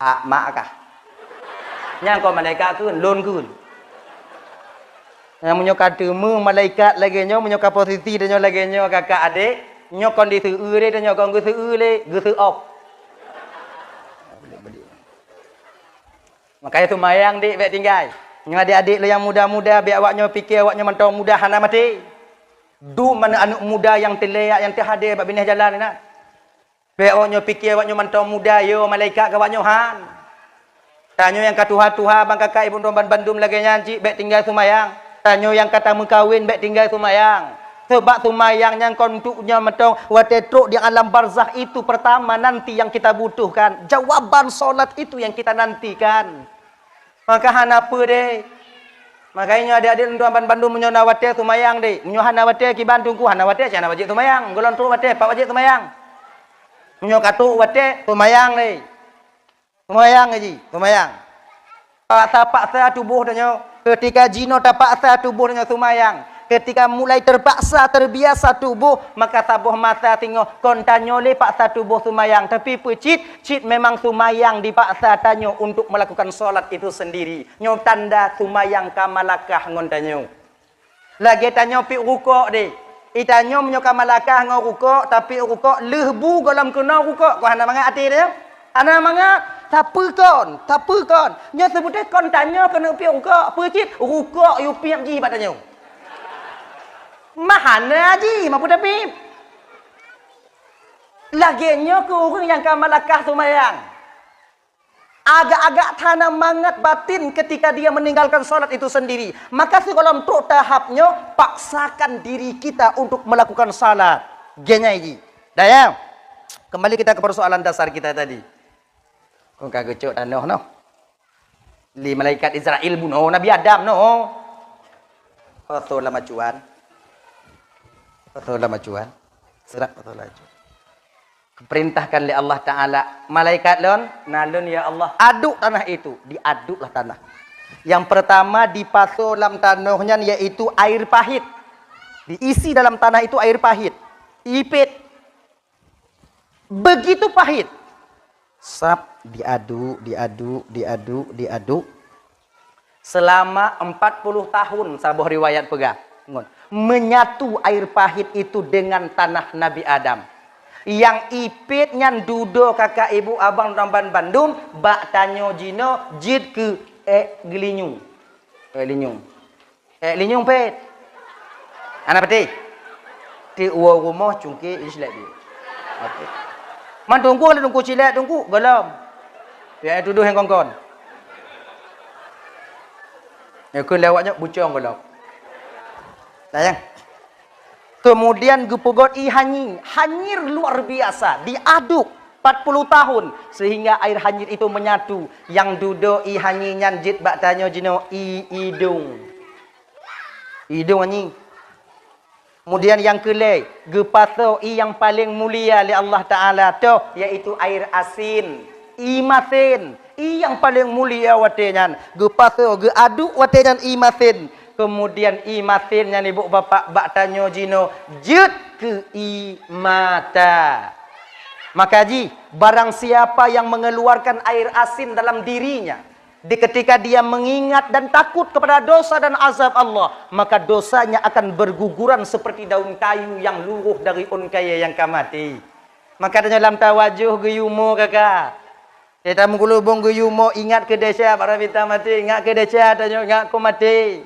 "Ak mak kah?" Nyang kon malaikat kheun, "Lôn kheun." Nah, meunyoe ka teumé malaikat lagée nyoe, meunyoe ka posisi tanyoe lagée nyoe, kakak adék, nyoe kon diseueu lé tanyoe, kon geuseueu lé, geuseuop. Makanya seumayang, dek, bék tinggai. Nyoe adék-adék lôn nyang muda-muda, bék awak nyoe pike awak nyoe mantong muda hana maté. Dum aneuk-aneuk muda nyang teuléak, nyang teuhadé bak binéh jalan na. Bék awak nyoe pike awak nyoe mantong muda, yo malaikat keu awak nyoe han. Tanyoe nyang ka tuha-tuha, bang kakak ibu droe ban bandum lagée nyan cit, bék tinggai seumayang. Tanyoe nyang ka tameukawen, bék tinggai seumayang. Sabab seumayang nyan kon untuk nyoe mantong, watée trok di alam barzakh itu pertama nanti yang kita butuhkan. Jawaban salat itu yang kita nantikan. Maka hana peue deh. Makanya nyoe adék-adék lôn tuan ban bandum, meunyoe na watée seumayang deh. Meunyoe hana watée kiban teungku, hana watée, cit hana wajéb seumayang. Gohlom trok watée, pat wajéb seumayang. Meunyoe ka trok watée, seumayang deh. Seumayang ji, seumayang. Paksa-paksa tuboh tanyoe. Ketika jinoe tapaksa tuboh tanyoe seumayang, ketika mulai terpaksa, terbiasa tuboh, maka saboh masa singoh kon tanyoe lé paksa tuboh seumayang. Tapi peue cit, cit memang seumayang dipaksa tanyoe untuk melakukan salat itu sendiri. Nyoe tanda seumayang ka malakah ngon tanyoe. Lagée tanyoe piep rukok deh. I tanyoe meunyoe ka malakah ngon rukok, tapiep rukok, lheueh bu gohlom keunoe rukok, kon hana mangat até tanyoe? Hana mangat, tapeue kon, tapeue kon. Nyoe seubeutée kon tanyoe keuneuk piep rukok, peue cit rukok yue piep jih bak tanyoe. Mah hana jih, ma peue tapiep. Lagée nyoe keu ureuëng nyang ka malakah seumayang. Agak-agak hana mangat batin ketika dia meninggalkan salat itu sendiri. Maka sigohlom trok tahap nyoe, paksakan diri kita untuk melakukan salat. Geunyai ji. Dah ya? Kembali kita ke persoalan dasar kita tadi. Kon ka geucok tanoh noh. Lé malaikat Israel bunoe Nabi Adam noh. Rasul lama cuan. Rasul lama cuan. Seurak beutôi laju. Diperintahkan lé Allah Taala, malaikat lôn, na lôn ya Allah, aduk tanah itu. Diaduklah tanah. Yang pertama dipasoe lam tanoh nyan yaitu air pahit. Diisi dalam tanah itu air pahit. Ipit. Begitu pahit. Sab diaduk, diaduk, diaduk, diaduk. Selama empat puluh tahun, saboh riwayat peugah. Ngon. Menyatu air pahit itu dengan tanah Nabi Adam. Nyang ipit nyan dudoe kakak ibu abang dan ban bandum bak tanyoe jinoe jeuet keu ék geulinyueng. Ék linyueng. Ék linyueng pét. Hana patéh. Ti uwoe rumoh cungké ijih lé bi. Oke. Man teungku, kalau teungku cilek teungku, gohlom. Ya, tuduh nyang kon-kon. Ya, keu lewat nyoe bucong gohlom. Sayang. Kemudian geupeugot ie hanyir, hanyir luar biasa, diaduk empat puluh tahun sehingga air hanyir itu menyatu. Nyang dudoe ie hanyir nyan jeuet bak tanyoe jinoe ie idong. Idong hanyir. Kemudian nyang keulhèe, geupasoe ie nyang paleng mulia lé Allah Taala toh, yaitu air asin, ie masin. Ie nyang paleng mulia watèe nyan geupasoe, geuaduk watèe nyan ie masin. Kemudian ie masin nyan, ibu bapak, bak tanyoe jinoe jeuet keu ie mata. Maka jih, barang siapa yang mengeluarkan air asin dalam dirinya, di ketika dia mengingat dan takut kepada dosa dan azab Allah, maka dosanya akan berguguran seperti daun kayu yang luruh dari ôn kayèe nyang ka maté. Maka tanyoe lam tawajoh geuyue mo, kakak. Di tamu kulubong geuyue mo, ingat keu desya, para mita maté, ingat keu desya, tanyoe ingat keu maté.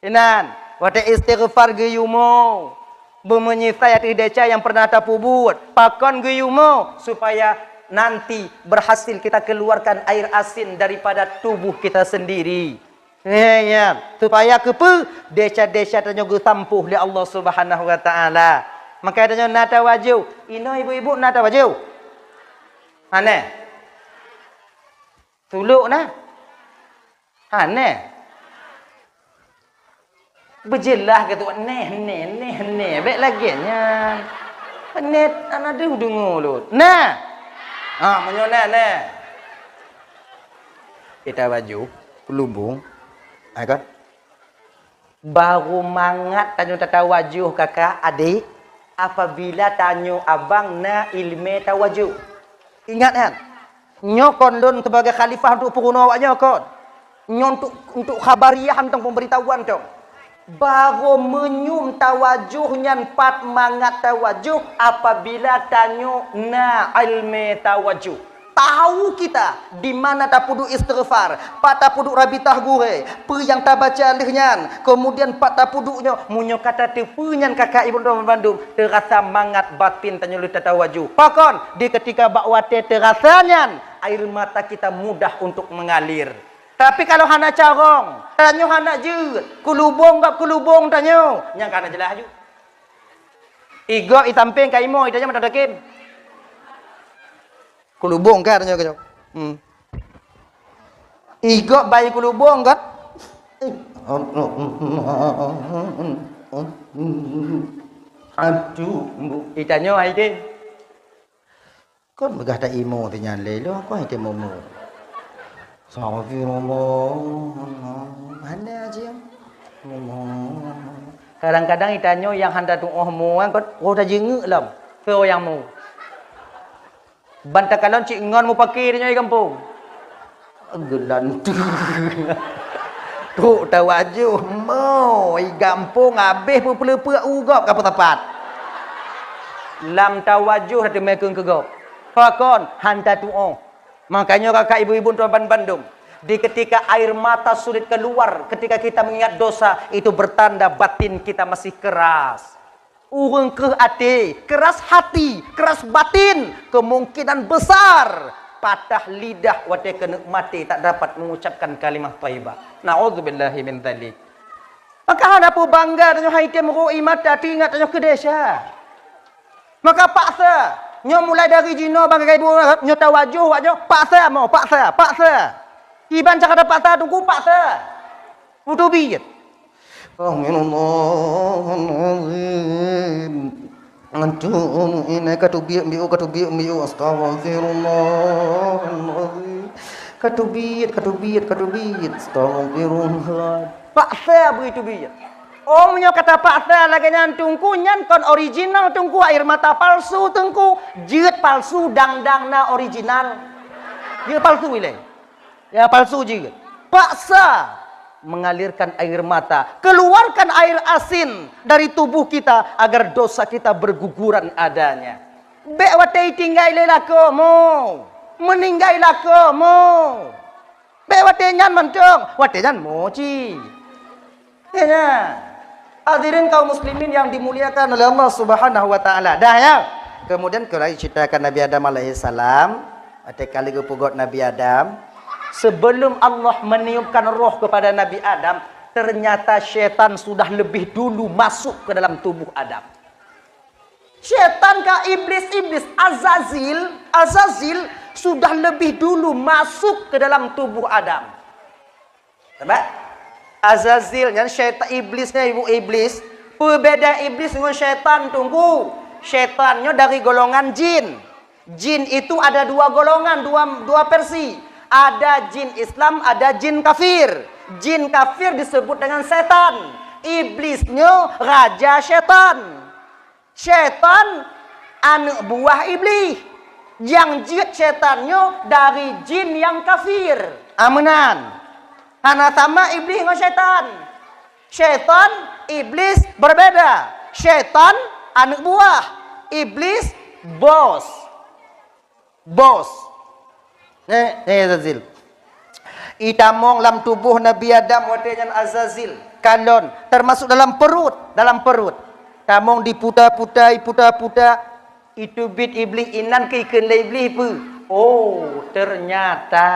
Inan, watèe istighfar geuyue mo, beumeunyisai ateueh desya nyang pernah tapeubuet. Pakon geuyue mo? Supaya nanti berhasil kita keluarkan air asin daripada tubuh kita sendiri. Eh, ya. Supaya keupeue? Desya-desya tanyoe geusampôh lé Allah Subhanahu wa Taala. Maka tanyoe na tawajoh. Inoe ibu-ibu na tawajoh? Aneh. Tulok na. Aneh. Beujeulaih keu tu, neh, neh, neh, neh. Bèk lagèe nyan. Neh, hana deuh deungoe lôn. Nah. Ha, meunyoe neh, neh. Ita baju, peulubong. Hai kan? Baru mangat tanyoe tatawajoh, kakak, adék, apabila tanyoe abang na ileumèe tawajoh. Ingat nyan, nyoe kon lôn sebagai khalifah untuk peurunoe awak nyoe kon. Nyoe untuk, untuk khabariah mantong, pemberitahuan mantong. Baru meunyum tawajoh nyan pat mangat tawajoh apabila tanyoe na ileumèe tawajoh. Tahu kita di mana tapeuduek istighfar, pat tapeuduek rabitah gurèe, peue nyang tabaca lheueh nyan, kemudian pat tapeuduek nyoe, meunyoe ka tateupeue nyan kakak ibu droe bandum, teurasa mangat batin tanyoe lheueh tatawajoh. Pakon? Di ketika bak watèe teurasa nyan, air mata kita mudah untuk mengalir. Tapi kalau hana carông, tanyoe hana jeuet, keulubong gob keulubong tanyoe, nyan ka hana jeulaih laju. Igob i sampéng ka imoe, itanyoe mantong takem. Keulubong ka tanyoe, tanyoe. Hmm. Igob bayi keulubong kan? Aduh, itanyoe ai deh. Kon peugah ta imoe teunyan lé, lôn kon ite moe-moe. Astagfirullah. Hana aja. Kadang-kadang itanyoe nyang hana tuoh moe kan, roh tajeungeuk lom. Soe nyang moe. Ban takalon cit ngon mupaki tanyoe di gampông. Geulanteue. Trok tawajoh, mo, i gampông habéh peupeuleupeuek u gob ka peusapat. Lam tawajoh na teumé keu gob. Pakon? Hana tuoh. Makanya kakak ibu-ibu tuan ban bandum, di ketika air mata sulit keluar ketika kita mengingat dosa, itu bertanda batin kita masih keras. Ureuëng kreueh até, keras hati, keras batin, kemungkinan besar patah lidah watée keuneuk maté tak dapat mengucapkan kalimah thaibah. Na'udzubillahi min dzalik. Maka hana peue bangga tanyoe hai tem ro i mata teuingat tanyoe keu desya. Maka paksa, nyoe mulai dari jinoe bangga ibu nyoe tawajoh awak nyoe, paksa mo, paksa, paksa. Iban cakap paksa tunggu paksa. Utubiet. Astagfirullahalazim. Antum ini katubiet biu, katubiet biu, astagfirullahalazim. Katubiet, katubiet, katubiet, astagfirullah. Paksa bri tubiet. Oh, meunyoe kata paksa lagèe nyan Teungku, nyan kon original Teungku, air mata palsu Teungku. Jeuet palsu, dang-dang na original. Jeuet palsu ilèe. Ya, palsu jeuet. Paksa mengalirkan air mata. Keluarkan air asin dari tubuh kita agar dosa kita berguguran adanya. Bèk watèe tinggai lé lakoe mo. Meuninggai lakoe mo. Bèk watèe nyan mantong. Watèe nyan mo cit. Ya, ya. Hadirin kaum muslimin yang dimuliakan oleh Allah Subhanahu wa taala. Dah ya. Kemudian keurai ceritakan Nabi Adam alaihissalam, watèe kali geupeugöt Nabi Adam, sebelum Allah meniupkan roh kepada Nabi Adam, ternyata syaitan sudah lebih dulu masuk ke dalam tubuh Adam. Syaitan ka iblis-iblis, Azazil, Azazil sudah lebih dulu masuk ke dalam tubuh Adam. Sabab Azazil nyan syaitan, iblis nyan ibu iblis. Peubeda iblis ngon syaitan Teungku. Syaitan nyoe dari golongan jin. Jin itu ada dua golongan, dua, dua versi. Ada jin Islam, ada jin kafir. Jin kafir disebut dengan setan. Iblis nyoe raja syaitan. Syaitan aneuk buah Iblih. Nyang jeuet syaitan nyoe dari jin nyang kafir. Ameunan. Hana sama Iblih ngon syaitan. Syaitan, Iblis berbeda. Syaitan aneuk buah. Iblis bos. Bos. Nyoe, nyoe Azazil. Itamong lam tuboh Nabi Adam watèe nyan Azazil. Kalon, termasuk dalam perut, dalam perut. Tamong diputa-puta, iputa-puta. Iteubiet Iblih inan keu ikheun lé Iblih peue? Oh, ternyata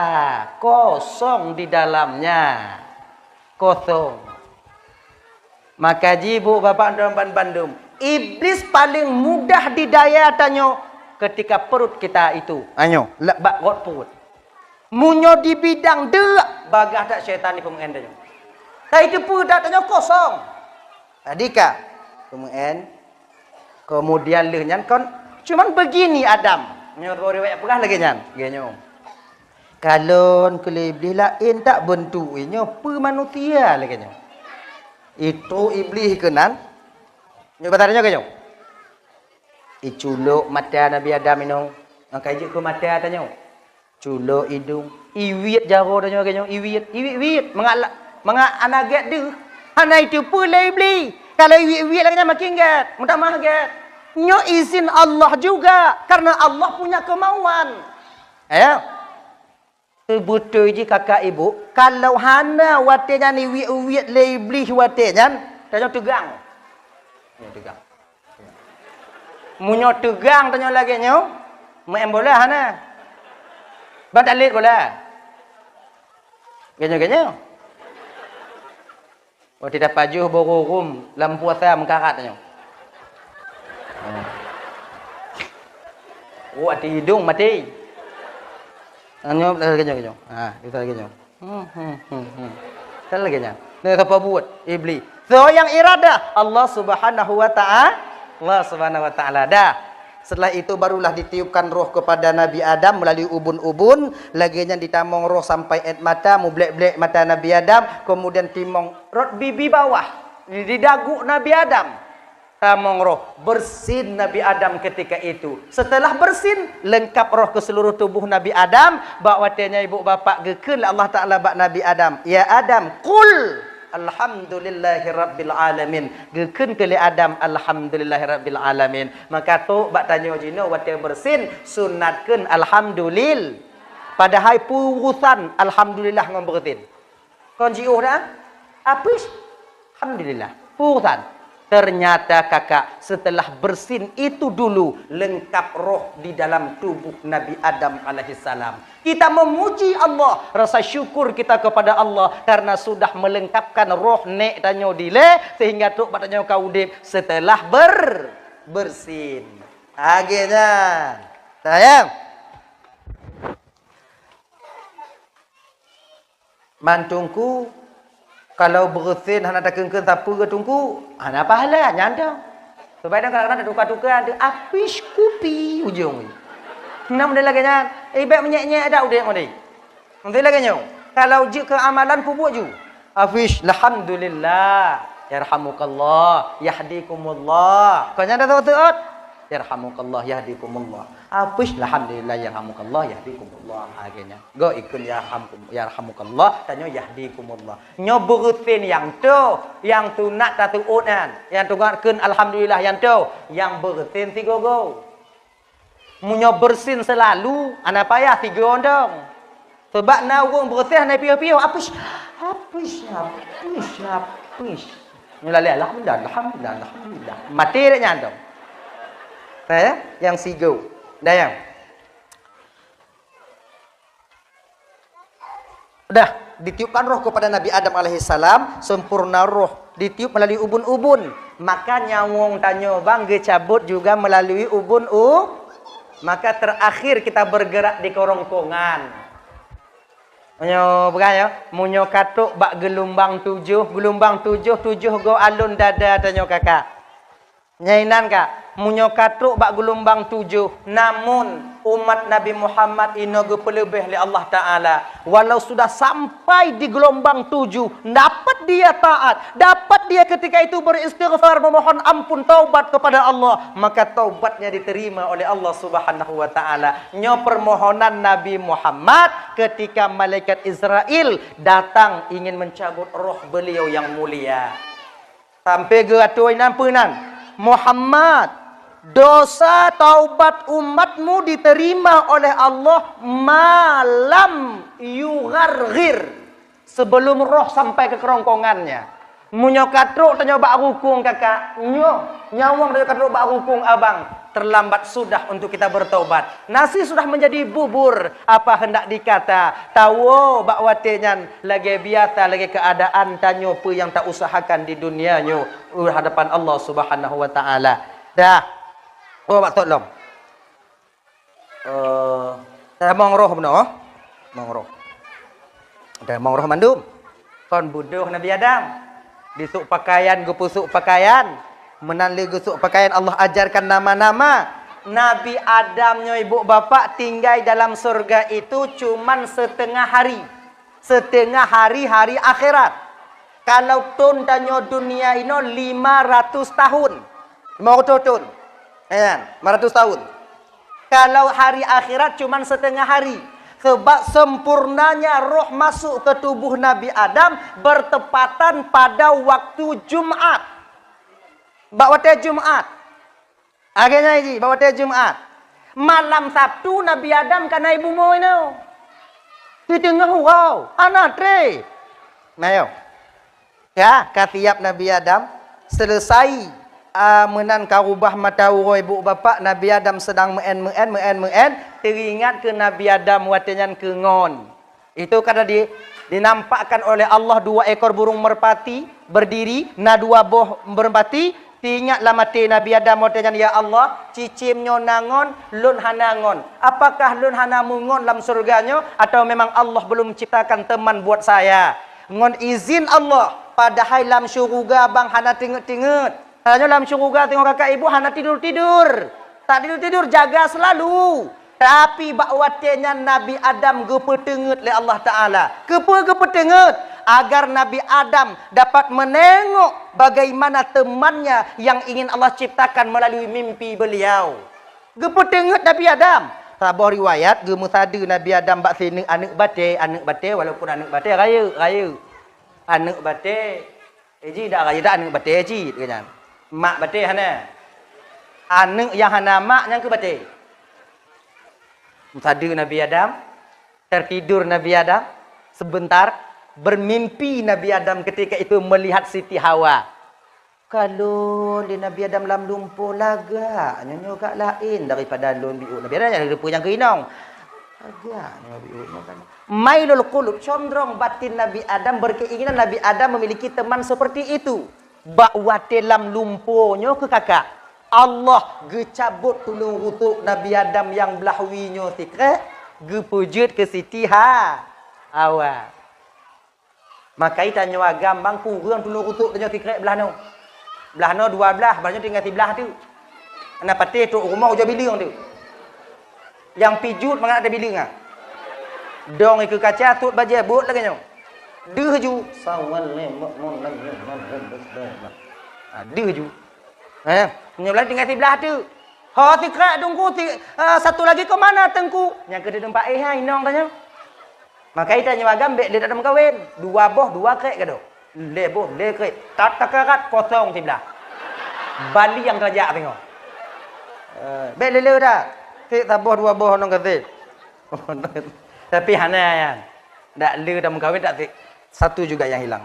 kosong di dalamnya. Kosong. Maka jih, bu, bapak, dan bandum, iblis paling mudah didaya tanyoe ketika perut kita itu. Anyoe, le-, bak rot perut. Meunyoe dibidang deuk, bagaih that syaitan di peumeu'en tanyoe. Tapi teupeue that tanyoe kosong. Tadi ka peumeu'en, kemudian lheueh nyan kon, cuman begini Adam. Nyoe riwayat peugah lagèe nyan, lagèe nyoe. Kalon keu lé Iblih laén that beuntuk nyoe peue manusia lagèe nyoe. Itu Iblih keunan. Nyoe basa tanyoe keu nyoe. Iculok mata Nabi Adam inong. Nyang ka jeuet keu mata tanyoe. Culok idong. Iwiet jaroe tanyoe lagèe nyoe. Iwiet. Iwiet-wiet. Mangat la-, mangat hana gèt deuh. Hana iteupeue lé Iblih. Kalau iwiet-wiet lagèe nyan makin gèt. Meutamah gèt. Nyoe izin Allah juga. Karena Allah punya kemauan. Ya. Teubeutôi jih kakak ibu, kalau hana watèe nyan iwiet-wiet lé Iblih watèe nyan, tanyoe teugang. Tanyoe teugang. Meunyoe teugang tanyoe lagèe nyoe, meu'en bola hana. Ban talet bola. Lagèe nyoe, lagèe nyoe. Watèe tapajoh boh rurum lam puasa meukarat tanyoe. Oh, ati idong maté. Tanyoe lagèe nyoe, lagèe nyoe. Ha, kita lagèe nyoe. Hmm, hmm, hmm, hmm. Kita lagèe nyoe. Nah, sapa buet? Iblih. So, nyang iradah Allah Subhanahu wa Ta'ala. Allah Subhanahu wa Ta'ala. Dah. Setelah itu barulah ditiupkan roh kepada Nabi Adam melalui ubun-ubun, lagèe nyan ditamong roh sampai ét mata, mublek-blek mata Nabi Adam, kemudian timong rot bibi bawah, di dagu Nabi Adam. Tamong roh, bersin Nabi Adam ketika itu. Setelah bersin, lengkap roh ke seluruh tubuh Nabi Adam, bak watèe nyan ibu bapak geukheun lé Allah Ta'ala bak Nabi Adam, "Ya Adam, qul alhamdulillahi rabbil alamin." Geukheun keu lé Adam, "Alhamdulillahi rabbil alamin." Maka trok bak tanyoe jinoe watèe bersin, sunatkeun alhamdulil-, padahai peue urusan alhamdulillah ngon bersin. Kon jiôh dah? Apus? Alhamdulillah. Peue urusan. Ternyata kakak, setelah bersin itu dulu lengkap roh di dalam tubuh Nabi Adam alaihissalam. Kita memuji Allah, rasa syukur kita kepada Allah karena sudah melengkapkan roh nèk tanyoe dilèe sehingga trok bak tanyoe ka udép setelah ber-, bersin. Lagèe nyan. Sayang. Man Teungku, kalau bersin hana takheun-kheun sapeue Teungku, hana pahala, nyan dah. Sebab kadang-kadang tatuka-tuka, ada apis kupi ujong. Nah, model lagèe nyan. Eh, bèk menyek-nyek dak udép model. Model lagèe nyoe. Kalau jeuet keu amalan, peubuet ju. Apis, alhamdulillah, yarhamukallah, yahdikumullah. Kon nyan dah seuôt-seuôt. Yarhamukallah, yahdikumullah. Apis, alhamdulillah, yarhamukallah, yahdikumullah. Ha, lagèe nyan. Go ikut yarhamkum-, yarhamukallah, tanyoe yahdikumullah. Nyoe beureusin nyang toh, nyang sunat taseuôt nyan. Nyang teungoh kheun alhamdulillah nyang toh, nyang beureusin sigoe-goe. Meunyoe beureusin seulalu, hana payah sigoe dong. Sabab na ureueng beureusin hana piôh-piôh, apis, apis, apis, apis. Nyoe lalé, alhamdulillah, alhamdulillah, alhamdulillah. Maté dek nyan dong. Eh, nyang sigoe. Dah nyang. Dah, ditiupkan roh kepada Nabi Adam alaihissalam, sempurna roh, ditiup melalui ubun-ubun. Maka nyawöng tanyoe bang geucabot juga melalui ubun u-, maka terakhir kita bergerak di kerongkongan. Meunyoe peugah ya, meunyoe ka trok bak geulumbang tujoh, geulumbang tujoh, tujoh goe alon dada tanyoe kakak. Nyan inan ka, meunyoe ka trok bak geulumbang tujoh, namun umat Nabi Muhammad inoe geupeuleubeh lé Allah Taala. Walau sudah sampai di geulumbang tujoh, dapat dia taat, dapat dia ketika itu beristighfar, memohon ampun, taubat kepada Allah, maka taubatnya diterima oleh Allah Subhanahu wa Taala. Nyoe permohonan Nabi Muhammad ketika malaikat Israel datang ingin mencabut roh beliau yang mulia. Sampai geuatô inan peue nan, "Muhammad, dosa taubat umatmu diterima oleh Allah malam yugharghir, sebelum roh sampai ke kerongkongannya." Meunyoe ka trok tanyoe bak rukung kakak, nyoe nyawöng tanyoe ka trok bak rukung abang, terlambat sudah untuk kita bertobat. Nasi sudah menjadi bubur, apa hendak dikata? Tawoe bak watèe nyan lagèe biasa, lagèe keuadaan tanyoe peue nyang tausahakan di dunia nyoe di hadapan Allah Subhanahu wa Taala. Dah. Oh, bak thot lom. Eh, tamong roh bunoe. Tamong roh. Tamong roh mandum. Kon beudôh Nabi Adam. Disôk pakaian, geupeusôk pakaian. Meunan lé geusôk pakaian, Allah ajarkan nama-nama. Nabi Adam nyoe ibu bapak tinggai dalam surga itu cuman setengah hari. Setengah hari, hari akhirat. Kalau thon tanyoe dunia inoe lima ratus tahun. Lima ratus thon. Kan? Lima ratus tahun. Kalau hari akhirat cuman setengah hari. Sebab sempurnanya roh masuk ke tubuh Nabi Adam bertepatan pada waktu Jumat. Bak watèe Jumat. Lagèe nyan jih, bak watèe Jumat. Malam Sabtu Nabi Adam ka na i bumoe nyoe. Di teungoh uroe, hana trép. Nah, yo. Ya, ka siap Nabi Adam. Selesai, ah, meunan ka rubah mata uroe ibu bapak, Nabi Adam sedang meu'en, meu'en, meu'en, meu'en. Teuingat keu Nabi Adam watèe nyan keu ngon. Itu kada di-, dinampakkan oleh Allah dua ekor burung merpati berdiri, na dua boh merpati, teuingat lam até Nabi Adam watèe nyan, "Ya Allah, cicém nyoe na ngon, lôn hana ngon. Apakah lôn hana meungon lam syeuruga nyoe, atawa memang Allah belum ciptakan teman buat saya?" Ngon izin Allah, padahai lam syeuruga bang hana teungeut-teungeut. Hana nyoe lam syeuruga teungoh kakak ibu hana tidur-tidur. Tak tidur-tidur, jaga selalu. Tapi bak watèe nyan Nabi Adam geupeuteungeut lé Allah Taala. Keupeue geupeuteungeut? Agar Nabi Adam dapat meunengok bagaimana temannya yang ingin Allah ciptakan melalui mimpi beliau. Geupeuteungeut Nabi Adam. Saboh riwayat geumeusadeue Nabi Adam bak sineuk aneuk batèe, aneuk batèe walaupun aneuk batèe rayeuk, rayeuk. Aneuk batèe Eh, jih dak raya dak aneuk batèe cit, keu nyan. Mak batèe hana. Aneuk nyang hana mak nyang keu batèe. Meusadeue Nabi Adam, tertidur Nabi Adam, sebentar, bermimpi Nabi Adam ketika itu melihat Siti Hawa. Kalon lé Nabi Adam lam lumpoe, lagak nyoe, nyoe gak laén daripada lôn biôh. Nabi Adam nyang rupa nyang keuinong. Lagak nyoe biôh nyoe kan. Mailul qulub, condrong batin Nabi Adam, berkeinginan Nabi Adam memiliki teman seperti itu. Bak watèe lam lumpoe nyoe keu kakak, Allah geucabot tuleueng rusuk Nabi Adam nyang blah wie nyoe sikrek, geupeujeuet keu Siti Ha-, Hawa. Maka tanyoe agam bang kureueng tuleueng rusuk tanyoe sikrek blah nyoe. Blah noe dua blah, blah nyoe tinggai siblah teuk. Hana patéh trok rumoh ujoe bileueng teuk. Nyang pijuet mangat ata bileueng ah. Dong ikeue kaca, sot bajée, buet lagée nyoe. Deuh ju. Sawal lé mok mon lagée nyoe. Ah, deuh ju. Eh, nyoe blah tinggai siblah teuk. Ho sikrek Teungku, si, eh, satu lagi ke mana Teungku? Nyang keu teumpat éh hai inong tanyoe. Maka itanyoe agam bék lé tatameukawen. Dua boh, dua krek gadôh. Lhée boh, lhée krek. Tat takarat kosong siblah. Bali nyang tajak singoh. Eh, bék lé-lé dah. Sik saboh dua boh nong gasét. Tapi hana nyan. Dak lé tatameukawen dak sik. Satu juga yang hilang.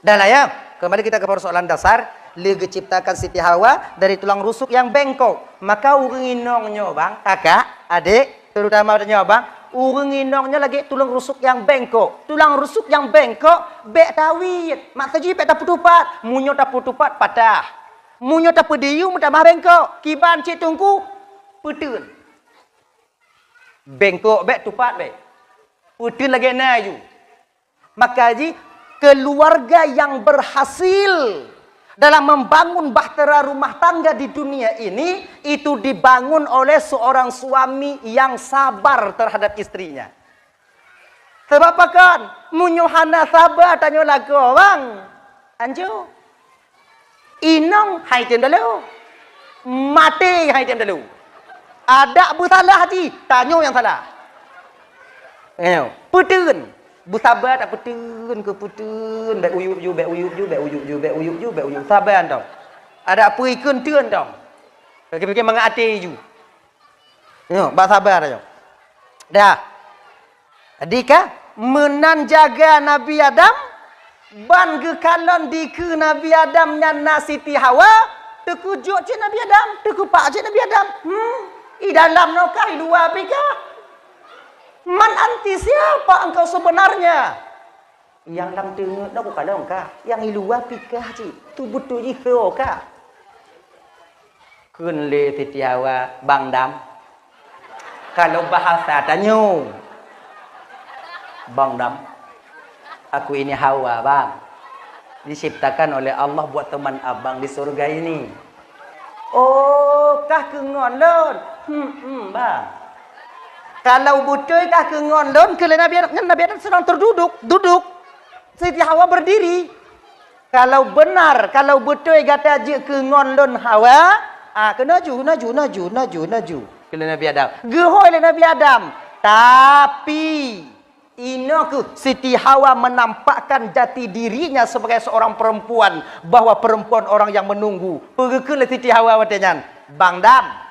Dah lah ya, kembali kita ke persoalan dasar. Lé geuciptakan Siti Hawa dari tulang rusuk yang bengkok. Maka ureuëng inong nyoe bang, kakak, adék, terutama nyoe bang, ureuëng inong nyoe lagée tulang rusuk nyang bengkok. Tulang rusuk nyang bengkok bék tawét. Maksud jih bék tapeutupat. Meunyoe tapeutupat patah. Meunyoe tapeudiyuem tamah bengkok. Kiban cit Teungku, peuteun. Bengkok bék, tupat bék. Peuteun lagée na ju. Maka jih, keluarga yang berhasil dalam membangun bahtera rumah tangga di dunia ini, itu dibangun oleh seorang suami yang sabar terhadap istrinya. Sebab pakon? Meunyoe hana saba tanyoe lakoe, bang, anjo. Inong hai tem dalu. Maté hai tem dalu. Adak beusalah jih, tanyoe nyang salah. Nyoe, peuteun. Beusaba dak peuteun keu peuteun, bék uyup ju, bék uyup ju, bék uyup ju, bék uyup ju, bék uyup. Saba tong. Adak peue ikheun teun tong. Pikir-pikir mangat até ju. Nyoe, bak saba nyoe. Dah. Jadi ka, meunan jaga Nabi Adam, ban geukalon dikeue Nabi Adam nyan na Siti Hawa, teukeujot cit Nabi Adam, teukupak cit Nabi Adam. Hmm, i dalam nokah, i luwa pih kah? Man anti, siapa engkau sebenarnya? Nyang lam teungeut nyoe kukalon kah, nyang i luwa pih kah cit, tu beutôi jih soe kah? Kheun lé Siti Hawa, Bang Dam. Kalau bahasa tanyoe, Bang Dam, aku ini Hawa, Bang. Diciptakan oleh Allah buat teman abang di surga ini. Oh, kah keu ngon lôn? Hmm, hmm, Bang. Kalau beutôi kah keu ngon lôn, kheun lé Nabi Adam, nyan Nabi Adam sedang terduduk, duduk. Siti Hawa berdiri. Kalau benar, kalau beutôi gata jeuet keu ngon lôn Hawa, ah, keunoe ju, na ju, na ju, na ju, na ju. Kheun lé Nabi Adam. Geuhôi lé Nabi Adam. Tapi, inoe kheueh Siti Hawa menampakkan jati dirinya sebagai seorang perempuan, bahwa perempuan orang yang menunggu. Peue geukheun lé Siti Hawa watée nyan? Bang Dam.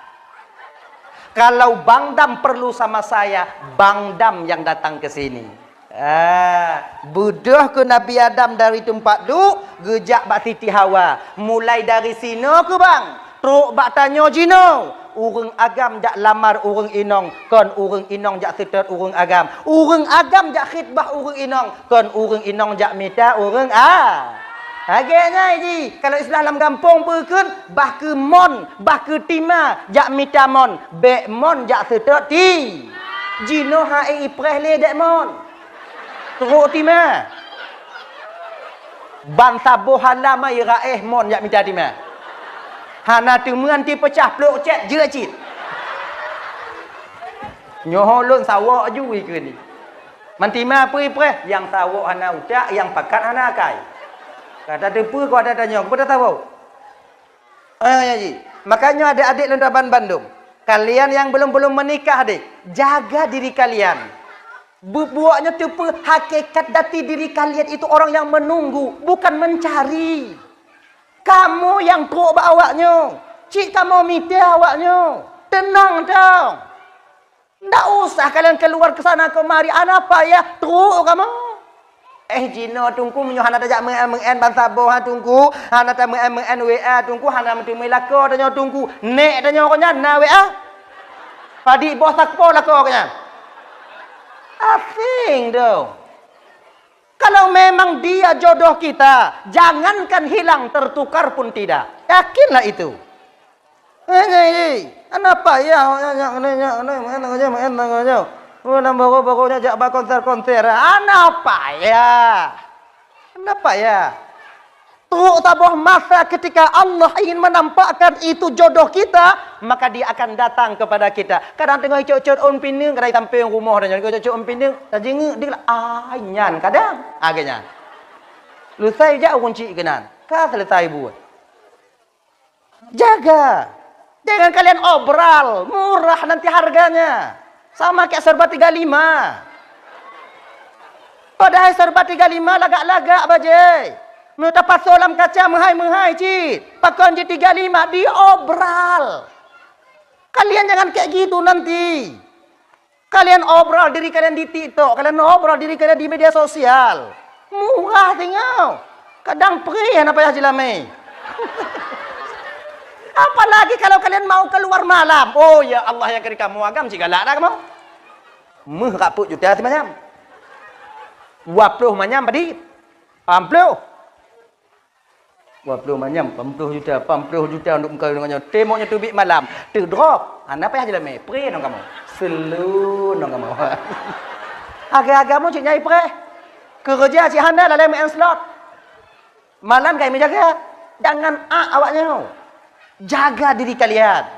Kalau Bang Dam perlu sama saya, Bang Dam yang datang ke sini. Ah, beudôh keu Nabi Adam dari teumpat duek, geujak bak Siti Hawa. Mulai dari sinoe keuh, Bang, trok bak tanyoe jinoe. Ureuëng agam jak lamar ureuëng inong, kon ureuëng inong jak seutôt ureuëng agam. Ureuëng agam jak khitbah ureuëng inong, kon ureuëng inong jak mita ureuëng a. Lagée nyan jih, kalau istilah lam gampông peue kheun, bah keu mon, bah keu tima, jak mita mon, bék mon jak seutôt ti. Jinoe hai ipreh lé dék mon. Trok tima. Ban saboh halam ai raéh mon jak mita tima. Hana teumeuan ti peucah plôk cét jeuet cit. Nyoe lôn sawok ju ikeu ni. Mantima peue ipreh, nyang sawok hana utak, nyang pakat hana akai. Ka tateupeue keu ata tanyoe, keupeue tasawok? Eh, ya ji. Makanya adik-adik lôn raban bandum, kalian yang belum-belum menikah deh, jaga diri kalian. Bubuak nyoe teupeue hakikat jati diri kalian itu orang yang menunggu, bukan mencari. Kamoe nyang trok bak awak nyoe, cit kamoe mita awak nyoe. Teunang tong. Ndak usah kalian keluar ke sana kemari, hana payah trok kamoe. Eh, jinoe Teungku, meunyoe hana tajak meu'en-meu'en ban saboh ha Teungku, hana tameu'en-meu'en W A Teungku, hana meuteumé lakoe tanyoe Teungku. Nek tanyoe kon nyan na W A. Padit boh sapo lakoe kon nyan. Asing dong. Kalau memang dia jodoh kita, jangankan hilang, tertukar pun tidak. Yakinlah itu. Eh, eh, eh, hana payah awak nyan, nyan, nyan, nyan, main tanggong jaweueb, main tanggong jaweueb. Oh, lam baro-baro nyan jak ba konser-konser. Hana payah. Hana payah. Trok saboh masa ketika Allah ingin menampakkan itu jodoh kita, maka Dia akan datang kepada kita. Kadang teungoh icot-cot ôn pineung, kadang sampéng rumoh tanyoe, icot-cot ôn pineung, tajingeuk di, ai nyan kadang. Ah, geuh nyan. Lusai jak ureueng chik keunan. Ka selesai buet. Jaga. Jangan kalian obral, murah nanti harganya. Sama kayak serba tiga lima. Padahai serba tiga lima lagak-lagak bajée. Meunyoe tapasoe lam kaca meuhai-meuhai cit. Pakon jih tiga lima diobral. Kalian jangan kayak gitu nanti. Kalian obral diri kalian di TikTok, kalian obral diri kalian di media sosial. Murah teungoh. Kadang preh hana payah jilamé. Apalagi kalau kalian mau keluar malam. Oh ya Allah, nyang keu kamoe agam cit galak dah kamoe. Meuh rap peuet juta simanyam. Dua ploh manyam padit. Pah ploh. Dua ploh manyam, pah ploh juta, pah ploh juta untuk meukawen ngon nyoe. Tembok nyoe teubiet malam, teudrop. Hana payah jilamé, preh ngon kamoe. Selu ngon kamoe. Agam-agam cit nyai preh. Keureuja cit hana, lalée meu'en slot. Malam kai meujaga. Jangan ak awak nyoe. Jaga diri kalian.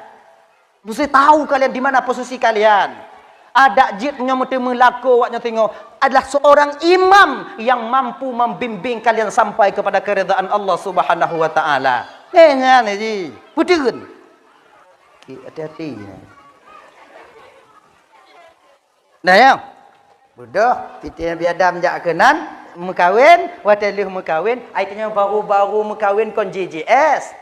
Mesti tahu kalian di mana posisi kalian. Adak jeuet nyoe meuteumé lakoe awak nyoe singoh adalah seorang imam yang mampu membimbing kalian sampai kepada keridhaan Allah Subhanahu wa Ta'ala. Eh, nyan ji. Peuteun. Hati-hati. Nah, ya. Beudôh, siti Nabi Adam jak keunan meukawen, watée lheueh meukawen, ai tanyoe baru-baru meukawen kon J J S.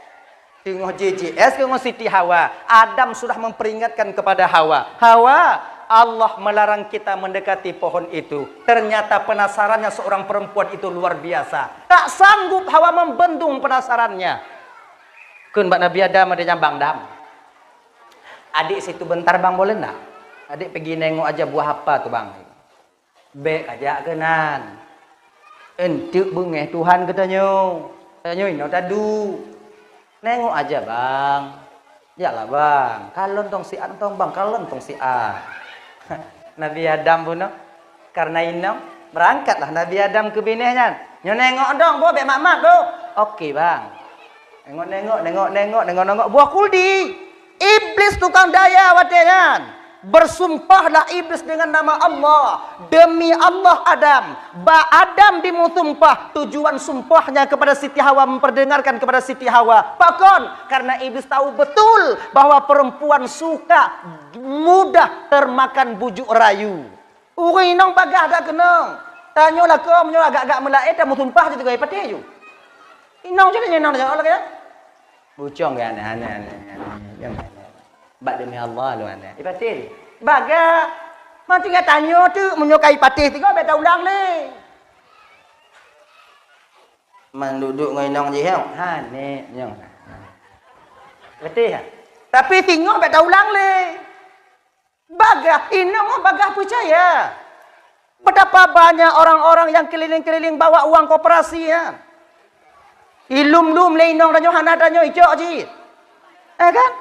Teungoh J J S teungoh Siti Hawa. Adam sudah memperingatkan kepada Hawa, "Hawa, Allah melarang kita mendekati pohon itu." Ternyata penasarannya seorang perempuan itu luar biasa. Tak sanggup Hawa membendung penasarannya. Kheun bak Nabi Adam, ada nyang bang dam. Adik situ bentar bang boleh ndak? Adik pergi nengok aja buah apa tu bang. Bék kajak keunan. Enteuk beungéh Tuhan geutanyoe. Tanyoe inoe taduek. Nengok aja bang. Jaklah bang. Kalon tong siat tong bang. Kalon tong siat. Nabi Adam bunoe. Karena inong, berangkatlah Nabi Adam keu binéh nyan. Nyoe nengok dong, boh, bék mat-mat, boh. Oke, bang. Nengok-nengok, nengok-nengok, nengok-nengok. Buah kuldi. Iblis tukang daya watée nyan. Bersumpahlah iblis dengan nama Allah. Demi Allah, Adam. Ba Adam dimeusumpah. Tujuan sumpahnya kepada Siti Hawa, memperdengarkan kepada Siti Hawa. Pakon? Karena iblis tahu betul bahwa perempuan suka mudah termakan bujuk rayu. Ureuëng inong bagaih that keunong. Tanyoe lakoe meunyoe agak-agak meulaét, tameusumpah teuh teuka patéh ju. Inong cit nyan inong lagée nyan. Bucong geuh aneh-aneh, aneh-aneh. Bak demi Allah lôn aneh. Ipatéh. Bagaih. Mantong tanyoe teuh meunyoe ka ipatéh teuh bék taulang lé. Man duek-duek ngon inong jih nyoe. Ha, nek nyoe. Beutôi ha? Tapi singoh bék taulang lé. Bagaih inong bagaih peucaya. Betapa banyak orang-orang yang keliling-keliling bawa uang koperasi ya. Ilum-lum lé inong tanyoe hana tanyoe icok jih. Eh kan?